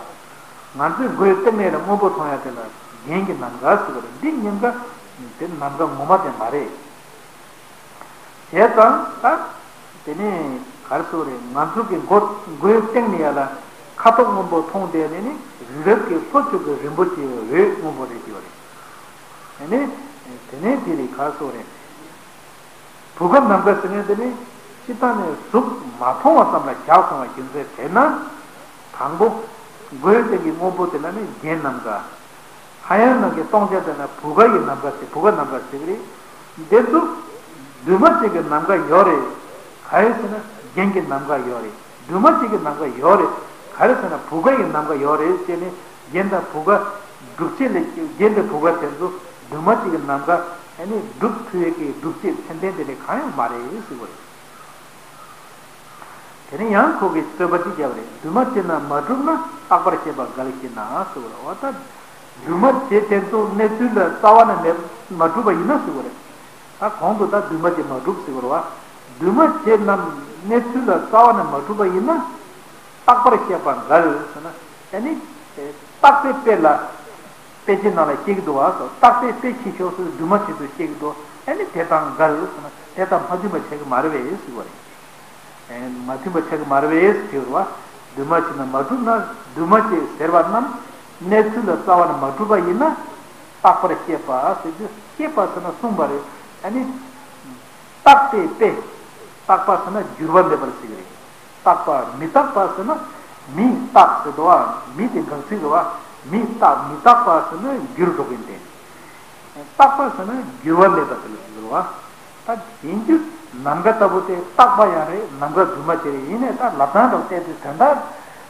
ང་ཚོའི་མགོའི་སྟེང་ནས་ལ་སྔོན་པོ་མཐོང་ཡ་དེ་ལ་རྒྱན་གྱི་ནམ་མཁའ་ཟེར་བ་རེད། འདི་གཉིས་ཀ་དེ་ནམ་མཁའ་ངོ་མ་དེ་མ་རེད། བྱས་ཙང་ད་དེ་ནས་ག་རེ་ཟེར་བ་རེད། ང་ཚོ་གི་མགོ་མགོའི་སྟེང་ནས་ཡ་ལ་ཁ་དོག་སྔོན་པོ་མཐོང་བསྡད་ནས་ནི་རི་རབ་ཀྱི་ལྷོ་ཕྱོགས་ཀྱི་རིན་པོ་ཆེའི་འོད་སྔོན་པོ་རེད་ཟེར་བ་རེད། དེ་ནས་དེ་ནས་དེ་རིགས་ག་རེ་ཟེར་བ་རེད། བུ་ག་ནམ་མཁའ་ཟེར་མཁན་དེ་ནི་སྤྱིར་བཏང་ནས་གཟུགས་མ་མཐོང་བ་ཙམ་ལ་བཞག་སོང་བ་རྒྱུ་མཚན་དེ་ན། དང་པོ། མགོའི་སྟེང་གི་སྔོན་པོ་དེ་ལ་ནི་རྒྱན་ནམ་མཁའ། ཧ་ཡང་ནང་གི་སྟོང་ཆ་དེ་ལ་བུ་ག་ཡི་ནམ་མཁའ་ཟེར། བུ་ག་ནམ་མཁའ་ཟེར་གི་རེད། འདི་ཚོ་འདུས་མ་བྱས་ཀྱི་ནམ་མཁའ་ཡོད་རེད། ག་རེ་ཟེར་ན་རྒྱན་གྱི་ནམ་མཁའ་ཡོད་རེད། འདུས་མ་བྱས་ཀྱི་ནམ་མཁའ་ཡོད་རེད། ག་རེ་ཟེར་ན་བུ་ག་ཡི་ནམ་མཁའ་ཡོད་རེད་ཟེར་ནས། རྒྱན་དང་བུ་ག་སྒྲུབ་བྱེད་ལས། རྒྱན་དང་བུ་ག་དེ་ཚོ་འདུས་མ་བྱས་ཀྱི་ནམ་མཁའ་ཨ་ནི་སྒྲུབ་ཐུབ་ཡས་ཀྱི་སྒྲུབ་བྱེད་མཚན་ལྡན་དེ་འདྲ་གང་ཡང་མ་རེད་ཟེར་བ་རེད། དེ་ནས་ཡང་ཁོ་གིས་རྩོད་པ་གཅིག་བརྒྱབ་པ་རེད། འདུས་མ་བྱས་རྣམས་མ་གྲུབ་ན། རྟག་པར་ཤེས་པ་འགལ་ཞེ་ན་ཟེར་བ་རེད། འོ་ད་འདུས་མ་བྱས་དེ་ཚོ་གནས་ཚུལ་ལ་རྩ་བ་ནས་མེད་མ་གྲུབ་པ་ཡིན་ན་ཟེར་བ་རེད། ད་གོང་དུ་ད་འདུས་མ་བྱས་མ་གྲུབ་ཟེར་བ་རེད་བ། འདུས་མ་བྱས་རྣམས་གནས་ཚུལ་ལ་རྩ་བ་ནས་མ་གྲུབ་པ་ཡིན་ན། རྟག་པར་བཤད་པ་འགལ་ཟེར་ན། ཨ་ནི། རྟག་པའི་དཔེ་ལ། དཔེ་ཆའི་ནང་ལ་སྐྱེ་གི་འདུག་བ་སོ། རྟག་པའི་དཔེ་ཕྱི་ཕྱོགས་སུ་འདུས་མ་བྱས་སུ་སྐྱེ་གི་འདུག་ཨ་ནི་དེ་དང་འགལ་ཟེར་ན་དེ་དང་མ་མཐུན་པ་ཆགས་ཀྱི་མ་རེད་པས་ཟེར་བ་རེད། ཨེ། མ་མཐུན་པ་ཆགས་ཀྱི་མ་རེད་པས་ཟེར་བ། འདུས་མ་བྱས་རྣམས་མ་གྲུབ་ན། འདུས་མ་བྱས་ཟེར་བ་རྣམས་གནས་ཚུལ་ལ་རྩ་བ་ནས་མ་གྲུབ་པ་ཡིན་ན། རྟག་པར་བཤད་པ་ཟེར་དུས་བཤད་པ་ཟེར་ན་གསུངས་པ་རེད། ཨ་ནི། རྟག་པའི་དཔེ། རྟག་པ་ཟེར་ན་འགྱུར་བ་མེད་པར་ཟེར་གྱི་རེད། རྟག་པ་མི་རྟག་པ་ཟེར་ན་མི་རྟག་ཟེར་དོ། མི་དེ་འགག་ཚིག་རེད་བ། མི་རྟག་མི་རྟག་པ་ཟེར་ན་འགྱུར་འགྲོ་མཁན་དེ། རྟག་པ་ཟེར་ན་འགྱུར་བ་མེད་པ་དེ་ལ་ཟེར་བ། ད་ཡིན་རྒྱུ་ནམ་མཁའ་ལྟ་བུ་དེ་རྟག་པ་ཡང་རེད། ནམ་མཁའ་འདུས་མ་བྱས་རེད། ཡིན་ནའི་ད་ལབ་སྟངས་འདྲ་བོ་བལྟས་དུས་དོན་དག་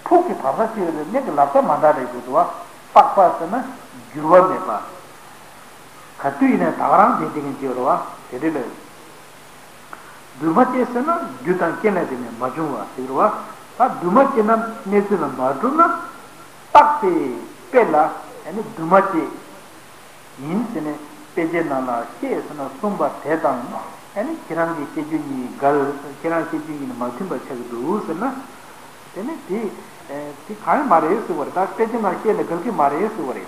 ཕུགས་ཀྱི་བབ་ས་གཅིག་རེད། གནད་ཀྱི་ལབ་ས་མ་འདྲ་རེད་འདུག་བ། རྟག་པ་ཟེར་ན་འགྱུར་བ་མེད་པ། ག་དུས་ཡིན་ནའི་ད་ག་རང་བསྡད་བསྡད་མཁན་ཅིག་རེད་བ། དེ་འདྲ་ལས། འདུས་མ་བྱས་ཟེར་ན་རྒྱུ་དང་རྐྱེན་ལས་དེ་ནས་མ་བྱུང་བ་ཟེར་བ། ད་འདུས་མ་བྱས་རྣམས་གནས་ཚུལ་ལ་མ་གྲུབ་ན། རྟག་པའི་དཔེ་ལ་ཨ་ནི་འདུས་མ་བྱས་ཡིན་ཟེར་ནས་དཔེ་ཆའི་ནང་ལ་བཤད་ཟེར་ན་གསུངས་པ་དེ་དང་། ཨ་ནི་ཁྱེད་རང་གི་བཤད་རྒྱུ་གཉིས་འགལ། ཁྱེད་རང་བཤད་རྒྱུ་གཉིས་ནི་མ་མཐུན་པ་ཆགས་ཀྱི་འདུག་ཟེར་ན། དེ་ནི་དེ་དེ་གང་ཡང་མ་རེད་ཟེར་བ་རེད། ད་དཔེ་ཆའི་ནང་བཤད་ལ་འགལ་གྱི་མ་རེད་ཟེར་བ་རེད།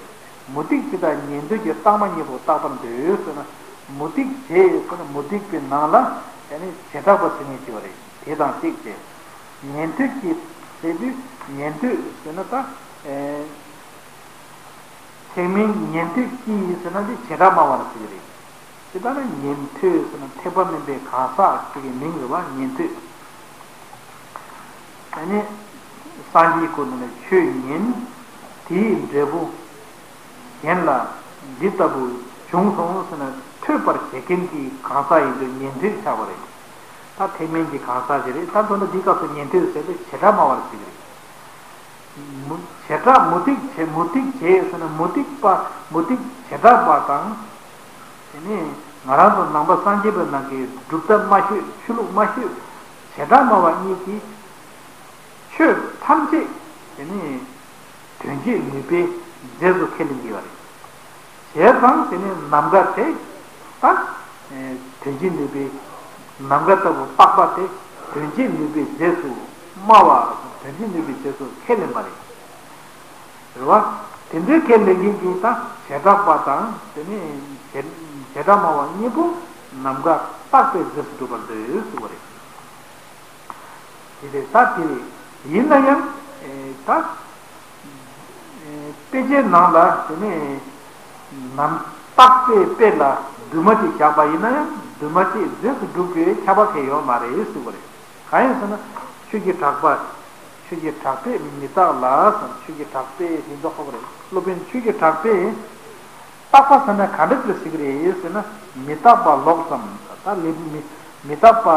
མུ་སྟེགས་བྱེད་དང་ཉན་ཐོས་ཀྱི་རྟགས་མ་རྙེད་པོ་བརྟག་པར་འདོད་ཟེར་ན། མུ་སྟེགས་བྱེད་ཟེར་ན་མུ་སྟེགས་པའི་ནང་ལ་ཨ་ནི་བྱེ་བྲག་པ་ཟེར་མཁན་ཅིག་ཡོད་རེད། དེ་དང་གཅིག་བྱས། ཉན་ཐོས་ཀྱི་ཟེར་དུས་ཉན་ཐོས་ཟེར་ན་ད། ཨེ། ཚད་མིན་ཉན་ཐོས་ཀྱི་ཟེར་ན་འདི་བྱེ་བྲག་སྨྲ་བ་ལ་ཟེར་གྱི་རེད། དེ་ལྟར་ན་ཉན་ཐོས་ཟེར་ན་ཐེག་པ་དམན་པའི་གང་ཟག་ཅིག་གི་མིང་རེད་བ། ཉན་ཐོས། ཨ་ནི་སངས་རྒྱས་ཀུན་ནས་ཆོས་ཉན། དེའི་འབྲས་བུ་གཞན་ལ་འདི་ལྟ་བུ་བྱུང་སོང་ཟེར་ན་ཐོས་པར་བྱེད་མཁན་གྱི་གང་ཟག་ཡིན་དུས་ཉན་ཐོས་ཆགས་པ་རེད། ད་ཐེག་དམན་གྱི་གང་ཟག་ཅིག་རེད། ད་མདོར་ན་འདི་སྐབས་སུ་ཉན་ཐོས་ཟེར་དུས་བྱེ་བྲག་སྨྲ་བ་ལ་ཟེར་གྱི་རེད། མུ་བྱེ་བྲག་མུ་སྟེགས་བྱེད། མུ་སྟེགས་བྱེད་ཟེར་ན་མུ་སྟེགས་པ། མུ་སྟེགས་བྱེ་བྲག་པ་དང་། དེ་ནས་ང་རང་ཚོ་ནང་པ་སངས་རྒྱས་པའི་ནང་གི་སྒྲུབ་ཐབས་མ་ཤེས། ཆོས་ལུགས་མ་ཤེས། བྱེ་བྲག་སྨྲ་བ་གཉིས་ཀྱིས་ཆོས་ཐམས་ཅད་དེ་ནས་དོན་བྱེད་ནུས་པའི་རྫས་སུ་ཁས་ལེན་གྱི་ཡོད་རེད། བྱས་ཙང་དེ་ནས་ནམ་མཁའ་དེ་ད་དོན་བྱེད་ནུས་པའི། ནམ་མཁའ་ལྟ་བུ་རྟག་པ་དེ་དོན་བྱེད་ནུས་པའི་རྫས་སུ་སྨྲ་བ། དོན་བྱེད་ནུས་པའི་རྫས་སུ་ཁས་ལེན་པ་རེད། རེད་བ། དེ་འདྲའི་ཁས་ལེན་མཁན་གྱིས་ད་བྱེ་བྲག་པ་དང་དེ་ནས་བྱེ་བྱེ་བྲག་སྨྲ་བ་གཉིས་པོ་ནམ་མཁའ་རྟག་པའི་རྫས་སུ་གྲུབ་པར་འདོད་ཟེར་བ་རེད། དེ་རེད། ད་དེ་རེད། ཡིན་ན་ཡང་ཨེ་ད་ཨེ་དཔེ་ཆའི་ནང་ལ་དེ་ནས་ནམ་རྟག་པའི་དཔེ་ལ་འདུས་མ་བྱས་བཞག་པ་ཡིན་ན་ཡང་འདུས་མ་བྱས་རྫས་སུ་གྲུབ་པའི་ཁྱབ་པ་གང་ཡང་ཡོད་མ་རེད་ཟེར་བ་རེད། གང་ཡིན་ཟེར་ན་ཆོས་ཀྱི་གྲགས་པ། ཆོས་ཀྱི་གྲགས་པས་མི་རྟག་ལ་ཟེར། ཆོས་ཀྱི་གྲགས་པས་དེ་ཚོ་ཧ་གོ་རེད། སློབ་དཔོན་ཆོས་ཀྱི་གྲགས་པས་རྟག་པ་ཟེར་ན་ག་འདྲ་ཅིག་ལ་ཟེར་གྱི་རེད་ཟེར་ན། མི་རྟག་པ་ལོག་ཙམ། ད་ལས་མི་མི་རྟག་པ།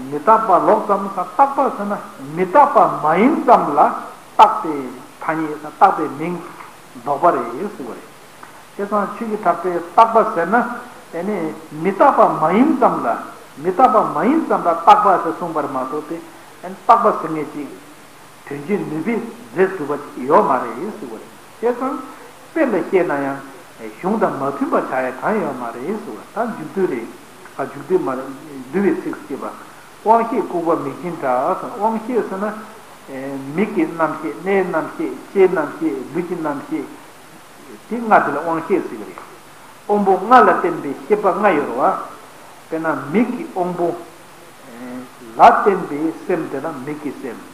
མི་རྟག་པ་ལོག་ཙམ་ཟེར། རྟག་པ་ཟེར་ན་མི་རྟག་པ་མ་ཡིན་ཙམ་ལ་རྟག་པའི་ཐ་སྙད་ཟེར། རྟག་པའི་མིང་འདོགས་པ་རེད་ཟེར་བ་རེད། བྱས་ཙང་ཆོས་ཀྱི་གྲགས་པས་རྟག་པ་ཟེར་ན་ཨེ་ནི་མི་རྟག་པ་མ་ཡིན་ཙམ་ལ། མི་རྟག་པ་མ་ཡིན་ཙམ་ལ་རྟག་པ་ཟེར་གསུངས་པར་མ་གཏོགས་ཏེ་ཨེ་ནི་རྟག་པ་ཟེར་མཁན་ཅིག་དོན་བྱེད་ནུས་པའི་རྫས་གྲུབ་པ་ཡོད་མ་རེད་ཟེར་བ་རེད། བྱས་ཙང་དཔེ་ལ་བཤད་ན་ཡང་གཞུང་དང་མ་མཐུན་པ་ཆགས་ཡ་གང་ཡོད་མ་རེད་ཟེར་བ། ད་མཇུག་སྡུད་རེད། ཨ་མཇུག་སྡུད་མ་རེད། བསྡུ་བའི་ཚིགས་སུ་བཅད་པ། དབང་ཤེས་ལྐུགས་པ་མིག་ཅན་འདྲ་ཟེར། དབང་ཤེས་ཟེར་ན་མིག་གི་རྣམ་ཤེས། སྣའི་རྣམ་ཤེས། ལྕེའི་རྣམ་ཤེས། ལུས་ཀྱི་རྣམ་ཤེས། དེ་ལྔ་དེ་ལ་དབང་ཤེས་ཟེར་གྱི་རེད། དབང་པོ་ལྔ་ལ་བརྟེན་པའི་ཤེས་པ་ལྔ་ཡོད་རེད་བ། དཔེར་ན་མིག་གི་དབང་པོ་ལ་བརྟེན་པའི་སེམས་དེ་ལ་མིག་གི་སེམས།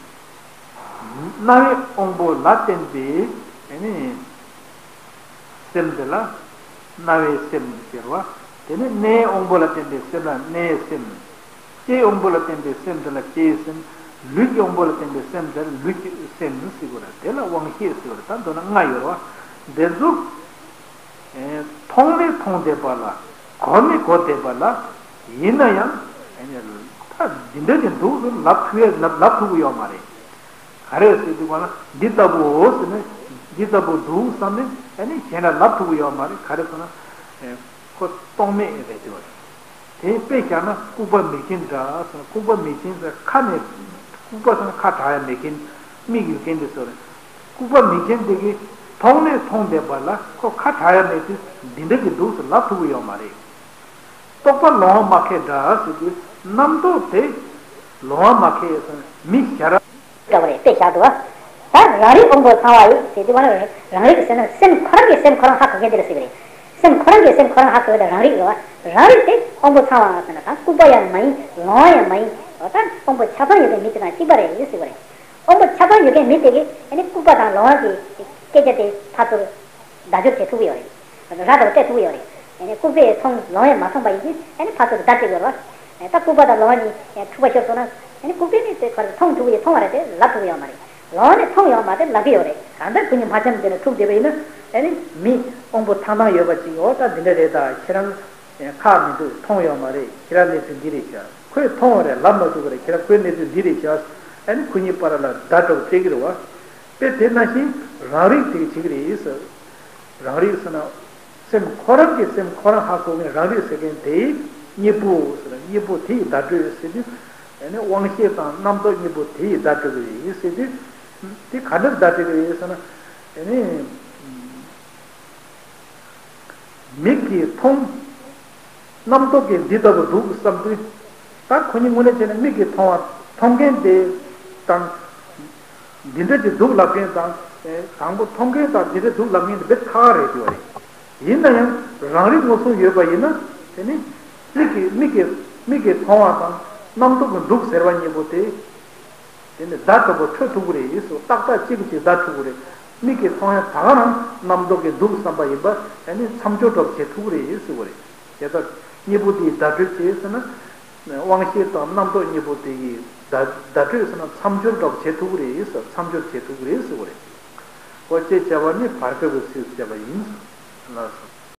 རྣ་བའི་དབང་པོ་ལ་བརྟེན་པའི་ཨ་ནི་སེམས་དེ་ལ་རྣ་བའི་སེམས་ཟེར་བ། དེ་ནས་སྣའི་དབང་པོ་ལ་བརྟེན་པའི་སེམས་ལ་སྣའི་སེམས། ལྕེའི་དབང་པོ་ལ་བརྟེན་པའི་སེམས་དེ་ལ་ལྕེའི་སེམས། ལུས་ཀྱི་དབང་པོ་ལ་བརྟེན་པའི་སེམས་དེ་ལ་ལུས་ཀྱི་སེམས་ཟེར་དགོས་རེད། དེ་ལ་དབང་ཤེས་ཟེར་དགོས་རེད། ད་མདོར་ན་ལྔ་ཡོད་རེད་བ། དེ་ཚོ་མཐོང་ནས་མཐོང་བསྡད་པ་ལ། གོ་ནས་གོ་བསྡད་པ་ལ། ཡིན་ན་ཡང་ད་འདི་འདྲ་ཅིག་འདུག་ཟེར་ལབ་ཐུབ་ཡ། ལབ་ལབ་ཐུབ་ཀྱི་ཡོད་མ་རེད། ག་རེ་ཟེར་དུས་ག་ལ་འདི་ལྟ་བུའོ་ཟེར་ནས་འདི་ལྟ་བུ་འདུག་བསམ་ནས་ཨ་ནི་གཞན་ལ་ལབ་ཐུབ་ཀྱི་ཡོད་མ་རེད། ག་རེ་ཟེར་ན་ཁོ་རྟོག་མེད་རེད་དེ་བ། དེ་དཔེ་བཞག་ན་ལྐུགས་པ་མིག་ཅན་འདྲ་ཟེར། ལྐུགས་པ་མིག་ཅན་ཟེར་ཁ་ནས། ལྐུགས་པ་ཟེར་ན་ཁ་གྲགས་ཡ་མེད་མཁན། མིག་ཡོད་མཁན་དེ་ཚོ་རེད། ལྐུགས་པ་མིག་ཅན་དེ་གིས་མཐོང་ནས་མཐོང་བསྡད་པ་ལ་ཁོ་ཁ་གྲགས་ཡ་མེད་དུས་འདི་འདྲ་གི་འདུག་ཟེར་ལབ་ཐུབ་ཀྱི་ཡོད་མ་རེད། རྟོག་པ་ལོང་བ་མ་ཁེལ་འདྲ་ཟེར་དུས་རྣམ་རྟོག་དེ་ལོང་བ་མ་ཁེལ་ཟེར་མི་ཤ་ར། འདྲ་བ་རེད། དཔེ་བཞག་འདུག་བ། ད་རང་རིག་དབང་པོ་ཚང་བ་ཡི་ཟེར་དུས་བ་ན་རང་རིག་ཟེར་ན་སེམས་ཁོ་རང་གིས་སེམས་ཁོ་རང་ཧ་གོ་མཁན་དེ་ལ་ཟེར་གི་རེད། སེམས་ཁོ་རང་གིས་སེམས་ཁོ་རང་ཧ་གོ་བ་དེ་རང་རིག་རེད་བ། རང་རིག་དེ་དབང་པོ་ཚང་བ་ཟེར་ན་ད་ལྐུགས་པ་ཡང་མ་ཡིན། ལོང་བ་ཡང་མ་ཡིན། འོ་ད་དབང་པོ་ཆ་ཚང་ཡོད་པའི་མི་དེ་དང་གཅིག་པ་རེད་ཟེར་གི་རེད། དབང་པོ་ཆ་ཚང་ཡོད་མཁན་མི་དེ་གིས་ཨ་ནི་ལྐུགས་པ་དང་ལོང་བ་གི་སྐད་ཆ་དེ་ཕར་ཚུར་བརྡ་སྦྱོར་བྱེད་ཐུབ་ཀྱི་ཡོད་རེད། ར་དང་སྤྲད་ཐུབ་ཀྱི་ཡོད་རེད། ཨ་ནི་ལྐུགས་པས་མཐོང་ལོང་བས་མ་མཐོང་པ་ཡིན་དུས་ཨ་ནི་ཕར་ཚུར་བརྡ་སྤྲད་ཀྱི་ཡོད་རེད་བ། ད་ལྐུགས་པ་དང་ལོང་བ་གཉིས་འཁྲུག་པ་ཤོར་སོང་ན་ཨ་ནི་ལྐུགས་པས་ནི་དེ་ག་རེ་མཐོང་ཐུབ་ཀྱི་མཐོང་བ་རེད་དེ་ལབ་ཐུབ་ཀྱི་ཡོད་མ་རེད། ལོང་བ་ནི་མཐོང་ཡོད་མ་རེད་ལབ་ཀྱི་ཡོད་རེད། གང་ལྟར་ཁོ་གཉིས་མ་འཆམ་དེ་ནས་འཁྲུག་བསྡད་པ་ཡིན་ན་ཨ་ནི་མི་དབང་པོ་ཐང་ཐང་ཡོད་པ་ཅིག་འོ་ད་འདི་འདྲ་རེད། ད་ཁྱེད་རང་ཁག་མི་འདུག་མཐོང་ཡོད་མ་རེད། ཁྱེད་རང་གནས་ཚུལ་འདི་རེད་ཤག་ཁོས་མཐོང་བ་རེད་ལབ་མ་ཐུབ་པ་རེད། ཁྱེད་རང་ཁོའི་གནས་ཚུལ་འདི་རེད་ཤག་ཨ་ནི་ཁོ་གཉིས་བར་ལ་བརྡ་སྤྲོད་སྤྲད་ཀྱི་རེད་བ། དཔེ་དེ་ནང་བཞིན་རང་རིག་དེ་བྱེད་ཀྱི་རེད་ཟེར། རང་རིག་ཟེར་ན། སེམས་ཁོ་རང་གིས་སེམས་ཁོ་རང་ཧ་གོ་མཁན་རང་རིག་ཟེར་མཁན་དེའི་གཉེན་པོ་ཟེར་ན་གཉེན་པོ་དེ་ཡི་བརྡ་སྤྲོད་ཟེར་དུས། ཨ་ནི་དབང་ཤེས་དང་རྣམ་རྟོག་གཉེན་པོ་དེ་ཡི་བརྡ་སྤྲོད་ཀྱི་རེད་ཟེར་དུས། དེ་ག་འདྲར་བརྡ་སྤྲོད་ཀྱི་རེད་ཟེར་ན། ཨ་ནི། མིག་གིས་མཐོང་། རྣམ་རྟོག་གིས་འདི་ལྟ་བུ་འདུག་བསམ་དུས། ད་ཁོ་གཉིས་དངོས་གནས་བྱས་ན་མིག་གིས་མཐོང་བ་མཐོང་མཁན་དེ་དང་། འདི་འདྲ་ཅིག་འདུག་ལབ་མཁན་དང་། དང་པོ་མཐོང་མཁན་དང་འདི་འདྲ་འདུག་ལབ་མཁན་དེ་དཔེ་ཁག་རེད་འདུག་བ་རེད། ཡིན་ན་ཡང་རང་རིག་མངོན་སུམ་ཡོད་པ་ཡིན་ན་དེ་ནི། མིག་གིས་མིག་གིས་མིག་གིས་མཐོང་བ་དང་རྣམ་རྟོག་གིས་འདུག་ཟེར་བ་གཉིས་པོ་དེ། དེ་ནི་བརྡ་འདྲ་པོ་འཕྲོད་ཐུབ་ཀྱི་རེད་ཟེར། ཏག་ཏག་གཅིག་གིས་གཅིག་བརྡ་འཕྲོད་ཀྱི་རེད། མིག་གིས་མཐོང་ཡ་ད་ག་རང་རྣམ་རྟོག་གིས་འདུག་བསམ་པ་ཡིན་པ་ཨ་ནི་མཚམས་སྦྱོར་འདྲ་པོ་བྱེད་ཐུབ་ཀྱི་རེད་ཟེར་བ་རེད། དེ་ལྟར་ གཉིས་པོ་དེའི་བརྡ་སྤྲོད་བྱས་ཟེར་ན། དབང་ཤེས་དང་རྣམ་རྟོག་གཉིས་པོ་དེ་ཡི་བརྡ་བརྡ་སྤྲོད་ཟེར་ན་མཚམས་སྦྱོར་འདྲ་བོ་བྱེད་ཐུབ་ཀྱི་རེད་ཟེར། མཚམས་སྦྱོར་བྱེད་ཐུབ་ཀྱི་རེད་ཟེར་བ་རེད། ཨོ་ཅེས་བྱ་བ་ནི་བར་སྐབས་ཀྱི་ཚིགས་སུ་བཅད་པ་ཡིན་ཟེར། ལགས་སོ།